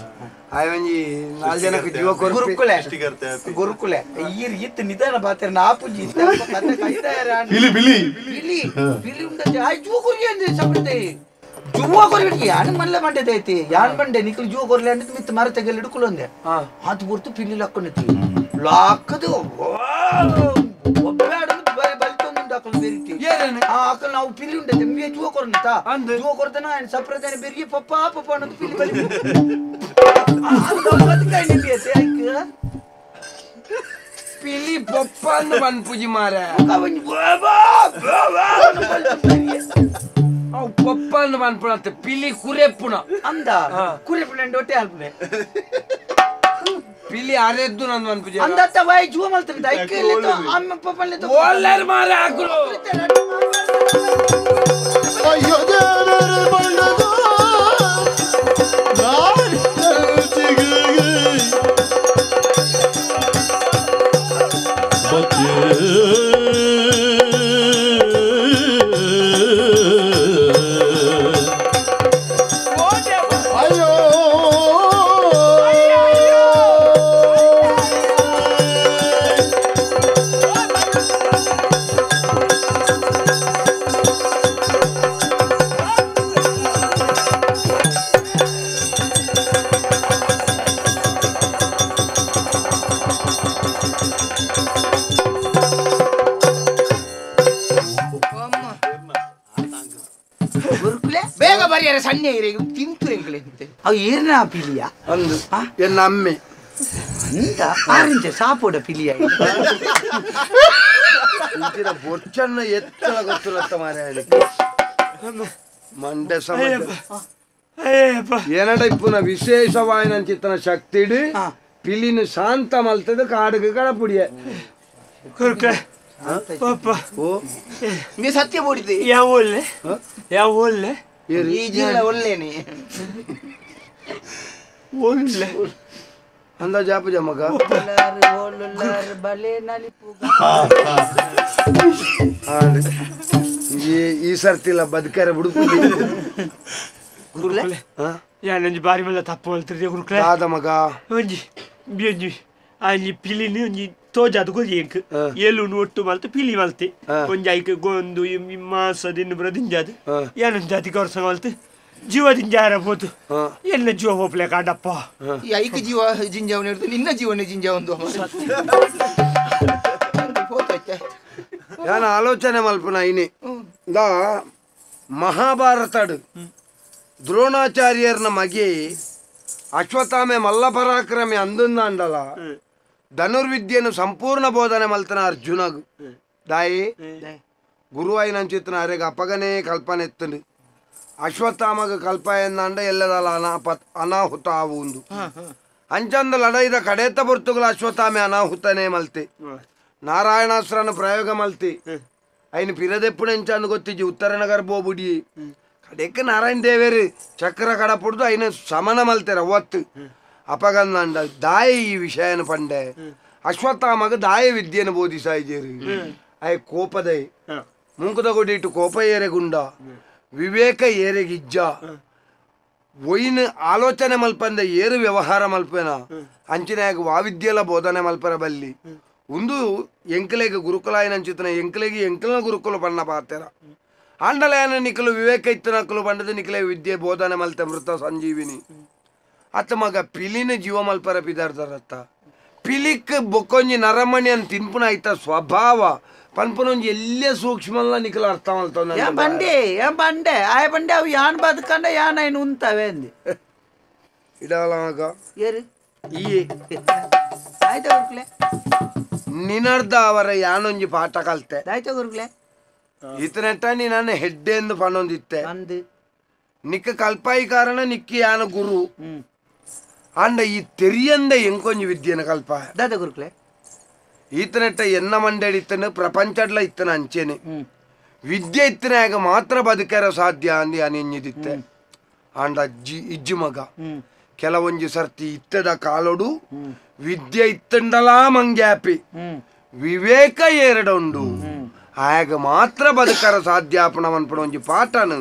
ಆಯ್ ನಾಲ್ ಜನಕ್ಕೆ ಜೀವ ಗುರುಕುಲೆ ಗುರುಕುಲೆ ಈರ್ ಇತ್ತು ನಿಧಾನ ಬಾತಾರೆ ನಾಪುಜಿ ಬಿಲಿ ಬಿಲಿ ಬಿಲಿ ಬಿಲಿ ಉಂಡ ಆಯ್ ಜೂವ ಕೊರಿಯಂದೆ ಸಬ್ರದೆ ಜೂವ ಕೊರಿಯಡಿ ಯಾನ್ ಮಲ್ಲ ಮಂಡೆದೈತಿ ಯಾನ್ ಬಂಡೆ ನಿಕ್ಲು ಜೂವ ಕೊರ್ಲೆ ಅಂದ್ರೆ ಮಿತ್ ಮರ ತೆಗೆಲ್ ಹಿಡ್ಕೊಳ್ಳೊಂದೆ ಆತು ಬುರ್ತು ಪಿಲಿ ಲಕ್ಕೊಂಡೈತಿ ಲಾಕದು ನಾವು ಪಿಲಿ ಉಂಡತೆ ಮೇ ಜೂವ ಕೊರ್ನತ ಜೂವ ಕೊರ್ದನ ಸಪ್ರದನ ಬೆರ್ಗಿ ಪಪ್ಪ ಪಪ್ಪ ಅನ್ನೋದು ಪಿಲಿ ಬಲಿ ಪಿಲಿ ಪಪ್ಪ ಅಂದು ಪನ್ಪುಜಿ ಮಾರ ಅವು ಪಪ್ಪ ಅಂದು ಪನ್ಪುಣತ್ತೆ ಪಿಲಿ ಕುರೆಪ್ಪುಣ ಅಂದ ಕುರೆಪ್ಪುಣ ಒಟ್ಟೆ ಅಲ್ಪನೆ ಪಿಲಿ ಅರೆದ್ದು ನಂದು ಪನ್ಪುಜಿ ಅಂದತ್ತ ಬಾಯಿ ಜೂವ ಮಲ್ತಂದ ಅಮ್ಮ ಪಪ್ಪಲ್ಲಿ ಓಲ್ಲರ್ ಮಾರ ಹಾಕುರು ಅಯ್ಯೋ ದೇವರೇ ಬಣ್ಣದ ಸಣ್ಣ ತಿಂತು ಎಂಕ್ಲೆ ಅವು ಏರ್ನ ಪಿಲಿಯ ಅಂದು ಎನ್ನ ಅಮ್ಮೆ ಅಂದ ಆರೆಂಜ ಸಾಪೋಡ ಪಿಲಿಯ ಇಂಚಿನ ಬೊಚ್ಚನ್ನ ಎತ್ತಲ ಗೊತ್ತಿಲ್ಲತ್ತ ಮಾರ್ರೆ ಮಂಡೆ ಸಮ ಏನಡ ಇಪ್ಪುನ ವಿಶೇಷವಾಯಿನಂಚಿತ್ತನ ಶಕ್ತಿಡು ಪಿಲಿನ ಶಾಂತ ಮಲ್ತದ ಕಾಡುಗೆ ಕಡಪುಡಿಯ ನೀ ಸತ್ಯ ಬೋಡಿದೆ ಯಾವ ಒಳ್ಳೆ ಯಾವ ಒಳ್ಳೆ ಈ ಜಿಲ್ಲ ಒಳ್ಳೆನೆ ಒಳ್ಳೆ ಅಂದಾಜು ಆಪುಜ ಮಗ ಈ ಸರ್ತಿಲ್ಲ ಬದುಕರೆ ಬಿಡುಪು ಗುರುಕುಲೆ ಯಾನೊಂಜಿ ಬಾರಿ ಮಲ್ಲ ತಪ್ಪು ಹೇಳ್ತಿರ್ದೆ ಗುರುಕುಲೆ ಆದ ಮಗ ಒಂಜಿ ಒಂಜಿ ಅಲ್ಲಿ ಪಿಲಿನಿ ಒಂಜಿ ತೋಜಾದ ಗೊರಿ ಎಂಕ್ ಏಲುನು ಒಟ್ಟು ಮಲ್ತು ಪಿಲಿ ಮಲ್ತೆ ಒಂಜಿ ಐಕ್ ಗೊಂದು ಮಾಂಸ ದಿನ್ನು ಬರ ದಿಂಜಾದು ಯಾನೊಂದು ಜಾತಿ ಕೊರ್ಸ ಮಲ್ತು ಜೀವ ದಿಂಜಾರ ಪೋತು ಎಲ್ಲ ಜೀವ ಹೋಪ್ಲೆ ಕಾಡಪ್ಪ ಈ ಐಕ್ ಜೀವ ಜಿಂಜಾವನ ಹಿಡಿದು ನಿನ್ನ ಜೀವನೇ ಜಿಂಜಾವಂದು ಯಾನ ಆಲೋಚನೆ ಮಲ್ಪುನ ಐನೆ ದಾ ಮಹಾಭಾರತಡು ದ್ರೋಣಾಚಾರ್ಯರ್ನ ಮಗೆ ಅಶ್ವತ್ಥಾಮೆ ಮಲ್ಲ ಪರಾಕ್ರಮಿ ಅಂದುಂದಾಂಡಲ ಧನುರ್ವಿದ್ಯೆಯನ್ನು ಸಂಪೂರ್ಣ ಬೋಧನೆ ಮಲ್ತನ ಅರ್ಜುನಗು ದಾಯಿ ಗುರುವಾಯಿನಂಚಿತ್ತನ ಅರೆಗ ಅಪಗನೇ ಕಲ್ಪನೆ ಎತ್ತಂಡು ಅಶ್ವತ್ಥಾಮಗ ಕಲ್ಪ ಎಂದಾಂಡ ಎಲ್ಲದಲ್ಲ ಅನಾಹುತ ಆವುಂದು ಅಂಚಂದ ಲಡೈದ ಕಡೇತ ಬರ್ತುಗಳ ಅಶ್ವತ್ಥಾಮೆ ಅನಾಹುತನೇ ಮಲ್ತೆ ನಾರಾಯಣಾಸ್ತ್ರನ ಪ್ರಯೋಗ ಮಲ್ತೆ అయిన పిరదెప్పుడు ఎంచాను ಗೊತ್ತಿಜ್ಜಿ ಉತ್ತರನ ಗರ್ಭೋಬುಡಿ ಕಡೆಕ್ ನಾರಾಯಣ ದೇವೇರು ಚಕ್ರ ಕಡಪುಡ್ದು అయిన ಸಮನ ಮಲ್ತೆರ ಒತ್ತು ಅಪಗಂದಂಡ ದಾಯ ಈ ವಿಷಯನ ಪಂಡೆ ಅಶ್ವತ್ಥಾಮಗ ದಾಯ ವಿದ್ಯೆಯನ್ನು ಬೋಧಿಸಾಯಿಜೇರು ಅಯ್ ಕೋಪದೈ ಮುಂಕುದ ಕೊಡಿಟ್ಟು ಕೋಪ ಏರೆಗುಂಡ ವಿವೇಕ ಏರೆಗಿಜ್ಜ ಒಯ್ನ ಆಲೋಚನೆ ಮಲ್ಪಂದ ಏರು ವ್ಯವಹಾರ ಮಲ್ಪೇನ ಅಂಚಿನಾಗ ವಾವಿದ್ಯಲ ಬೋಧನೆ ಮಲ್ಪರ ಬಲ್ಲಿ ಉಂದು ಎಂಕಲೆಗೆ ಗುರುಕುಲಾಯನಂಚಿತನ ಎಂಕಲೆಗೆ ಎಂಕಲನ ಗುರುಕುಲ ಬಣ್ಣ ಪಾತೆರ ಆಂಡಲಯನ ನಿಕಲು ವಿವೇಕ ಇತ್ತನಕಲು ಬಂಡದ ನಿಕಲೆ ವಿದ್ಯೆ ಬೋಧನೆ ಮಲ್ತೆ ಮೃತ ಸಂಜೀವಿನಿ ಅತ್ತ ಮಗ ಪಿಲಿನ ಜೀವ ಮಲ್ಪರ ಪಿದಾರ್ದರತ್ತ ಪಿಲಿಕ್ ಬೊಕ್ಕೊಂಜಿ ನರಮಣಿ ಅಂತ ತಿನ್ಪುನ ಆಯ್ತ ಸ್ವಭಾವ ಪನ್ಪುನೊಂಜಿ ಎಲ್ಲೇ ಸೂಕ್ಷ್ಮಲ್ಲ ನಿಕಲು ಅರ್ಥ ಮಲ್ತವ ಬಂಡೆ ಬಂಡೆ ಆಯ ಬಂಡೆ ಅವು ಯಾನ್ ಬದುಕಂಡ ಯಾನ್ ಐನು ಉಂತವೆ ಅಂದೆ ಇಡಲ್ಲ ಮಗ ಏರು ಈ ಆಯ್ತಾ ಗುರುಕುಲೆ ನಿನರ್ದ ಅವರ ಯಾನೊಂಜಿ ಪಾಠ ಕಲ್ತೆ ಆಯ್ತಾ ಗುರುಕುಲೆ ಇತನೆಟ್ಟ ನೀ ನಾನು ಹೆಡ್ಡೆ ಎಂದು ಪಣೊಂದಿತ್ತೆ ಅಂದು ನಿಕ್ಕ ಕಲ್ಪಾಯಿ ಕಾರಣ ನಿಕ್ಕಿ ಯಾನ ಗುರು ಆಂಡ ಈ ತೆರಿಯಂದ ಎಂಕೊಂಜಿ ವಿದ್ಯೆನ ಕಲ್ಪ ದಾದ ಗುರುಕುಲೆ ಈತನೆಟ್ಟ ಎನ್ನ ಮಂಡಳಿ ಇತ್ತನ ಪ್ರಪಂಚಡ್ಲ ಇತ್ತನ ಅಂಚೆನೆ ವಿದ್ಯೆ ಇತ್ತನಾಗ ಮಾತ್ರ ಬದುಕರ ಸಾಧ್ಯ ಅಂದು ಅನೆಂಜಿದಿತ್ತೆ ಆಂಡ ಅಜ್ಜಿ ಇಜ್ಜಿ ಮಗ ಕೆಲವೊಂಜಿ ಸರ್ತಿ ಇತ್ತದ ಕಾಲೊಡು ವಿದ್ಯೆ ಇತ್ತಂಡಲಾ ಮಂಗ್ಯಾಪಿ ವಿವೇಕ ಏರಡುಂಡು ಆಗ ಮಾತ್ರ ಬದುಕರ ಸಾಧ್ಯ ಅಪಣವನ್ಪಡ ಒಂಜಿ ಪಾಠನು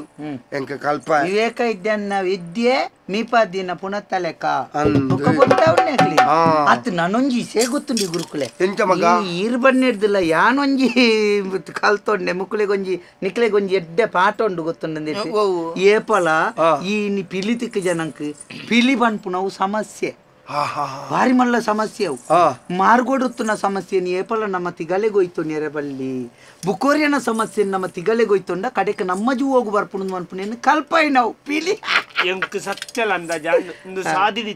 ಎಂಕ ಕಲ್ಪ ವಿವೇಕ ಇದ್ದನ್ನ ವಿದ್ಯೆ ಮೀಪಾದಿನ ಪುನಃ ತಲೆಕ ಅತ್ ನಾನೊಂಜಿ ಸೇ ಗೊತ್ತುಂಡಿ ಗುರುಕುಲೆ ಎಂಚ ಮಗ ಈರ್ ಬಣ್ಣಿಡ್ದಿಲ್ಲ ಯಾನೊಂಜಿ ಕಲ್ತೊಂಡೆ ಮುಕ್ಕುಲೆಗೊಂಜಿ ನಿಕ್ಲೆಗೊಂಜಿ ಎಡ್ಡೆ ಪಾಠ ಉಂಡು ಗೊತ್ತುಂಡು ಏಪಲ ಈ ಪಿಲಿ ತಿಕ್ಕ ಜನಂಕ್ ಪಿಲಿ ಪನ್ಪುನವು ಸಮಸ್ಯೆ ಭಾರಿ ಮಲ್ಲ ಸಮಸ್ಯೆ ಅವು ಮಾರ್ಗೋಡುತ್ತನ ಸಮಸ್ಯೆ ಏಪಲ ನಮ್ಮ ತಿಗಲೆಗೋಯ್ತು ನೆರೆಬಲ್ಲಿ ಬುಕೋರಿಯನ ಸಮಸ್ಯೆ ನಮ್ಮ ತಿಗಲೆಗೋಯ್ತೊಂಡ ಕಡೆಗೆ ನಮ್ಮ ಜೀವೋಗು ಬರ್ಪುಣ ಅನ್ಪುನೇನು ಕಲ್ಪಾಯಿ ನಾವು ಪಿಲಿ ಎಂಕ್ ಸತ್ಯಲ ಅಂದಾಜ ಸಾಧಿನ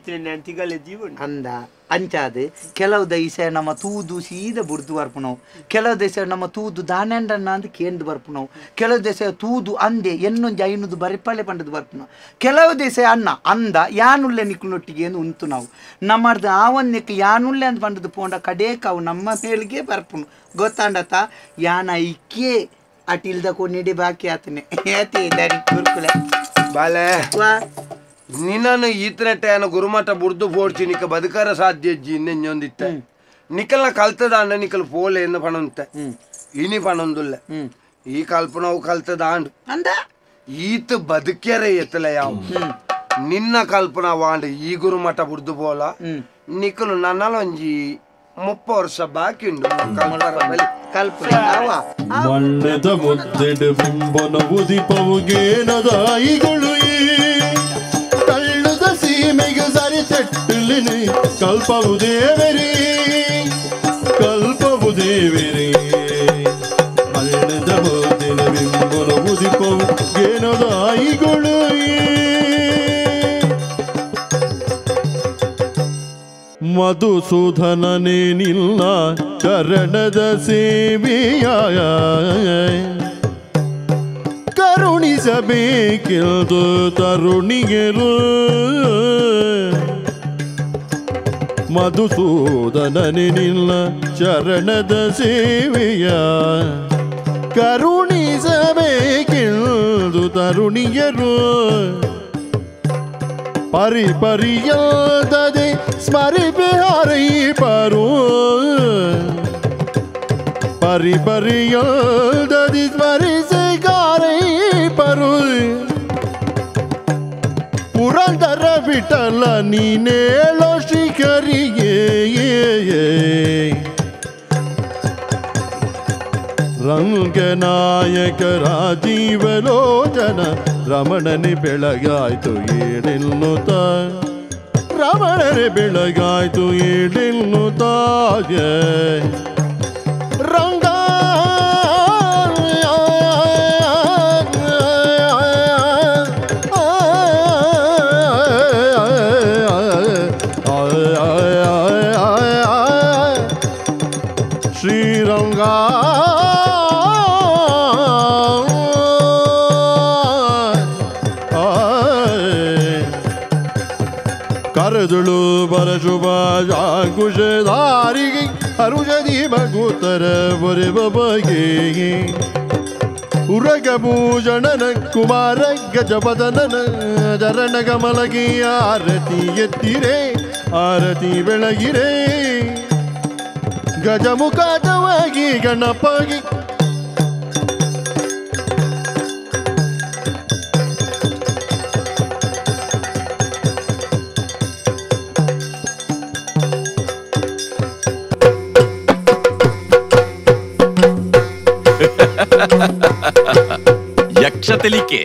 ತಿಗಲೆ ಜೀವನ ಅಂದ ಅಂಚಾದ ಕೆಲವು ದೈಸ ನಮ್ಮ ತೂದು ಸೀದ ಬುಡ್ದು ಬರ್ಪುನವು ಕೆಲವು ದೇಶ ನಮ್ಮ ತೂದು ದಾನೆಂಡನ್ನ ಅಂದ್ ಕೇಂದು ಬರ್ಪುನವು ಕೆಲವು ದೇಶ ತೂದು ಅಂದೆ ಎನ್ನೊಂಜಿ ಐನೂದು ಬರಿಪಾಲೆ ಪಂಡದು ಬರ್ಪುನವು ಕೆಲವು ದೇಶ ಅಣ್ಣ ಅಂದ ಯಾನುಲ್ಲೆ ನಿಕ್ಕುನೊಟ್ಟಿಗೆ ಏನು ಉಂತು ನಾವು ನಮ್ಮರ್ದು ಆವನ್ನೆಕ್ ಯಾನುಲ್ಲೆ ಅಂತ ಪಂಡದು ಪೋಂಡ ಕಡೇಕ ಅವು ನಮ್ಮ ಮೇಲ್ಗೆ ಬರ್ಪುನು ಗೊತ್ತಾಂಡತ ಯಾನ ಐಕೆ ಅಟಿಲ್ದ ಕೊನಿಡೆ ಬಾಕಿ ಆತನೆ ಏತಿ ದರಿ ಗುರುಕುಲೆ ಬಾಲೆ ನಿನ್ನನ್ನು ಈತನೆಟ್ಟ ಏನ ಗುರುಮಠ ಬುಡ್ದು ಪೋಡ್ಚಿ ನಿಕ್ಕ ಬದುಕರ ಸಾಧ್ಯ ಅಜ್ಜಿ ಇನ್ನೊಂದಿತ್ತೆ ನಿಕಲ್ನ ಕಲ್ತದ ಅಣ್ಣ ನಿಕಲ್ ಪೋಲೆ ಎನ್ನ ಪಣಂತೆ ಇನಿ ಪಣೊಂದುಲ್ಲ ಈ ಕಲ್ಪನವು ಕಲ್ತದ ಅಂಡ್ ಅಂದ ಈತ ಬದುಕ್ಯರೆ ಎತ್ತಲ ಯಾವ ನಿನ್ನ ಕಲ್ಪನಾ ವಾಂಡ್ ಈ ಗುರುಮಠ ಬುಡ್ದು ಪೋಲ ನಿಕಲು ನನ್ನಲೊಂಜಿ 30 ವರ್ಷ ಬಾಕಿ ಉಂಡು ಕಲ್ಪನೆ ಮಣ್ಣದ ಮುದ್ದೆಡು ಬಿಂಬನ ಉದಿಪವು ಗೇನದಾಯಿಗಳು ಕಳ್ಳುದ ಸೀಮೆಗೆ ಸರಿ ಚೆಟ್ಟಲಿನಿ ಕಲ್ಪವು ದೇವರಿ ಕಲ್ಪವು ದೇವರಿ ಮಣ್ಣದ ಮುದ್ದೆಡು ಬಿಂಬನ ಉದಿಪವು ಗೇನದಾಯಿಗಳು ಮಧುಸೂದನನೇ ನಿಲ್ಲ ಚರಣದ ಸೇವೆಯ ಕರುಣಿಸಬೇಕೆಂದು ತರುಣಿಯರು ಮಧುಸೂದನನೇ ನಿಲ್ಲ ಚರಣದ ಸೇವೆಯ ಕರುಣಿಸಬೇಕೆಂದು ತರುಣಿಯರು ಪರಿ ಪರಿಯಲ್ದದೆ ಸ್ಮರಿಪೆ ಪರು ಪರಿ ಪರಿಯಲ್ದದೆ ಸ್ಮರಿಸೆ ಗಾರೈ ಪರು ಪುರಂದರ ವಿಠಲ ನೀನೇಳೋ ಶ್ರೀಕರಿಗೆ ರಂಗನಾಯಕ ರಾಜೀವಲೋಚನ ರಮಣನೆ ಬೆಳಗಾಯ್ತು ಏಳೆನ್ನುತ್ತ ರಮಣನೆ ಬೆಳಗಾಯ್ತು ಏಳೆನ್ನುತ್ತಾಯ ರಂಗ ಶ್ರೀರಂಗ ಕರೆದುಳು ಪರಶುಭ ಕುಶಧಾರಿಗೆ ಅರುಷದಿ ಭಗೂತರ ಬಗೆ ಉರಗಭೂಷಣನ ಕುಮಾರ ಗಜಪದನನ ಚರಣ ಕಮಲಗಿ ಆರತಿ ಎತ್ತಿರೆ ಆರತಿ ಬೆಳಗಿರೆ ಗಜಮುಖವಾಗಿ ಗಣಪಗಿ ಯಕ್ಷ ತೆಲಿಕೆ.